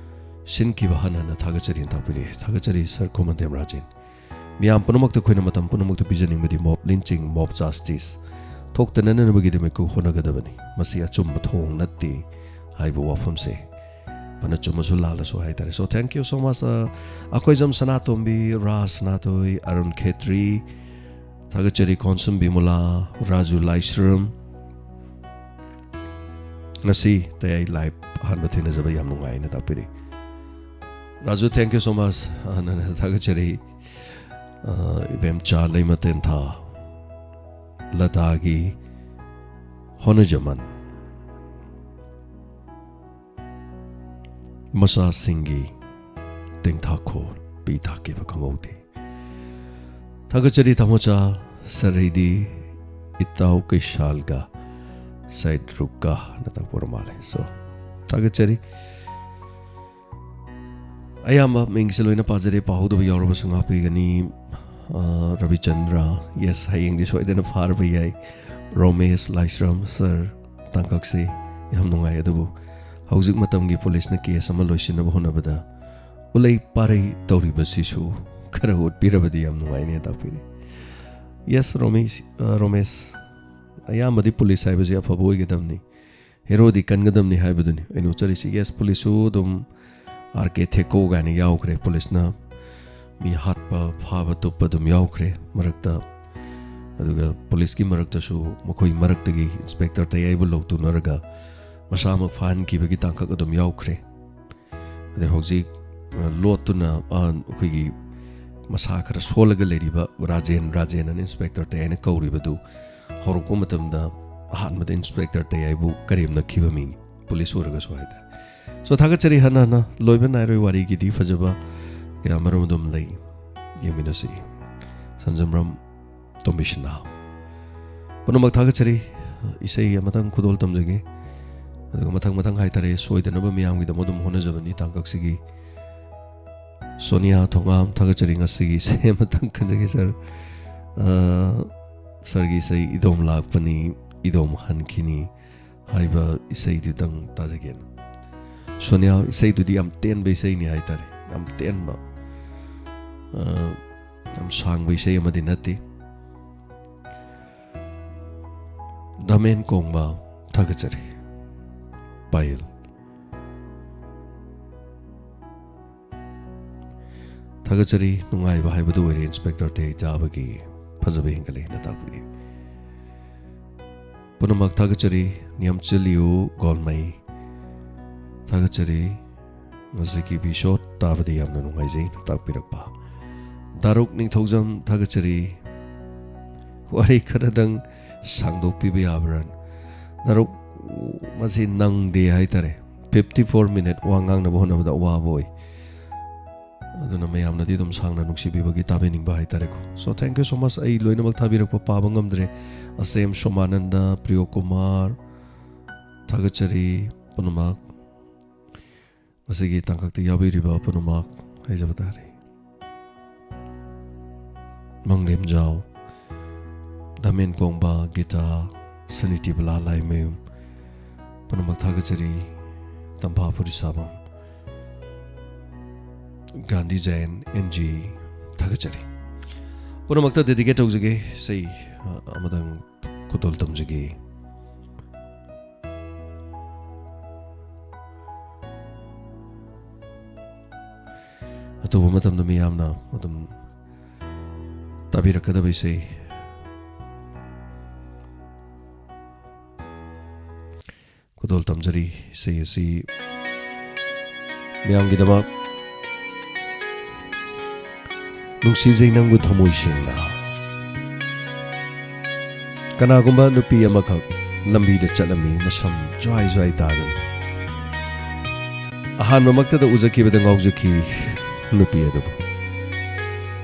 ꯁꯤꯟꯈꯤꯕ ꯍꯟꯅ ꯍꯟꯅ ꯊꯥꯒꯠꯆꯔꯤꯅ ꯇꯥꯛꯄꯤꯔꯦ꯫ ꯊꯥꯒꯠꯆꯔꯤ ꯁꯥꯔ ꯈꯨꯃꯟꯊꯦꯝ ꯔꯥꯖꯦꯟ꯫ ꯃꯤꯌꯥꯝ ꯄꯨꯝꯅꯃꯛꯇ ꯑꯩꯈꯣꯏꯅ ꯃꯇꯝ ꯄꯨꯝꯅꯃꯛꯇ ꯄꯤꯖꯅꯤꯡꯕꯗꯤ ꯃꯣꯕ ꯂꯤꯟꯆꯤꯡ, ꯃꯣꯕ ꯖꯁꯇꯤꯁ ꯊꯣꯛꯇꯅꯅꯕꯒꯤꯗꯃꯛ ꯍꯣꯠꯅꯒꯗꯕꯅꯤ꯫ ꯃꯁꯤ ꯑꯆꯨꯝꯕ ꯊꯧꯑꯣꯡ ꯅꯠꯇꯦ ꯍꯥꯏꯕ ꯋꯥꯐꯝꯁꯦ ꯐꯅ ꯆꯨꯝꯃꯁꯨ ꯂꯥꯜꯂꯁꯨ ꯍꯥꯏꯇꯥꯔꯦ꯫ So thank you so much, ꯑꯩꯈꯣꯏꯖꯝ ꯁꯅꯥꯇꯣꯝꯕꯤ, ꯔꯥꯖ ꯁꯅꯥꯇꯣꯏ, ꯑꯔꯨꯟ ꯈꯦꯇ꯭ꯔꯤ, ꯊꯥꯒꯠꯆꯔꯤ꯫ ꯀꯣꯟꯁꯝ ꯕꯤꯃꯣꯂꯥ, ꯔꯥꯖꯨ ꯂꯥꯏꯁ꯭ꯔꯝ, ꯉꯁꯤ ꯇꯌꯥꯏ ꯂꯥꯏꯚ ꯑꯍꯥꯟꯕ ꯊꯦꯡꯅꯖꯕ ꯌꯥꯝ ꯅꯨꯡꯉꯥꯏꯅ ꯇꯥꯛꯄꯤꯔꯤ꯫ Raju, thank you so much꯫ ꯍꯟꯅ ꯍꯟꯅ ꯊꯥꯒꯠꯆꯔꯤ꯫ ꯑ, ꯏꯕꯦꯝꯆꯥ ꯂꯩꯃ ꯇꯦꯟꯊꯥ, ꯂꯇꯥꯒꯤ ꯍꯣꯅꯖꯃꯟ, ꯃꯆꯥꯁꯤꯡꯒꯤ ꯇꯦꯡꯊꯥꯈꯣꯜ ꯄꯤ ꯊꯥꯈꯤꯕ ꯈꯪꯍꯧꯗꯦ꯫ ꯊꯥꯒꯠꯆꯔꯤ ꯇꯥꯃꯣꯆꯥ꯫ ꯁꯥꯔ, ꯑꯩꯗꯤ ꯏꯇꯥꯎ ꯀꯩꯁꯥꯜꯒ ꯁꯥꯏꯗ꯭ꯔꯨꯛꯀ ꯅ ꯇꯥꯛꯄ ꯑꯣꯏꯔ ꯃꯥꯜꯂꯦ꯫ So, ꯊꯥꯒꯠꯆꯔꯤ꯫ ꯑꯌꯥꯝꯕ ꯃꯤꯡꯁꯦ ꯂꯣꯏꯅ ꯄꯥꯖꯔꯦ, ꯄꯥꯍꯧꯗꯕ ꯌꯥꯎꯔꯕꯁꯨ ꯉꯥꯛꯄꯤꯒꯅꯤ꯫ ꯑ, ꯔꯕꯤꯆꯟꯗ꯭ꯔ, yes, ꯍꯌꯦꯡꯗꯤ ꯁꯣꯏꯗꯅ ꯐꯥꯔꯕ ꯌꯥꯏ꯫ ꯔꯣꯃꯦꯁ ꯂꯥꯏꯁ꯭ꯔꯝ, ꯁꯥꯔ, ꯇꯥꯡꯀꯛꯁꯤ ꯌꯥꯝ ꯅꯨꯡꯉꯥꯏ, ꯑꯗꯨꯕꯨ ꯍꯧꯖꯤꯛ ꯃꯇꯝꯒꯤ ꯄꯨꯂꯤꯁꯅ ꯀꯦꯁ ꯑꯃ ꯂꯣꯏꯁꯤꯟꯅꯕ ꯍꯣꯠꯅꯕꯗ ꯎꯂꯩ ꯄꯥꯔꯩ ꯇꯧꯔꯤꯕꯁꯤꯁꯨ ꯈꯔ ꯎꯠꯄꯤꯔꯕꯗꯤ ꯌꯥꯝ ꯅꯨꯡꯉꯥꯏꯅꯦ ꯇꯥꯛꯄꯤꯔꯤ꯫ Yes, ꯔꯣꯃꯦꯁ, ꯑ, ꯔꯣꯃꯦꯁ, ꯑꯌꯥꯝꯕꯗꯤ ꯄꯨꯂꯤꯁ ꯍꯥꯏꯕꯁꯤ ꯑꯐꯕ ꯑꯣꯏꯒꯗꯕꯅꯤ, ꯍꯦꯔꯣꯗꯤ ꯀꯟꯒꯗꯕꯅꯤ ꯍꯥꯏꯕꯗꯨꯅꯤ ꯑꯩꯅ ꯎꯠꯆꯔꯤꯁꯤ꯫ Yes, ꯄꯨꯂꯤꯁꯁꯨ ꯑꯗꯨꯝ ꯑꯥꯔ ꯀꯦ ꯊꯦꯀꯣ ꯀꯥꯏꯅ ꯌꯥꯎꯈ꯭ꯔꯦ꯫ ꯄꯨꯂꯤꯁꯅ ꯃꯤ ꯍꯥꯠꯄ, ꯐꯥꯕ, ꯇꯨꯞꯄ ꯑꯗꯨꯝ ꯌꯥꯎꯈ꯭ꯔꯦ ꯃꯔꯛꯇ꯫ ꯑꯗꯨꯒ ꯄꯨꯂꯤꯁꯀꯤ ꯃꯔꯛꯇꯁꯨ ꯃꯈꯣꯏ ꯃꯔꯛꯇꯒꯤ ꯏꯟꯁꯄꯦꯛꯇꯔ ꯇꯌꯥꯏꯕꯨ ꯂꯧꯊꯣꯛꯅꯔꯒ ꯃꯁꯥꯃꯛ ꯐꯥꯍꯟꯈꯤꯕꯒꯤ ꯇꯥꯡꯀꯛ ꯑꯗꯨꯝ ꯌꯥꯎꯈ꯭ꯔꯦ꯫ ꯑꯗꯩ ꯍꯧꯖꯤꯛ, ꯑ, ꯂꯣꯠꯇꯨꯅ, ꯑ, ꯑꯩꯈꯣꯏꯒꯤ ꯃꯁꯥ ꯈꯔ ꯁꯣꯜꯂꯒ ꯂꯩꯔꯤꯕ ꯔꯥꯖꯦꯟ, ꯔꯥꯖꯦꯟ ꯑꯅ ꯏꯟꯁꯄꯦꯛꯇꯔ ꯇꯌꯥꯏꯅ ꯀꯧꯔꯤꯕꯗꯨ ꯍꯧꯔꯛꯄ ꯃꯇꯝꯗ ꯑꯍꯥꯟꯕꯗ ꯏꯟꯁꯄꯦꯛꯇꯔ ꯇꯌꯥꯏꯕꯨ ꯀꯔꯦꯝꯅꯈꯤꯕ ꯃꯤꯅꯤ, ꯄꯨꯂꯤꯁ ꯑꯣꯏꯔꯒꯁꯨ ꯍꯥꯏꯇꯥꯔꯦ꯫ So, ꯊꯥꯒꯠꯆꯔꯤ ꯍꯟꯅ ꯍꯟꯅ꯫ ꯂꯣꯏꯕ ꯅꯥꯏꯔꯣꯏ, ꯋꯥꯔꯤꯒꯤꯗꯤ ꯐꯖꯕ ꯀꯌꯥ ꯃꯔꯨꯝ ꯑꯗꯨꯝ ꯂꯩ, ꯌꯦꯡꯃꯤꯟꯅꯁꯤ꯫ ꯁꯟꯖꯝꯕ꯭ꯔꯝ ꯇꯣꯝꯕꯤꯁꯅꯥ꯫ ꯄꯨꯝꯅꯃꯛ ꯊꯥꯒꯠꯆꯔꯤ꯫ ꯏꯁꯩ ꯑꯃꯇꯪ ꯈꯨꯗꯣꯜ ꯇꯝꯖꯒꯦ, ꯑꯗꯨꯒ ꯃꯊꯪ ꯃꯊꯪ ꯍꯥꯏꯇꯥꯔꯦ, ꯁꯣꯏꯗꯅꯕ ꯃꯤꯌꯥꯝꯒꯤꯗꯃꯛ ꯑꯗꯨꯝ ꯍꯣꯠꯅꯖꯕꯅꯤ ꯇꯥꯡꯀꯛꯁꯤꯒꯤ꯫ ꯁꯣꯅꯤꯌꯥ ꯊꯣꯉꯥꯝ, ꯊꯥꯒꯠꯆꯔꯤ꯫ ꯉꯁꯤꯒꯤ ꯏꯁꯩ ꯑꯃꯇꯪ ꯈꯟꯖꯒꯦ ꯁꯥꯔ꯫ ꯑ, ꯁꯥꯔꯒꯤ ꯏꯁꯩ "ꯏꯗꯣꯝ ꯂꯥꯛꯄꯅꯤ, ꯏꯗꯣꯝ ꯍꯟꯈꯤꯅꯤ" ꯍꯥꯏꯕ ꯏꯁꯩꯗꯨꯇꯪ ꯇꯥꯖꯒꯦꯅ꯫ ꯁꯣꯅꯤꯌꯥ, ꯏꯁꯩꯗꯨꯗꯤ ꯌꯥꯝ ꯇꯦꯟꯕ ꯏꯁꯩꯅꯤ ꯍꯥꯏꯇꯥꯔꯦ, ꯌꯥꯝ ꯇꯦꯟꯕ, ꯑ, ꯌꯥꯝ ꯁꯥꯡꯕ ꯏꯁꯩ ꯑꯃꯗꯤ ꯅꯠꯇꯦ꯫ ꯗꯥꯃꯦꯟ ꯀꯣꯡꯕ, ꯊꯥꯒꯠꯆꯔꯤ꯫ ꯄꯥꯌꯦꯜ꯫ ꯊꯥꯒꯠꯆꯔꯤ, ꯅꯨꯡꯉꯥꯏꯕ ꯍꯥꯏꯕꯗꯨ ꯑꯣꯏꯔꯦ ꯏꯟꯁꯄꯦꯛꯇꯔ ꯇꯦ ꯇꯥꯕꯒꯤ꯫ ꯐꯖꯕ ꯍꯦꯟꯒꯠꯂꯦꯅ ꯇꯥꯛꯄꯤꯔꯤ꯫ ꯄꯨꯝꯅꯃꯛ ꯊꯥꯒꯠꯆꯔꯤ꯫ ꯅꯤꯌꯝꯆꯤꯂꯤꯌꯨ ꯒꯣꯜꯃꯩ, ꯊꯥꯒꯠꯆꯔꯤ꯫ ꯉꯁꯤꯒꯤ ꯏꯄꯤꯁꯣꯗ ꯇꯥꯕꯗ ꯌꯥꯝꯅ ꯅꯨꯡꯉꯥꯏꯖꯩ ꯇꯥꯛꯄꯤꯔꯛꯄ꯫ ꯗꯥꯔꯨꯛ ꯅꯤꯡꯊꯧꯖꯝ, ꯊꯥꯒꯠꯆꯔꯤ꯫ ꯋꯥꯔꯤ ꯈꯔꯗꯪ ꯁꯥꯡꯗꯣꯛꯄꯤꯕ ꯌꯥꯕ꯭ꯔꯥ? ꯗꯥꯔꯨꯛ, ꯃꯁꯤ ꯅꯪꯗꯦ ꯍꯥꯏꯇꯥꯔꯦ꯫ Fifty four minute ꯋꯥ ꯉꯥꯡꯅꯕ ꯍꯣꯠꯅꯕꯗ ꯑꯋꯥꯕ ꯑꯣꯏ꯫ ꯑꯗꯨꯅ ꯃꯌꯥꯝꯅꯗꯤ ꯑꯗꯨꯝ ꯁꯥꯡꯅ ꯅꯨꯡꯁꯤꯕꯤꯕꯒꯤ ꯇꯥꯕꯤꯅꯤꯡꯕ ꯍꯥꯏꯇꯥꯔꯦꯀꯣ꯫ So, thank you so much꯫ ꯑꯩ ꯂꯣꯏꯅꯃꯛ ꯊꯥꯕꯤꯔꯛꯄ ꯄꯥꯕ ꯉꯝꯗ꯭ꯔꯦ꯫ ꯑꯁꯦꯝ, ꯁꯣꯃꯥꯅꯟꯗ, ꯄ꯭ꯔꯤꯌꯣ ꯀꯨꯃꯥꯔ, ꯊꯥꯒꯠꯆꯔꯤ ꯄꯨꯝꯅꯃꯛ꯫ ꯉꯁꯤꯒꯤ ꯇꯥꯡꯀꯛꯇ ꯌꯥꯎꯕꯤꯔꯤꯕ ꯄꯨꯝꯅꯃꯛ ꯍꯥꯏꯖꯕ ꯇꯥꯔꯦ꯫ ꯃꯪꯂꯦꯝꯖꯥꯎ, ꯗꯥꯃꯦꯟ ꯀꯣꯡꯕ, ꯒꯤꯇꯥ, ꯁꯅꯤꯇꯤꯕꯂꯥ ꯂꯥꯏꯃꯌꯨꯝ, ꯄꯨꯝꯅꯃꯛ ꯊꯥꯒꯠꯆꯔꯤ꯫ ꯇꯝꯐꯥ ꯐꯨꯔꯤꯁꯥꯕꯝ, ꯒꯥꯟꯙꯤ ꯖꯌꯟ, ꯑꯦꯟ ꯖꯤ, ꯊꯥꯒꯠꯆꯔꯤ꯫ ꯄꯨꯝꯅꯃꯛꯇ dedicate ꯇꯧꯖꯒꯦ ꯏꯁꯩ, ꯑ, ꯑꯃꯗꯪ ꯈꯨꯗꯣꯜ ꯇꯝꯖꯒꯦ꯫ ꯑꯇꯣꯞꯄ ꯃꯇꯝꯗ ꯃꯤꯌꯥꯝꯅ ꯑꯗꯨꯝ ꯇꯥꯕꯤꯔꯛꯀꯗꯕ ꯏꯁꯩ ꯈꯨꯗꯣꯜ ꯇꯝꯖꯔꯤ꯫ ꯏꯁꯩ ꯑꯁꯤ ꯃꯤꯌꯥꯝꯒꯤꯗꯃꯛ ꯅꯨꯡꯁꯤꯖꯩ ꯅꯪꯕꯨ ꯊꯃꯣꯏ ꯁꯦꯡꯅ꯫ ꯀꯅꯥꯒꯨꯝꯕ ꯅꯨꯄꯤ ꯑꯃꯈꯛ ꯂꯝꯕꯤꯗ ꯆꯠꯂꯝꯃꯤ, ꯃꯁꯝ ꯖ꯭ꯋꯥꯏ ꯖ꯭ꯋꯥꯏ ꯇꯥꯗꯨꯅ꯫ ꯑꯍꯥꯟꯕꯃꯛꯇꯗ ꯎꯖꯈꯤꯕꯗ ꯉꯥꯎꯖꯈꯤ ꯅꯨꯄꯤ ꯑꯗꯨꯕꯨ꯫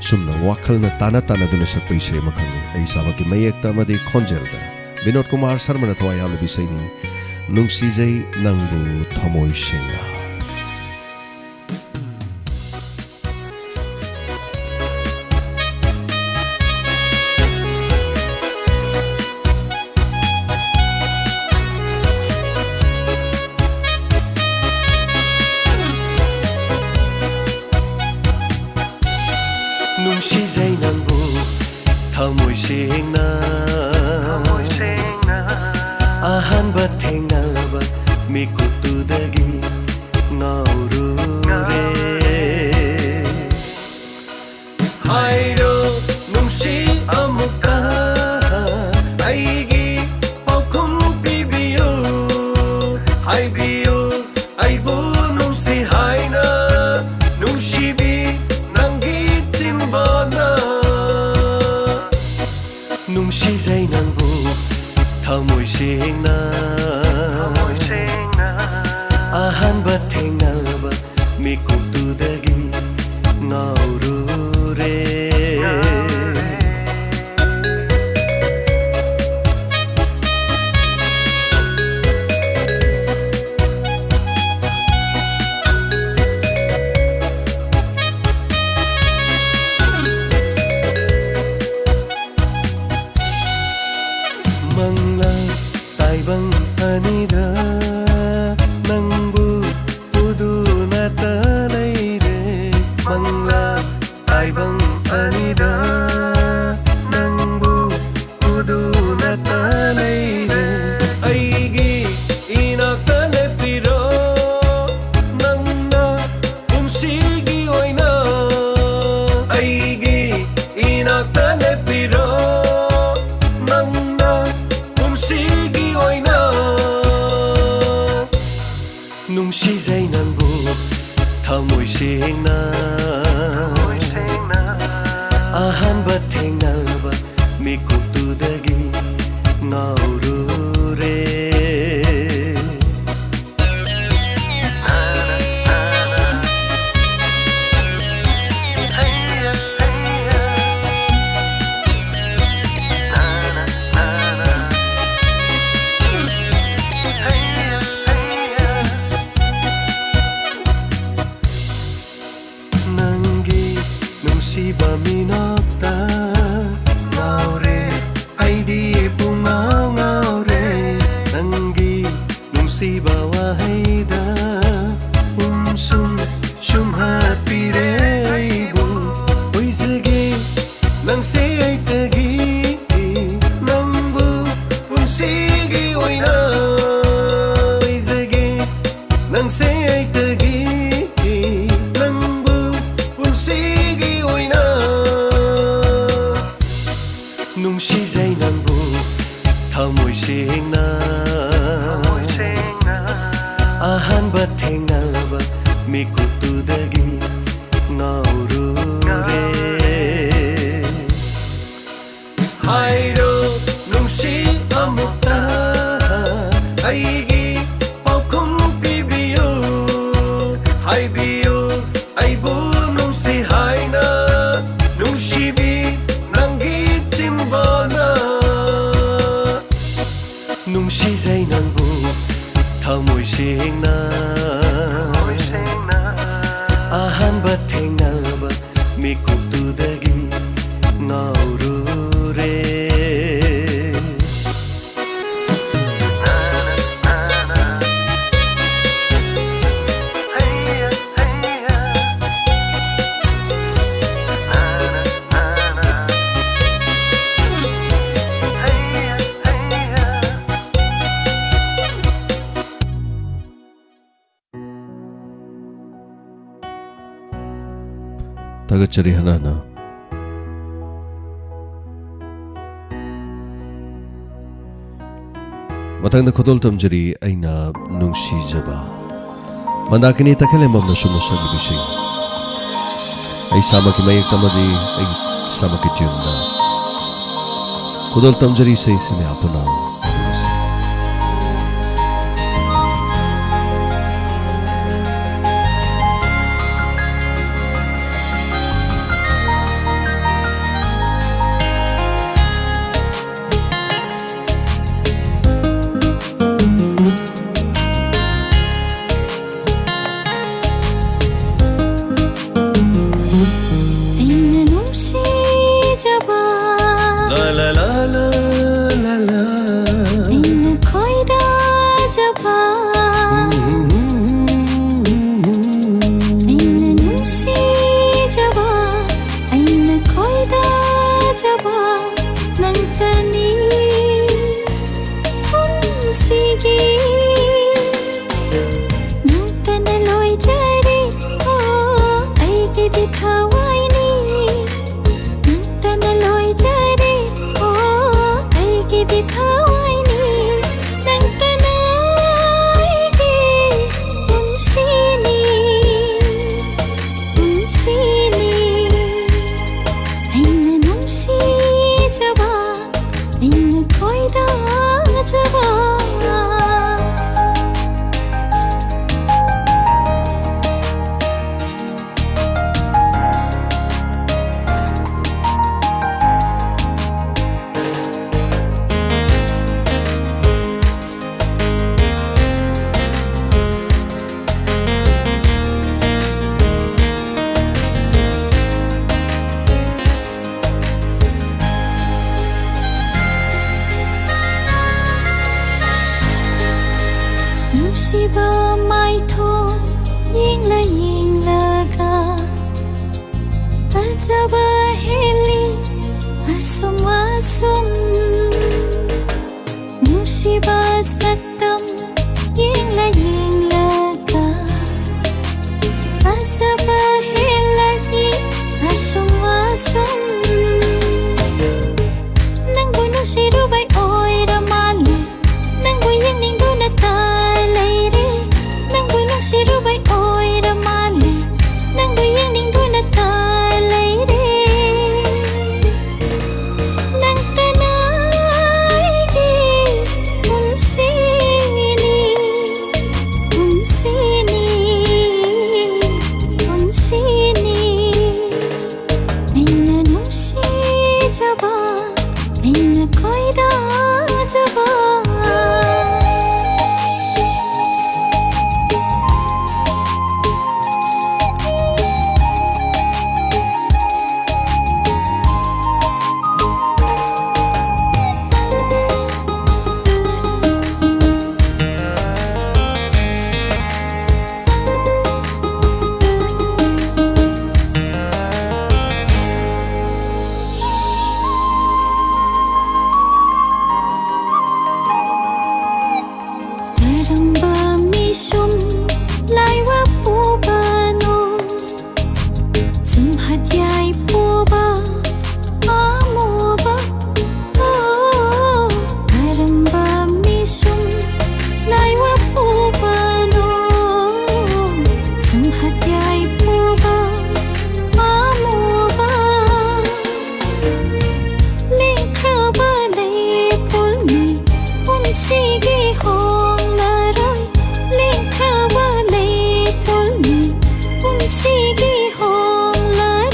ꯁꯨꯝꯅ ꯋꯥꯈꯜꯅ ꯇꯥꯅ ꯇꯥꯅꯗꯨꯅ ꯁꯛꯄ ꯏꯁꯩ ꯑꯃꯈꯛꯅꯤ, ꯑꯩ ꯏꯁꯥꯃꯛꯀꯤ ꯃꯌꯦꯛꯇ ꯑꯃꯗꯤ ꯈꯣꯟꯖꯦꯜꯗ꯫ ꯕꯤꯅꯣꯗ ꯀꯨꯃꯥꯔ ꯁꯔꯃꯅ ꯊꯋꯥꯏ ꯌꯥꯎꯅ ꯏꯁꯩꯅꯤ, ꯅꯨꯡꯁꯤꯖꯩ ꯅꯪꯕꯨ ꯊꯃꯣꯏ ꯁꯦꯡꯅ꯫ ꯅꯨꯡꯁꯤꯖꯩ ꯅꯪꯕꯨ ꯊꯃꯣꯏ ꯁꯦꯡꯅ꯫ ꯑꯍꯥꯟꯕ ꯊꯦꯡꯅꯕ ꯃꯤꯀꯨꯞꯇꯨꯗꯒꯤ ꯉꯥꯎꯔꯨꯔꯦ꯫ ꯍꯥꯏꯔꯣ ꯅꯨꯡꯁꯤ ꯑꯃꯨꯛꯇ, ꯑꯩꯒꯤ ꯄꯥꯎꯈꯨꯝ ꯄꯤꯕꯤꯌꯨ꯫ ꯍꯥꯏꯕꯤꯌꯨ ꯑꯩꯕꯨ ꯅꯨꯡꯁꯤ ꯍꯥꯏꯅ, ꯅꯨꯡꯁꯤꯕꯤ ꯅꯪꯒꯤ ꯆꯤꯟꯕꯥꯅ꯫ ꯅꯨꯡꯁꯤꯖꯩ ꯅꯪꯕꯨ ꯊꯃꯣꯏ ꯁꯦꯡꯅ꯫ ꯑꯍꯥꯟꯕ ꯊꯦꯡꯅꯕ ꯃꯤꯀꯨꯞꯇꯨꯗꯒꯤ ꯉꯥꯎꯔꯨꯔꯦ꯫ ꯃꯪꯂꯥ ꯇꯥꯏꯕꯪ ꯑꯅꯤꯗ ꯅꯪꯕꯨ ꯎꯗꯨꯅꯇ ꯂꯩꯔꯦ꯫ ꯃꯪꯂꯥ ꯇꯥꯏꯕꯪ ꯑꯅꯤꯗ ꯅꯪꯕꯨ ꯎꯗꯨꯅꯇ ꯂꯩꯔꯦ꯫ ꯑꯩꯒꯤ ꯏꯅꯥꯛꯇ ꯂꯦꯞꯄꯤꯔꯣ ꯅꯪꯅ ꯄꯨꯟꯁꯤꯒꯤ ꯑꯣꯏꯅ꯫ ꯑꯩꯒꯤ ꯏꯅꯥꯛꯇ ꯂꯦꯞꯄꯤꯔꯣ ꯅꯪꯅ ꯄꯨꯟꯁꯤꯒꯤ ꯑꯣꯏꯅ꯫ ꯅꯨꯡꯁꯤꯖꯩ ꯅꯪꯕꯨ ꯊꯃꯣꯏ ꯁꯦꯡꯅ꯫ ꯑꯍꯥꯟꯕ ꯊꯦꯡꯅꯕ ꯃꯤꯀꯨꯞꯇꯨꯗꯒꯤ ꯉꯥꯎꯔꯨꯔꯦ꯫ ꯅꯪꯒꯤ ꯅꯨꯡꯁꯤꯕ ꯃꯤꯅꯣꯛꯇ ꯉꯥꯎꯔꯦ, ꯑꯩꯗꯤ ꯄꯨꯡꯉꯥꯎ ꯉꯥꯎꯔꯦ꯫ ꯅꯪꯒꯤ ꯅꯨꯡꯁꯤꯕ ꯋꯥꯍꯩꯗ ꯎꯝꯁꯨꯝ ꯁꯨꯝꯍꯠꯄꯤꯔꯦ ꯑꯩꯕꯨ꯫ ꯑꯣꯏꯖꯒꯦ ꯅꯪꯁꯦ ꯑꯩꯇꯒꯤ ꯅꯪꯕꯨ ꯄꯨꯟꯁꯤꯒꯤ ꯑꯣꯏꯅ ꯂꯩꯖꯒꯦ꯫ ꯅꯪꯁꯦ ꯑꯩꯇꯒꯤ ꯅꯪꯕꯨ ꯄꯨꯟꯁꯤꯒꯤ ꯑꯣꯏꯅ ꯅꯨꯡꯁꯤꯖꯩ ꯅꯪꯕꯨ ꯊꯃꯣꯏ ꯁꯦꯡꯅ꯫ ꯑꯍꯥꯟꯕ ꯊꯦꯡꯅꯕ ꯃꯤꯀꯨꯞꯇꯨꯗꯒꯤ ꯉꯥꯎꯔꯨꯔꯦ꯫ ꯍꯥꯏꯔꯣ ꯅꯨꯡꯁꯤ ꯑꯃꯨꯛꯇ ꯑꯩꯒꯤ ꯄꯥꯎꯈꯨꯝ ꯄꯤꯕꯤꯌꯨ꯫ ꯍꯥꯏꯕꯤꯌꯨ ꯑꯩꯕꯨ ꯅꯨꯡꯁꯤ ꯍꯥꯏꯅ ꯅꯨꯡꯁꯤꯕꯤ ꯅꯪꯒꯤ ꯆꯤꯝꯕꯥꯜꯅ꯫ ꯅꯨꯡꯁꯤꯖꯩ ꯅꯪꯕꯨ ꯊꯃꯣꯏ ꯁꯦꯡꯅ꯫ ꯑꯍꯥꯟꯕ ꯊꯦꯡꯅꯕ ꯃꯤꯀꯨꯞꯇꯨꯗꯒꯤ ꯉꯥꯎꯔꯨꯔꯦ꯫ ꯊꯥꯒꯠꯆꯔꯤ ꯍꯅꯥꯅ꯫ ꯃꯊꯪꯗ ꯈꯨꯗꯣꯜ ꯇꯝꯖꯔꯤ ꯑꯩꯅ ꯅꯨꯡꯁꯤꯖꯕ꯫ ꯃꯟꯗꯥꯀꯤꯅꯤ ꯇꯈꯦꯜꯂꯦꯝꯕꯝꯅ ꯁꯨꯝꯅ ꯁꯛꯂꯤꯕ ꯏꯁꯩ꯫ ꯑꯩ ꯏꯁꯥꯃꯛꯀꯤ ꯃꯌꯦꯛꯇ ꯑꯃꯗꯤ ꯑꯩ ꯏꯁꯥꯃꯛꯀꯤ ꯇ꯭ꯌꯨꯟꯗ꯫ ꯈꯨꯗꯣꯜ ꯇꯝꯖꯔꯤ ꯏꯁꯩꯁꯤꯅ ꯄꯨꯟꯅ꯫ ꯑꯩꯅ ꯅꯨꯡꯁꯤꯖꯕ꯫ ꯂꯥ, ꯂꯥ, ꯂꯥ, ꯂꯥ, ꯂꯥ, ꯂꯥ꯫ ꯑꯁꯨꯝ ꯑꯁꯨꯝ ꯅꯪꯕꯨ ꯅꯨꯡꯁꯤꯔꯨꯕꯩ ꯑꯣꯏꯔ ꯃꯥꯜꯂꯦ, ꯅꯪꯕꯨ ꯌꯦꯡꯅꯤꯡꯗꯨꯅꯇ ꯂꯩꯔꯦ, ꯅꯪꯕꯨ ꯅꯨꯡꯁꯤꯔꯨꯕꯩ ꯑꯣꯏꯔ ꯃꯥꯜꯂꯦ, ꯅꯪꯕꯨ ꯌꯦꯡꯅꯤꯡꯗꯨꯅꯇ ꯂꯩꯔꯦ꯫ ꯅꯪꯇꯅ ꯑꯩꯒꯤ ꯄꯨꯟꯁꯤꯅꯤ, ꯄꯨꯟꯁꯤꯅꯤ, ꯄꯨꯟꯁꯤꯅꯤ꯫ ꯑꯩꯅ ꯅꯨꯡꯁꯤꯖꯕ, ꯑꯩꯅ ꯈꯣꯏꯗꯥꯖꯕ꯫ ꯀꯔꯝꯕ ꯃꯤꯁꯨꯝ ꯂꯥꯏꯋꯥ ꯄꯨꯕꯅꯣ? ꯁꯨꯝꯍꯠ ꯌꯥꯏ ꯄꯨꯕ ꯑꯃꯨꯕ꯫ ꯑꯣ, ꯀꯔꯝꯕ ꯃꯤꯁꯨꯝ ꯂꯥꯏꯋꯥ ꯄꯨꯕꯅꯣ? ꯁꯨꯝꯍꯠ ꯌꯥꯏ ꯄꯨꯕ ꯑꯃꯨꯕ꯫ ꯂꯦꯡꯈ꯭ꯔꯕ ꯂꯩꯄꯣꯜꯅꯤ ꯄꯨꯟꯁꯤꯒꯤ ꯍꯣꯡꯂꯔꯣꯏ꯫ ꯂꯦꯡꯈ꯭ꯔꯕ ꯂꯩꯄꯣꯜꯅꯤ ꯄꯨꯟꯁꯤꯒꯤ ꯍꯣꯡꯂꯔꯣꯏ꯫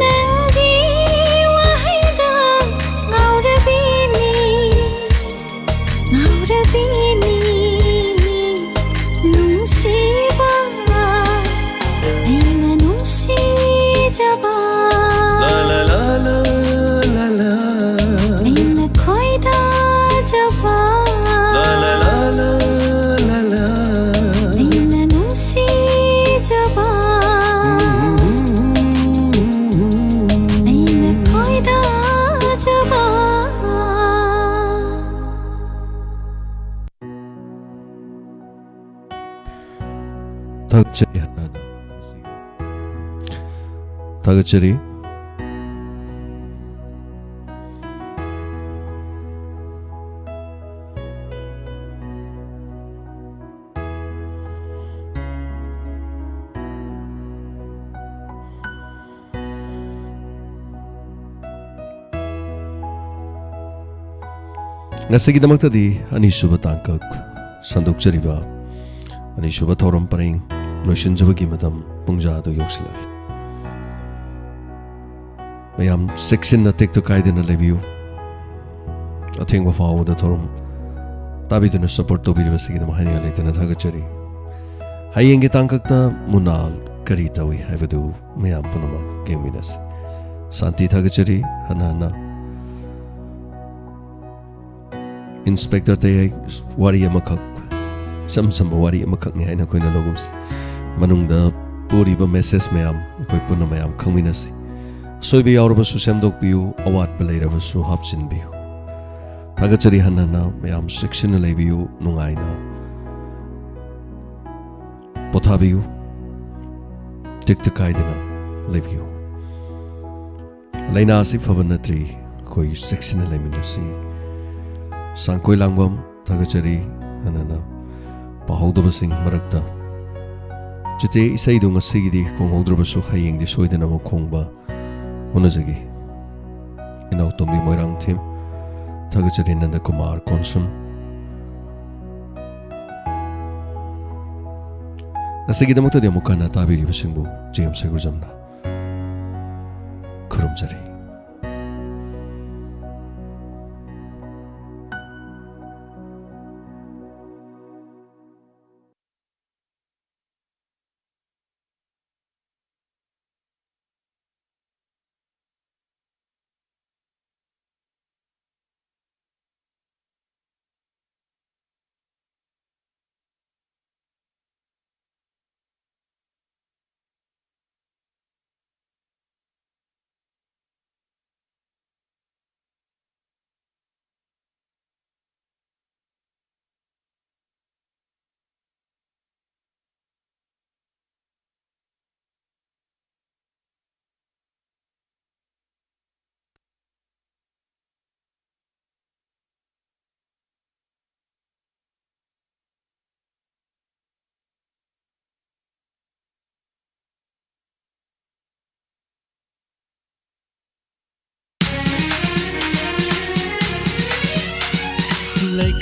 ꯅꯪꯒꯤ ꯋꯥꯍꯩꯗ ꯉꯥꯎꯔꯕꯤꯅꯤ, ꯉꯥꯎꯔꯕꯤꯅꯤ ꯅꯨꯡꯁꯤꯕ꯫ ꯑꯩꯅ ꯅꯨꯡꯁꯤꯖꯕ꯫ ꯂꯥ, ꯂꯥ, ꯂꯥ, ꯂꯥ, ꯂꯥ, ꯂꯥ꯫ ꯑꯩꯅ ꯈꯣꯏꯗꯥꯖꯕ꯫ ꯂꯥ, ꯂꯥ, ꯂꯥ, ꯂꯥ, ꯂꯥ, ꯂꯥ꯫ ꯑꯩꯅ ꯅꯨꯡꯁꯤꯖꯕ꯫ ꯑꯩꯅ ꯈꯣꯏꯗꯥꯖꯕ꯫ ꯊꯥꯒꯠꯆꯔꯤ ꯍꯥꯟꯅ꯫ ꯊꯥꯒꯠꯆꯔꯤ꯫ ꯉꯁꯤꯒꯤꯗꯃꯛꯇꯗꯤ ꯑꯅꯤꯁꯨꯕ ꯇꯥꯡꯀꯛ ꯁꯟꯗꯣꯛꯆꯔꯤꯕ ꯑꯅꯤꯁꯨꯕ ꯊꯧꯔꯝ ꯄꯔꯦꯡ ꯂꯣꯏꯁꯤꯟꯖꯕꯒꯤ ꯃꯇꯝ ꯄꯨꯡꯖꯥ ꯑꯗꯨ ꯌꯧꯁꯤꯜꯂꯛꯂꯤ꯫ ꯃꯌꯥꯝ ꯆꯦꯛꯁꯤꯟꯅ ꯇꯦꯛꯇ ꯀꯥꯏꯗꯅ ꯂꯩꯕꯤꯌꯨ꯫ ꯑꯊꯦꯡꯕ ꯐꯥꯎꯕꯗ ꯊꯧꯔꯝ ꯇꯥꯕꯤꯗꯨꯅ ꯁꯄꯣꯔꯠ ꯇꯧꯕꯤꯔꯤꯕꯁꯤꯒꯤꯗꯃꯛ ꯍꯥꯏꯅꯤꯡꯉꯥꯏ ꯂꯩꯇꯅ ꯊꯥꯒꯠꯆꯔꯤ꯫ ꯍꯌꯦꯡꯒꯤ ꯇꯥꯡꯀꯛꯇ ꯃꯨꯅꯥꯜ ꯀꯔꯤ ꯇꯧꯏ ꯍꯥꯏꯕꯗꯨ ꯃꯌꯥꯝ ꯄꯨꯝꯅꯃꯛ ꯌꯦꯡꯃꯤꯟꯅꯁꯤ꯫ ꯁꯥꯟꯇꯤ ꯊꯥꯒꯠꯆꯔꯤ꯫ ꯍꯟꯅ ꯍꯟꯅ ꯏꯟꯁꯄꯦꯛꯇꯔ ꯇꯌꯥꯏ ꯋꯥꯔꯤ ꯑꯃꯈꯛ, ꯏꯆꯝ ꯆꯝꯕ ꯋꯥꯔꯤ ꯑꯃꯈꯛꯅꯤ ꯍꯥꯏꯅ ꯑꯩꯈꯣꯏꯅ ꯂꯧꯒꯨꯝꯁꯤ꯫ ꯃꯅꯨꯡꯗ ꯄꯣꯔꯤꯕ ꯃꯦꯁꯦꯖ ꯃꯌꯥꯝ ꯑꯩꯈꯣꯏ ꯄꯨꯟꯅ ꯃꯌꯥꯝ ꯈꯪꯃꯤꯟꯅꯁꯤ꯫ ꯑꯁꯣꯏꯕ ꯌꯥꯎꯔꯕꯁꯨ ꯁꯦꯝꯗꯣꯛꯄꯤꯌꯨ, ꯑꯋꯥꯠꯄ ꯂꯩꯔꯕꯁꯨ ꯍꯥꯞꯆꯤꯟꯕꯤꯌꯨ꯫ ꯊꯥꯒꯠꯆꯔꯤ ꯍꯟꯅ ꯍꯟꯅ꯫ ꯃꯌꯥꯝ ꯆꯦꯛꯁꯤꯟꯅ ꯂꯩꯕꯤꯌꯨ, ꯅꯨꯡꯉꯥꯏꯅ ꯄꯣꯊꯥꯕꯤꯌꯨ, ꯇꯦꯛꯇ ꯀꯥꯏꯗꯅ ꯂꯩꯕꯤꯌꯨ꯫ ꯂꯥꯏꯅꯥ ꯑꯁꯤ ꯐꯕ ꯅꯠꯇ꯭ꯔꯤ, ꯑꯩꯈꯣꯏ ꯆꯦꯛꯁꯤꯟꯅ ꯂꯩꯃꯤꯟꯅꯁꯤ꯫ ꯁꯥꯡꯀꯣꯏ ꯂꯥꯡꯕꯝ ꯊꯥꯒꯠꯆꯔꯤ꯫ ꯍꯟꯅ ꯍꯟꯅ ꯄꯥꯍꯧꯗꯕꯁꯤꯡ ꯃꯔꯛꯇ ꯆꯤꯊꯦ ꯏꯁꯩꯗꯨ ꯉꯁꯤꯒꯤꯗꯤ ꯈꯣꯡꯍꯧꯗ꯭ꯔꯕꯁꯨ ꯍꯌꯦꯡꯗꯤ ꯁꯣꯏꯗꯅꯃꯛ ꯈꯣꯡꯕ ꯍꯣꯠꯅꯖꯒꯦ꯫ ꯏꯅꯥꯎ ꯇꯣꯝꯕꯤ ꯃꯣꯏꯔꯥꯡꯊꯦꯝ ꯊꯥꯒꯠꯆꯔꯤ꯫ ꯅꯟꯗ ꯀꯨꯃꯥꯔ ꯀꯣꯟꯁꯨꯟ꯫ ꯉꯁꯤꯒꯤꯗꯃꯛꯇꯗꯤ ꯑꯃꯨꯛ ꯍꯟꯅ ꯇꯥꯕꯤꯔꯤꯕꯁꯤꯡꯕꯨ ꯖꯤ ꯑꯦꯝ ꯁꯩꯒꯨꯖꯝꯅ ꯈꯨꯔꯨꯝꯖꯔꯤ꯫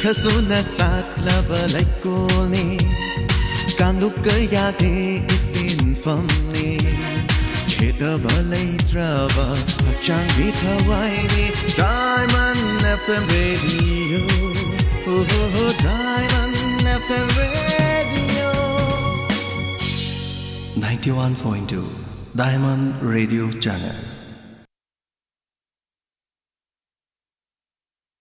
ꯈꯁꯨꯅ ꯁꯥꯠꯂꯕ ꯂꯩꯀꯣꯜꯅꯤ, ꯀꯥꯡꯂꯨꯞ ꯀꯌꯥꯒꯤ ꯏꯄꯤꯟꯐꯝꯅꯤ꯫ ꯈꯦꯠꯅꯕ ꯂꯩꯇ꯭ꯔꯕ ꯍꯛꯆꯥꯡꯒꯤ ꯊꯋꯥꯏꯅꯤ꯫ Diamond F M Radio, oh, Diamond F M Radio. Ninety-one point two Diamond Radio Channel.